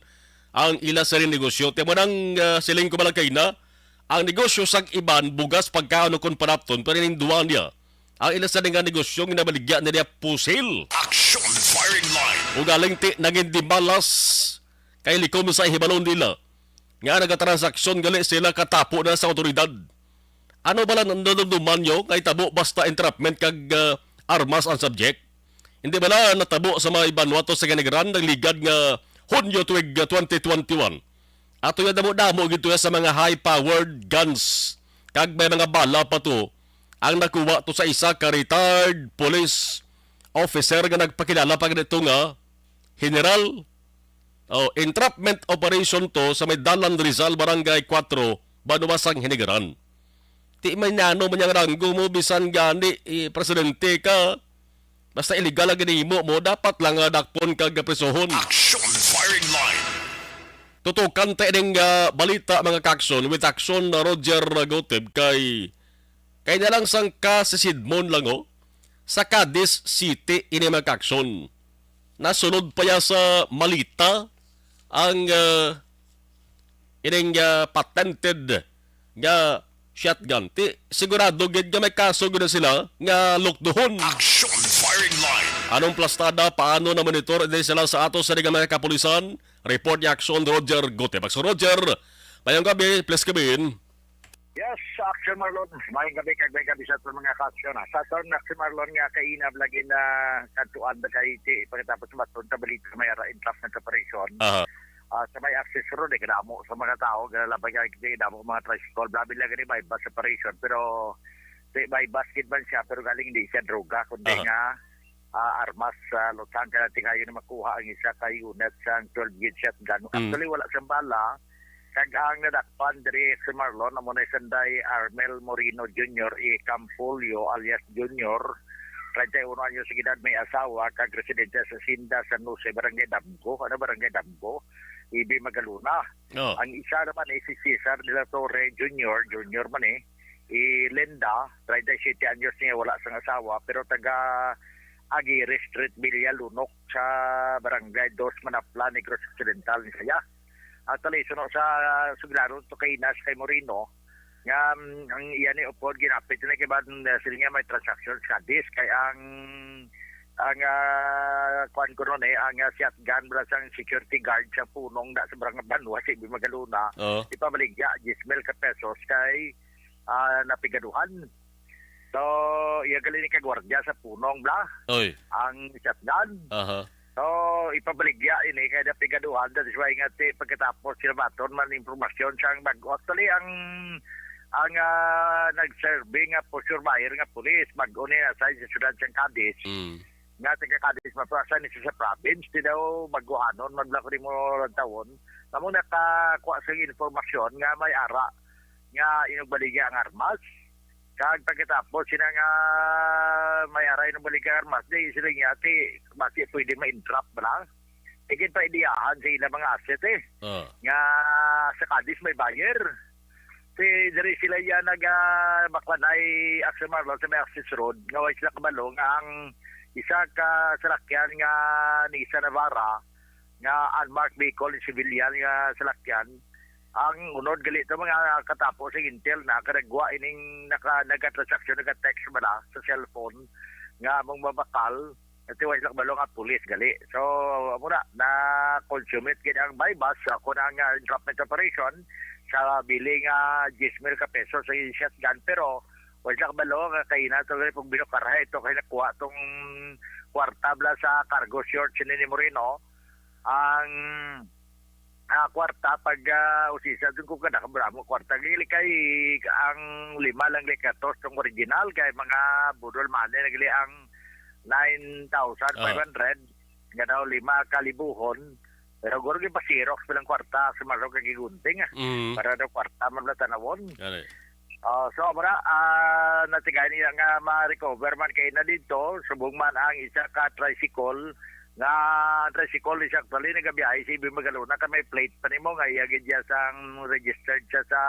ang ila sa negosyo. Timo nang, ah, siling ko, balakay na, ang negosyo sa iban, bugas, pagkaon, o kon panapton, pero ining duwa niya, ang ila sa nga negosyo, ginabaligya na niya pusil. Action Firing Line. Ugaling ti, nangin dimalas kay likom sa hibalon nila nga nagatransaksyon gali sila katapo na sa awtoridad. Ano bala ang nadumduman nyo kay tabo basta entrapment kag, ah, armas ang subject? Hindi bala natabo sa may Vanuatu sa Ginigran nagligad nga Hunyo tuig, ah, twenty twenty-one? Ato ya damo-damo gid to ya sa mga high-powered guns kag may mga bala pa to ang nakuha to sa isa ka retired police officer nga nagpakilala pa ganito nga General. Oh, entrapment operation to sa may Dalan Rizal, Barangay Cuatro, Banwa sang Hinigaran. Ti may nano man yang ranggo mo, bisan gani, eh, presidente ka. Basta illegal ang ginahimo mo, dapat lang nga dakpon kag prisohon. Action Firing Line. Tutukan ta ining, ah, balita, mga kakson, with action, ah, Roger Goteb, kay, kay na lang sang ka si Sidmon lang, oh. Sa Cadiz City ini, mga kakson. Nasulod pa ya sa Malita ang, ah, ining, ah, patented nga shotgun. Ti, sigurado gid nga may kaso gid na sila nga lukduhon. Action firing line. Anong plastada? Paano na monitor din sila sa ato sa mga kapulisan? Report ni Action Roger Gutierrez. So, Roger, mayong gabi, please gabi. Yes, Action Marlon. Mayong gabi, kag may gabi sa aton mga kaaksyon, ha. Sa aton, Action Marlon, nga kainab lagi na kadtuan na kay ti, pagkatapos maton sa balita, may ara entrapment operation. Aha. Ah, sa may access road, eh, kadamo sa mga tao, kadamo mga tricycle. Labi lang gani may bus operation, pero di, may bus gid man siya, pero galing di siya droga, kundi Aha. nga, ah, armas. Sa Luzon, kaya tingayo na makuha ang isa ka unit sa twelve gauge shotgun. Mm. Actually, wala siyang bala. Kag ang nadakpan diri, Action Marlon, amo na sanday Armel Moreno Junior y Campolio alias Junior, treinta y uno anyos sa edad, may asawa, kag residente sa Sinda, San Jose, Barangay Damgo. Ano, Barangay Damgo? Ibi Magaluna. Oh. Ang isa naman ay si Cesar de la Torre Junior, Junior man eh, i Linda, treinta y siete anyos niya, wala sang asawa, pero taga Aguirre Street, Villa Lunok, sa Barangay Dos, Manapla, Negros Occidental, ni siya. Actually, suno sa suglanon to kay Inas, kay Moreno, nga, mm, ang iya ni upod ginapit na kay ban, uh, sila nga may transaction sa Cadiz, kay ang, ang, ah, kuan ko nun eh, ang, ah, shotgun, bala sang security guard sa punong na sa Barangay Banwa, sa Ibi Magaluna, Oo. ipabaligya, diyes mil ka pesos kay, ah, napigaduhan. So, iya gali ni kagwardya sa punong, bla, Oy. ang shotgun. Aha. So, ipabaligya ini kay napigaduhan. That is why nga ti, pagkatapos sila baton man impormasyon sang bag-o. Actually, ang, ang, ah, nag-serve nga posture buyer nga pulis, bag-o ni na sa siyudad sang Cadiz. Mm. Nga taga Cadiz, mapuasa ni siya sa province, di daw baguhanon, man lang ko di mo tawon. Kamo nakakuha sa impormasyon nga may ara nga inugbaligya ang armas. Kag pagkatapos, sila nga may ara inugbaligya ang armas, di sila niya, ti, basi pwede ma-entrap ba lang? Ikit pa idiyahan sa ilang mga asset eh. Ah. Nga sa Cadiz may buyer. Si diri sila iya nag, ah, baklanay, Action Marlon, sa may access road, nga way sila kabalo nga ang isa ka salakyan nga Nissan Navara, nga unmarked vehicle, civilian nga salakyan, ang unod gali to mga katapo sa intel na kadagwa ining naka, nagatransaksyon, nagatext bala sa cellphone nga among mabakal, ito way sila kabalo nga pulis gali. So, amo na, na-consummate gid ang buy-bust. Ako na nga entrapment operation sa bili nga diyes mil ka pesos sa shotgun, pero way sila kabalo nga kaina to, kay pag binukarha ito, kay nakuha tong kwarta bala sa cargo short sini ni Moreno. Ang, ah, kwarta pag, ah, usisa dun ko kada kabramo kwarta. Gili kay ang lima lang, like, katos tong original, kay mga budol money na gali ang nine thousand five hundred, nga daw lima ka libuhon. Pero guro gipasirox bilang kwarta sa marog kag gigunting, ah. Mm. Para daw kwarta man lang tanawon. Gani. Ah, so, mura, ah, natigay niya nga ma-recover man kay na dito, subong man ang isa ka tricycle, nga tricycle ni siya actually nagabiyahe sa Ibi Magalona, ka may plate pa nimo nga iya gid siya sang registered siya sa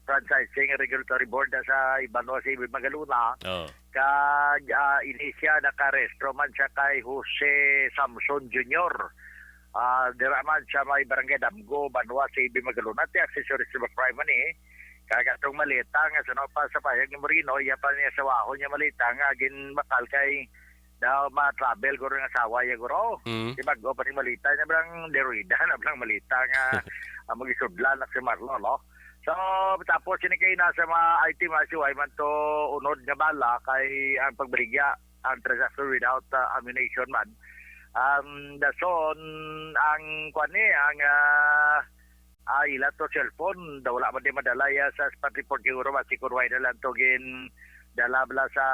Franchising Regulatory Board sa Ibanwa sa Ibi Magalona. Oh. Kag, ah, ini siya nakarehistro man siya kay Jose Samson Junior. Ah, dira man sa may Barangay Damgo, Banwa, sa Ibi Magalona, ti accessories to the crime man eh. Kag atong maleta nga suno pa sa pahayag ni Moreno, iya pa niya sa wahon niya maleta nga ginbakal kay daw ma-travel guro nga asawa iya guro. Mm. Di bag-o pa ni maleta niya, bilang deruida na bilang maleta nga ang magisudlan na si Marlo, no? So, tapos sini kay nasa mga I T, mga siway man to unod nga bala kay ang pagbaligya ang transaction without, uh, ammunition man. Um, dason ang kwan ni, ang, ah, ah, ila to cellphone, daw wala man di madala iya sa spot report siguro, basi kun way na lang to gin dala bala sa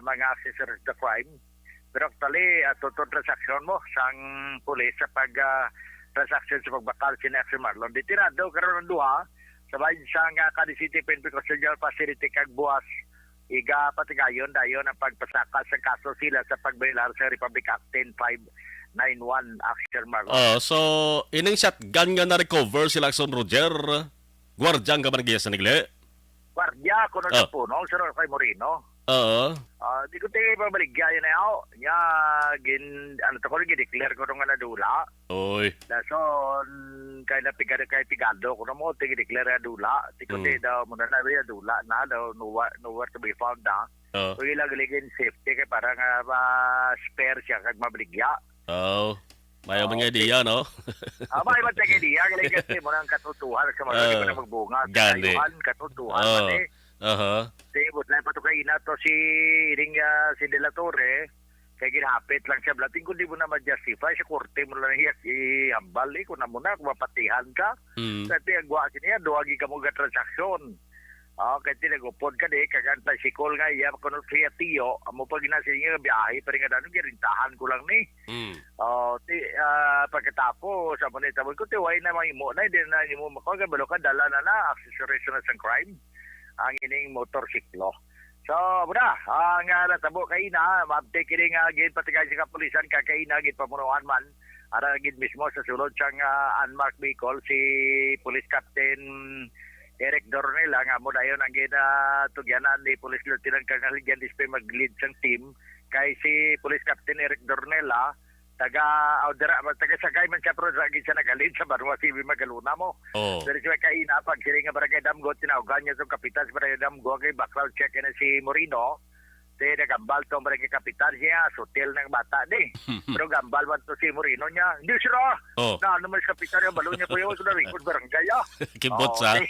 mga accessories to the crime. Pero actually, ah, tuto transaction mo sang pulis sa pag, ah, transaction sa pagbakal si Action Marlon. Detenado karon ang duha sa bahin sang, ah, Cadiz City P N P Custodial Facility kag buwas igapatigayon dayon ang pagpasaka sa kaso sila sa pagbayolar sa Republic Act ten five nine one action, Marlon. Oh, so, ining shotgun nga na-recover sila, Action Roger, gwardiya ang kabarangay sa Nagli? Gwardiya, kuno Oh. sa puno, Sir Roy Moreno. Oo. Ah, di ko tingin pa maligya yun, eh, oh. Nya, gin, ano to ko, gin-declare ko nung nga nadula. Oy. Dason, kay napiga-, kay pigado ko na mo, tingin declare nga dula. Di ko Mm. tingin daw, muna na, nadula na, daw, nowhere, nowhere to be found na. Oh. Kung ilang ligin safety, kay para nga ma-spare siya, kag mabaligya. Oh. Mayo man nga Okay. idea, no? Ah, may man tayo idea, galing kasi mo nang katutuhan sa mga Oo. Di ba na magbunga sa Gani. Kayuhan, katutuhan Oo. man eh. Aha. Di, budlay pa to kay ina to si Iring, ah, si De La Torre, kay ginhapit lang siya. Blating kung di mo na ma-justify, sa korte mo lang iya ihambal eh, kung amo na, kung mapatihan ka. Mm. Sa tiyagwa siniya, duwagi ka mo ga transaksyon. Ah, kay tinagupod ka di, kag ang tricycle nga iya, kuno siya tiyo, amo pa gina siya nga biyahe pa rin nga danon, girintahan ko lang ni. Mm. Oh, ti, ah, pagkatapos, amo ni tawag ko, ti, way na mahimo na, hindi na nimo makuha, kay balo ka, dala na na, accessories na sang crime, ang ining motorsiklo. So, amo na, ang, ah, natabo kay na, maabtik kini nga ginpatigay sa kapulisan, kag kay na, ginpamunuan man, ara gid mismo sa sulod sang, ah, unmarked vehicle, si Police Captain Eric Dornella, nga amo dayon ang ginatugyanan ni Police Lieutenant Colonel Jan Dispe mag-lead sang team, kay si Police Captain Eric Dornella, taga, aw, dira, taga Sagay man siya, pero sa, sa nagalin sa Banwa C B Magalona mo. Oh. Pero siya kay ina, pag sila nga Barangay Damgo, tinawgan niya itong kapitan sa Barangay Damgo, kay background check na si Moreno. Di, nagambal tong Barangay Kapitan niya, sutil ng bata, di. Pero gambal man to si Moreno niya. Hindi sila. Oh. Na ano man si Kapitan niya, balo niya, kuya, ito na record barangay, ah. Kibot Oh, sa. Di.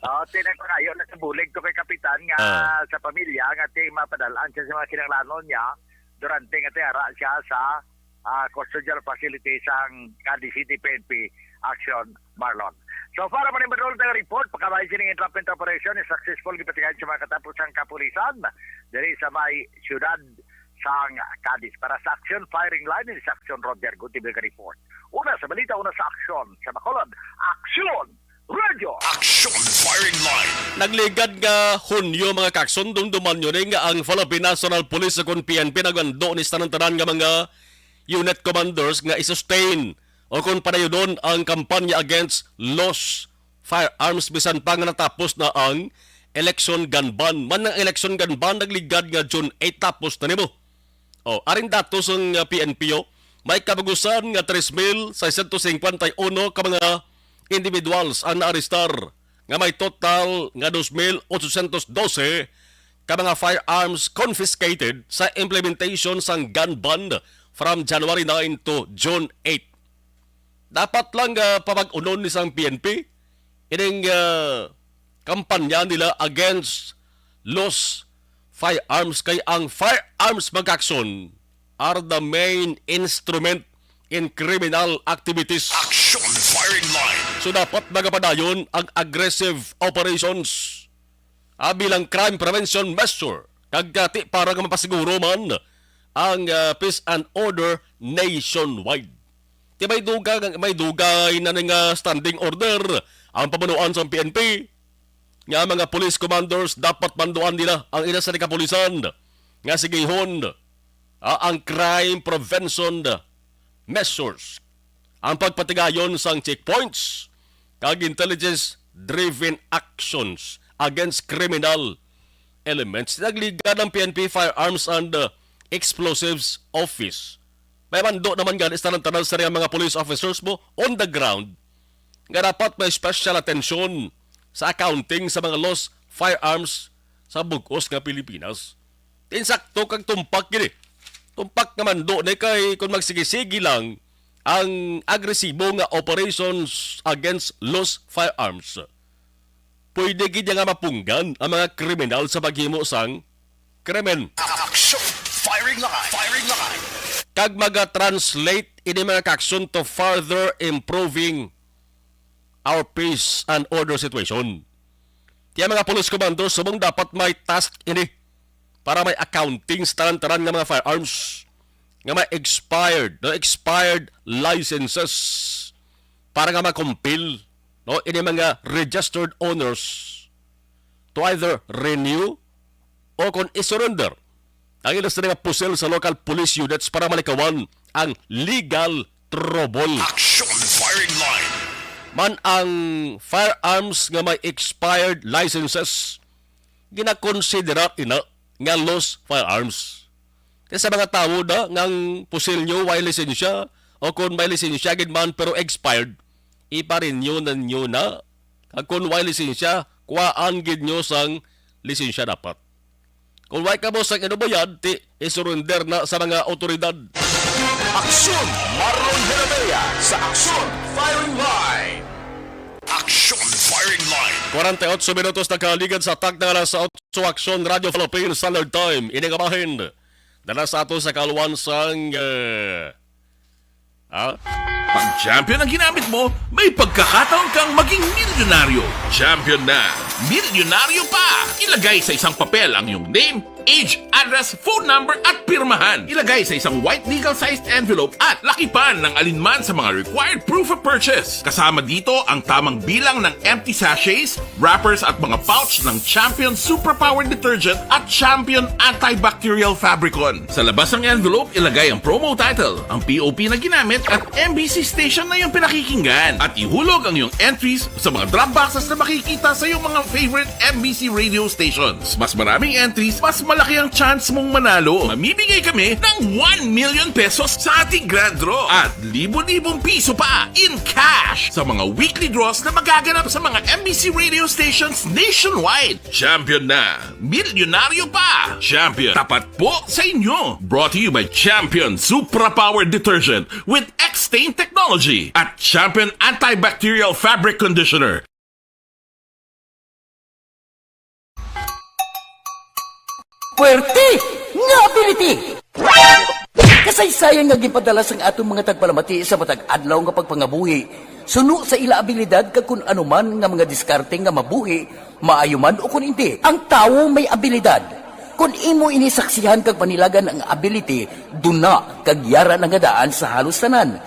Oh, tinagpangayo na sa bulig to kay Kapitan nga Ah. sa pamilya, nga ti mapadalaan siya sa mga kinanglanon niya, durante nga ti ara siya sa ah, custodial facility sang Cadiz City P N P Action Marlon. So, para man imbadol nga report, pagkabay sining entrapment operation is successful gipatigayon sa mga katapusang kapulisan diri sa may siyudad sang Cadiz. Para sa Action Firing Line, ini sa Action Roger Gutibel ka report. Una sa balita, una sa aksyon sa Bacolod. Action! Radio! Action Firing Line! Nagligad nga Hunyo, mga kakson, dumduman nyo ni nga ang Philippine National Police o kon P N P nagmando ni sa tanan-tanan nga mga unit commanders nga i-sustain o kon padayunon ang kampanya against lost firearms bisan pa nga natapos na ang election gun ban. Man ang election gun ban nagligad nga June eight tapos na nimo. Oh, aring datos sang, uh, P N P O, may kabagusan nga tres mil seiscientos cincuenta y uno ka mga individuals ang naarestar, nga may total nga dos mil ochocientos doce ka mga firearms confiscated sa implementation sang gun ban from January nine to June eight. Dapat lang, ah, pamag-unon ni sang P N P ining, ah, kampanya nila against lost firearms, kay ang firearms, mga kakson, are the main instrument in criminal activities. Action Firing Line. So, dapat magapadayon ang aggressive operations, ah, bilang crime prevention measure, kag, ah, ti para nga mapasiguro man ang, ah, peace and order nationwide. Ti may duga, may dugay na nga standing order ang pamunuan sa P N P nga mga police commanders dapat manduan nila ang ila sa kapulisan nga sigihon, ah, ang crime prevention measures, ang pagpatigayon sang checkpoints kag intelligence-driven actions against criminal elements. Nagligad ang P N P Firearms and, uh, Explosives Office. May mando naman gani sa tanan-tanan sa mga police officers mo on the ground nga dapat may special attention sa accounting sa mga lost firearms sa bug-os nga Pilipinas. Insakto kag tumpak gid eh. Tumpak nga mando ni kay kung magsigi-sigi lang ang agresibo nga operations against lost firearms, pwede gid nga mapunggan ang mga kriminal sa paghimo sang krimen. Action! Firing line! Firing line! Kag maga-translate ini mga kakson to further improving our peace and order situation. Kaya mga police commanders, subong dapat may task ini para may accounting sa tanan-tanan nga mga firearms nga may expired, no, expired licenses para nga makumpil, no, ini mga registered owners to either renew o kon i-surrender ang ila sila nga pusil sa local police units para malikawan ang legal trouble. Action Firing Line. Man ang firearms nga may expired licenses, ginakonsidera ina nga lost firearms. Kay sa mga tawo na nga ang pusil nyo way lisensya, o kung may lisensya gid man pero expired, ipa-renew na nyo na. Kag kung way lisensya, kuhaan gid nyo sang lisensya dapat. Kung way kamo sang inubayad, ti isurrender na sa mga awtoridad. Aksyon! Marlon Herrera sa Aksyon Firing Line. Action Firing Line. Kwarenta y otso minutos na kaligad sa takna nga alas otso, Aksyon Radyo Philippines Standard Time. Ini nga bahin, dala sa ato sa kaluan sang, eh, ah? Pag champion ang ginamit mo, may pagkakataon kang maging milyonaryo. Champion na, milyonaryo pa! Ilagay sa isang papel ang iyong name, age, address, phone number, at pirmahan. Ilagay sa isang white legal-sized envelope at lakipan ng alinman sa mga required proof of purchase. Kasama dito ang tamang bilang ng empty sachets, wrappers, at mga pouch ng Champion Superpower Detergent at Champion Antibacterial Fabricon. Sa labas ng envelope, ilagay ang promo title, ang P O P na ginamit, at M B C station na iyong pinakikinggan. At ihulog ang iyong entries sa mga drop boxes na makikita sa iyong mga favorite M B C radio stations. Mas maraming entries, mas malaki ang chance mong manalo. Mamimigay kami ng one million pesos sa ating grand draw at libo-libong piso pa in cash sa mga weekly draws na magaganap sa mga M B C radio stations nationwide. Champion na! Milyonaryo pa! Champion, tapat po sa inyo! Brought to you by Champion Supra Power Detergent with X-Stain Technology at Champion Antibacterial Fabric Conditioner. Puwerte nga ability! Kasaysayan nga ginpadala sang aton mga tagpalamati sa matag adlaw nga pagpangabuhi, suno sa ila abilidad kag kun ano man nga mga diskarte nga mabuhi, maayo man o kun indi. Ang tawo may abilidad. Kun imo ini saksihan kag panilagan ang ability, duna kag yara na nga daan sa halos tanan.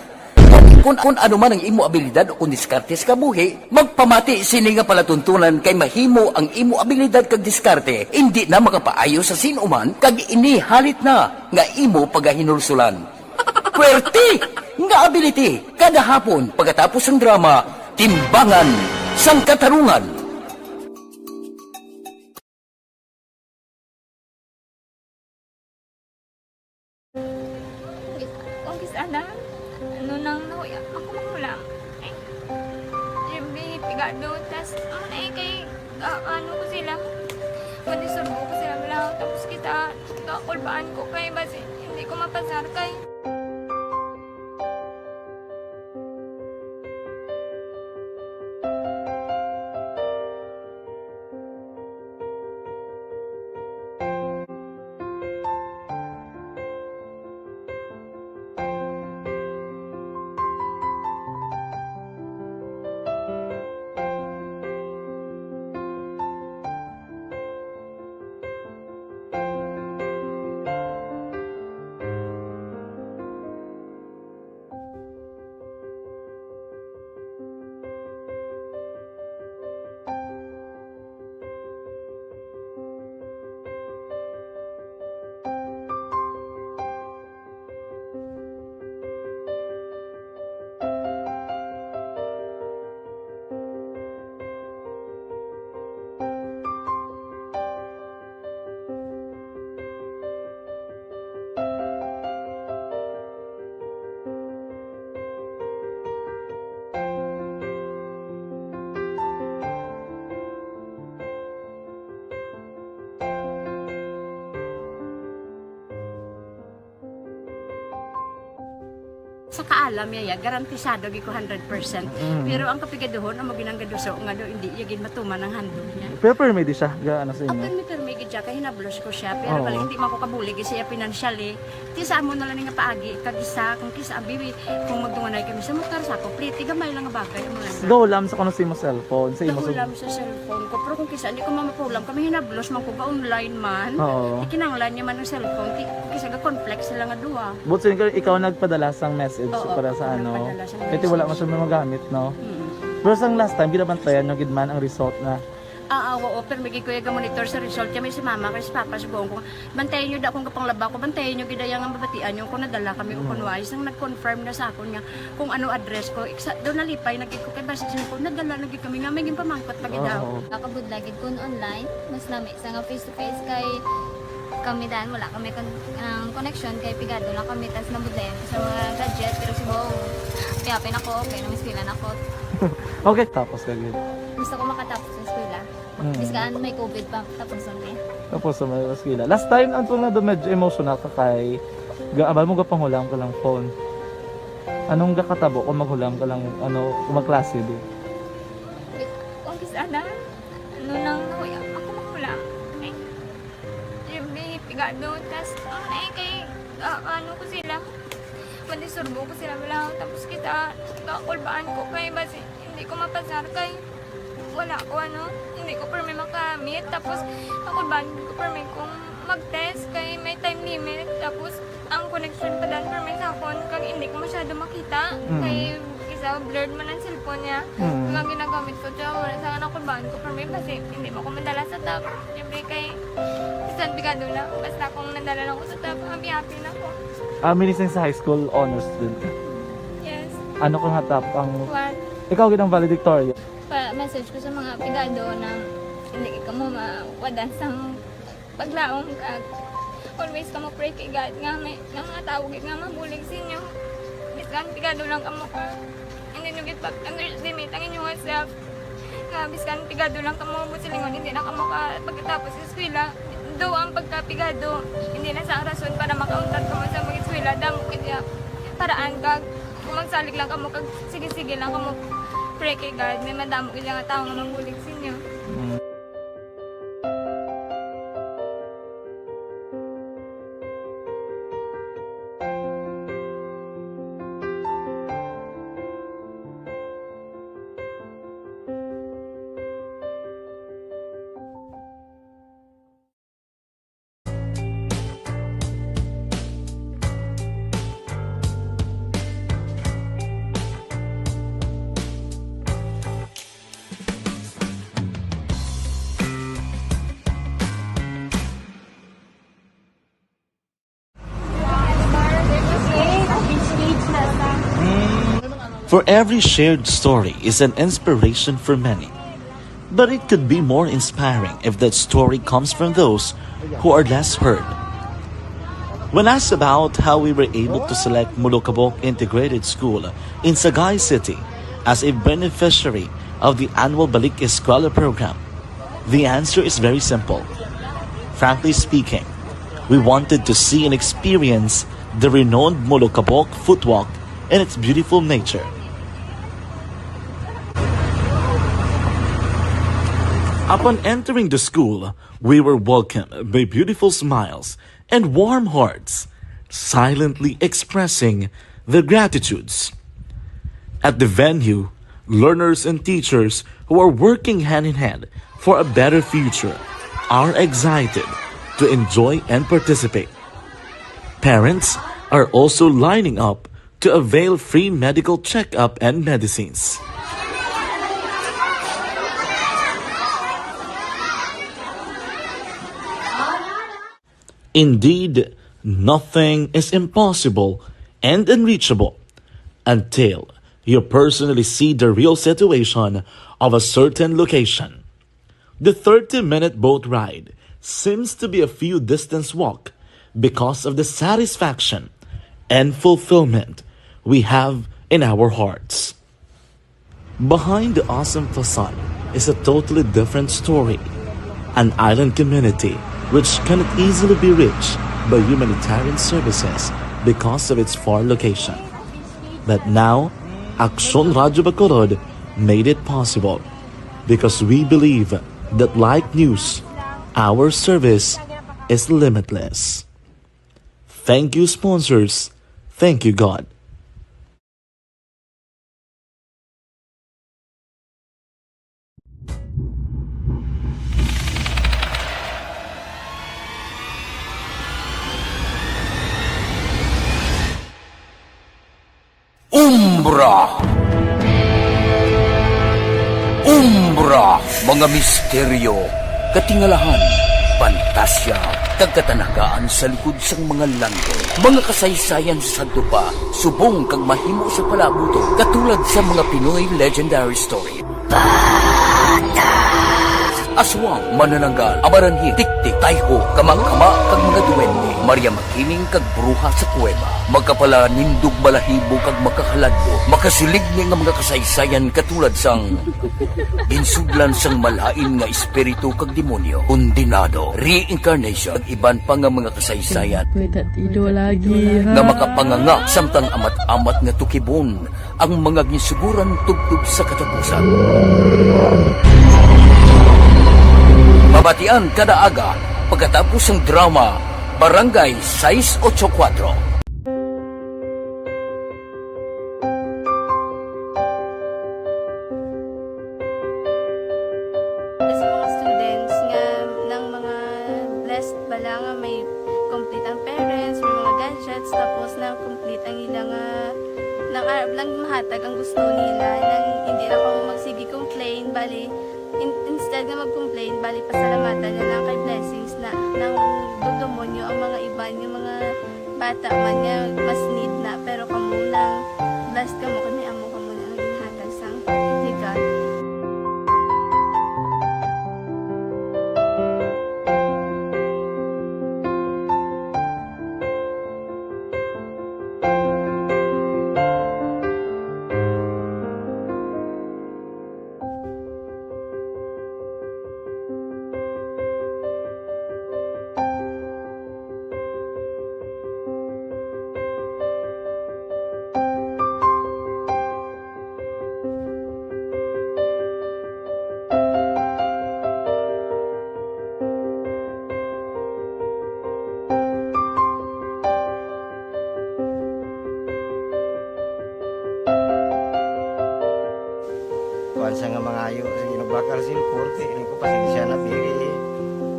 Kun, kun ano man ang imo abilidad o kun diskarte sa kabuhi, magpamati sini nga palatuntunan kay mahimo ang imo abilidad kag diskarte indi na makapaayo sa sin-o man kag ini halit na nga imo pagahinulsulan. Puwerte nga ability kada hapon pagkatapos sang drama, Timbangan sang Katarungan. Kung kis-, kung kis-, ana, ano nang nahuya, ako mahulam. Ay, yung may pigado, tas, ano na eh, kay, ah, ano ko sila, kung disurbo ko sila, wala, tapos kita, kakulbaan ko kay, basi, hindi ko mapasar kay. Sa kaalam niya, ya, garantisado gid ko hundred percent. Mm. Pero ang kapigaduhon, amo gid ang gaduso nga daw hindi iya gid matuman ang handog niya. Pero permi di siya, ga, ano sa inyo? Permi, permi gid siya, kay hinablos ko siya. Pero Oo. Bali, hindi man ko kabulig sa iya financially. Ti sa amo na lang nga paagi, kag isa, kung kisa, abi, kung magdunganay kami sa motor, sa ako, pliti, gamay lang nga bagay, amo lang. Gahulam sa kuno sa imo cellphone, sa imo sa Gahulam sa cellphone ko. Pero kung kisa, hindi ko mamapulam, kami hinablos man ko, ga-online man. Oo. Ikinanglan niya man ang cellphone, ti, kung kisa, ga-conflict sila nga duha. But so, ikaw, ikaw nagpadala sang message Oo, para sa ako ano? nagpadala sang Kaya ti wala message. man siya may magamit, no? Mm. Pero sang last time, ginabantayan nyo gid man ang result na Ah, ah, oo, pero may gid ko yung monitor sa result. Kaya may si mama, kay si papa, si buong ko. Bantayan nyo da kung kapanglaba ko, bantayan nyo gid ang mabatian nyo kung nadala kami o kung Mm. wais. Nang nag-confirm na sa akon nga kung ano address ko, iksa, doon nalipay na gid ko kay basi siya ko, nadala na gid kami nga may ginpamangkot pa gid Oo. daw. Nakabudlay gid kun online, mas lami sa nga face to face kay kami dan wala kami kon-, ang connection kay pigado lang kami tas nabudlayan ko sa mga gadget pero si Bong, happy na ko, okay na, mas pila na ko. Okay, tapos ka gid. Gusto ko makatapos sa eskwela. Mm. Bisan may covid pa, tapos ang day. Tapos sa may eskwela. Last time, ang tunga do medyo emotional ka kay gaabal mo gapanghulam ka lang phone. Anong gakatabo kung maghulam ka lang, ano, kung magklase di? Kung kis-a na, ano nang nahuya, ako maghulam. Ay, yung may pigado, tas, ano na eh, kay, ah, ano ko sila, madisturbo ko sila, wala, tapos kita, kakulbaan ko kay, basi, hindi ko mapasar kay, wala ko, ano, hindi ko permi makamit. Tapos, ako ba, hindi ko permi kung mag-test kay may time limit. Tapos, ang connection pa dan permi sa akon, kag hindi ko masyado makita. Mm. Kay, isa, blurred man ang cellphone niya. Mm. Kag ang ginagamit ko, siya, wala sa akin, ako ba, ko permi, kasi hindi mo ko madala sa top. Siyempre, kay, bisan pigado lang, basta kung nadala lang ko sa top, happy-happy na ko. Ah, meaning sa high school, honors student ka? Yes. Ano ka nga top ang One. Ikaw gid ang valedictorian? Pa-message ko sa mga pigado na hindi kamo mawadan sang paglaom kag always kamo pray kay God nga may, nga mga tawo gid nga mabulig sa inyo. Bisan pigado lang kamo ka, hindi nyo gid pag-underestimate ang inyong self. Nga bisan pigado lang kamo, buot silingon, hindi na kamo ka pagkatapos sa eskwela. Do ang pagkapigado, hindi na sa ang rason para makauntat kamo sa mag-eskwela. Damo gid ya paraan kag kung magsalig lang kamo kag sige-sige lang kamo pray kay God, may madamo gid nga tawo nga mabulig sa inyo. Mm. For every shared story is an inspiration for many. But it could be more inspiring if that story comes from those who are less heard. When asked about how we were able to select Molokabok Integrated School in Sagay City as a beneficiary of the annual Balik Eskwela program, the answer is very simple. Frankly speaking, we wanted to see and experience the renowned Molokabok Footwalk and its beautiful nature. Upon entering the school, we were welcomed by beautiful smiles and warm hearts, silently expressing their gratitudes. At the venue, learners and teachers who are working hand in hand for a better future are excited to enjoy and participate. Parents are also lining up to avail free medical checkup and medicines. Indeed, nothing is impossible and unreachable until you personally see the real situation of a certain location. The thirty-minute boat ride seems to be a few distance walk because of the satisfaction and fulfillment we have in our hearts. Behind the awesome facade is a totally different story. An island community which cannot easily be reached by humanitarian services because of its far location. But now, Aksyon Radyo Bacolod made it possible because we believe that like news, our service is limitless. Thank you, sponsors. Thank you, God. Umbra. Umbra, mga misteryo, katingalahan, pantasya, kag katanagaan sa likod sang mga landong. Mga kasaysayan sa sadto pa, subong kag mahimo sa palabuton, katulad sa mga Pinoy legendary story. Aswang, manananggal, amaranhil, tiktik, tayho, kamakama, kag mga duwende, Maria Makiling, kag bruha sa kuweba. Makapalanindog balahibo kag makahaladlo, makasilig ni nga mga kasaysayan katulad sang ginsudlan sang malain nga espiritu kag demonyo, kondenado, reincarnation, kag iban pa nga mga kasaysayan May tatido lagi, ha? nga makapanganga samtang amat-amat nga tukibon ang mga ginsuguran tubtob sa katapusan. Mabatian kada aga pagkatapos sang drama Barangay sais ocho kuwatro. Sa mga students nga nang mga blessed bala nga may complete ang parents, may mga gadgets, tapos na complete ang ila nga nang arab lang mahatag ang gusto nila, nang hindi na ko magsige complain, bali in, instead nga mag-complain, bali pasalamatan na lang kay blessings na nang dudumonyo ang mga iban nga mga bata man nga mas need na, pero kamo nang blessed kamo kay may amo kamo na nga ginhatag sang ni God. Kuan sa nga mangayo, sige, nagbakal cellphone, kay ko pasensya na, diri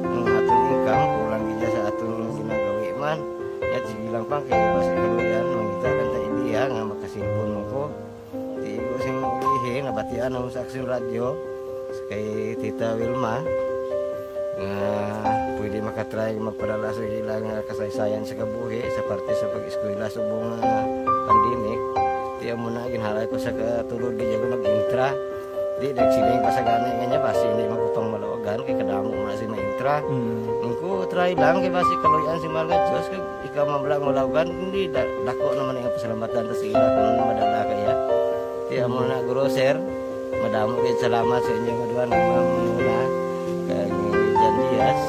ang aton income, kulang gid sa aton ginagawi man. Yat, sige lang pa, kay basi kaluyan, mangita lang ta idea nga makasilpon mo ko. Di ko sing ulihi, nabatian ako sa Action Radio, kay Tita Wilma, nga pwede makatry magpadala sa ila nga kasaysayan sa kabuhi sa parte sa pag-eskwela subong nga pandemic. Di amo na, ginhalay ko sa katulod, di ako nag-intra. Di, nagsiling pa sa gani nga niya, basi hindi man ko pang malawagan, kay kadamo mo na si maintra. Mm. Ang ko, try lang, kay basi kaluyan si Mahal nga Diyos, kag ikaw man lang malawagan, hindi, da-, dako naman ang pasalamatan ta sa ila kung madala kaya. Kaya mo na, Guro, Sir, madamo kayo salamat sa inyo nga duha nga mga muna, kag ni Jan Diaz,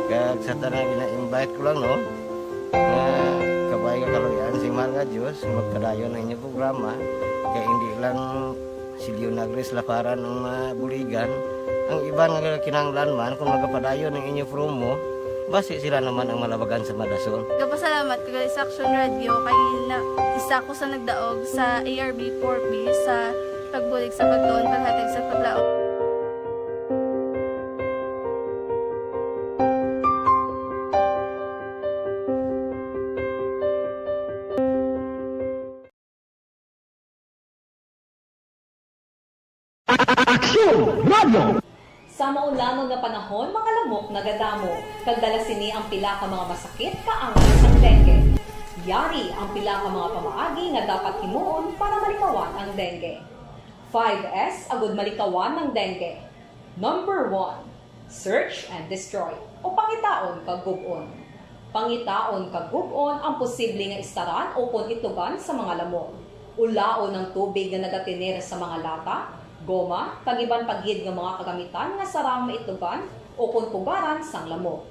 kag sa tanan gina-invite ko lang, no, nga kabay nga kaluyan si Mahal nga Diyos, magpadayon ang inyong programa, kay hindi lang si Leonagris Laparan ang mabuligan. Ang iban nga kinahanglan man, kung magapadayon ang inyo promo, basi sila naman ang malabagan sa madasol. Gapasalamat ko gali sa Action Radio kay na, isa ko sa nagdaog sa A R B four B sa pagbulig sa pagtuon, paghatag sa paglaom. Aksyon Radio! Sa maulanon nga panahon, mga lamok nagadamo, kag dala sini ang pila ka mga masakit kaangay sang dengue. Yari ang pila ka mga pamaagi nga dapat himuon para malikawan ang dengue. Five S agud malikawan ang dengue. Number one, search and destroy, o pangitaon kag gub-on. Pangitaon kag gub-on ang posible nga istaran ukon itlogan sa mga lamok. Ulaon ang tubig nga nagatener sa mga lata, goma, kag iban pa gid nga mga kagamitan nga sarang maitlogan ukon pugaran sang lamok.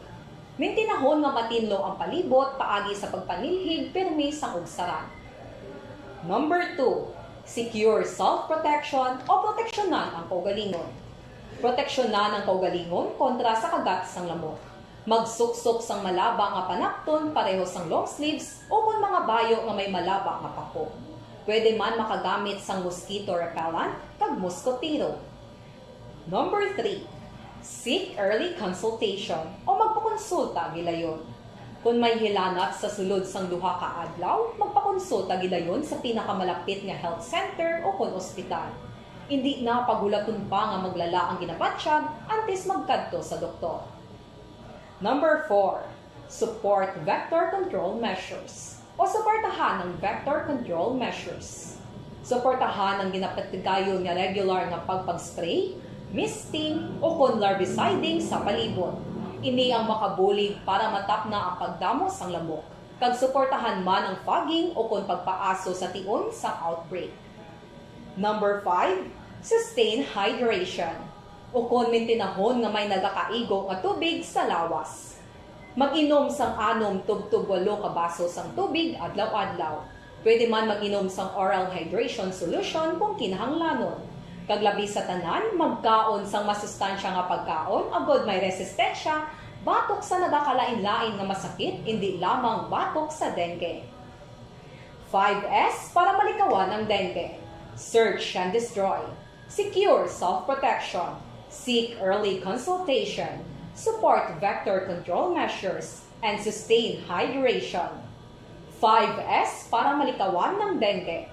Mintinahon nga matinlo ang palibot paagi sa pagpanilhig pirmi sang ugsaran. Number two, secure self-protection o proteksyonan ang kaugalingon. Proteksyonan ang kaugalingon kontra sa kagat sang lamok. Magsuksok sang malaba nga panapton pareho sang long sleeves ukon mga bayo nga may malaba nga pako. Pwede man makagamit sang mosquito repellent kag moskotero. Number three, seek early consultation o magpakonsulta gilayon. Kon may hilanat sa sulod sang duha ka adlaw, magpakonsulta gilayon sa pinakamalapit nga health center ukon ospital. Indi na paghulaton pa nga maglala ang ginabatyag antes magkadto sa doktor. Number four, support vector control measures o suportahan ang vector control measures. Suportahan ang ginapatigayon nga regular nga pagpag-spray, misting, o kon larviciding sa palibot. Ini ang makabulig para matapna ang pagdamo sang lamok, kag suportahan man ang fogging o kon pagpaaso sa tion sang outbreak. Number five, sustain hydration, o kon mintinahon nga may nagakaigo nga tubig sa lawas. Mag-inom sang anom tubtob walo ka baso sang tubig adlaw-adlaw. Pwede man mag-inom sang oral hydration solution kung kinahanglanon. Kag labi sa tanan, magkaon sang masustansya nga pagkaon agod may resistensya batok sa nagakalain-lain nga masakit, indi lamang batok sa dengue. Five S para malikawan ang dengue. Search and destroy. Secure self-protection. Seek early consultation. Support vector control measures and sustain hydration. Five S para malikawan ng dengue.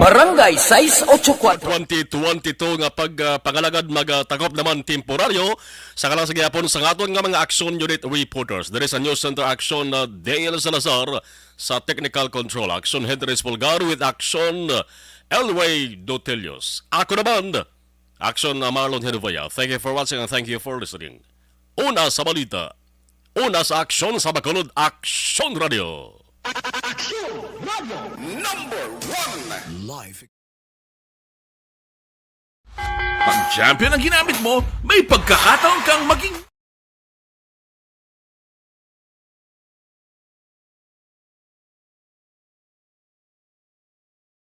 Barangay sais ocho kuwatro. Twenty twenty-two nga pag, ah, pangalagad magatakop naman temporaryo sa kalang sa gihapon sa aton nga mga Action Unit reporters. Diri sa News Center Action, ah, Dale Salazar sa technical control. Action Head Dres Pulgar with Action, ah, Elway Dotelios. Ako naman, Action, ah, Marlon Genovea. Thank you for watching and thank you for listening. Una sa balita, una sa aksyon sa Bacolod, Action Radio. Action Radio number one. Live. Pag champion ang ginamit mo, may pagkakataon kang maging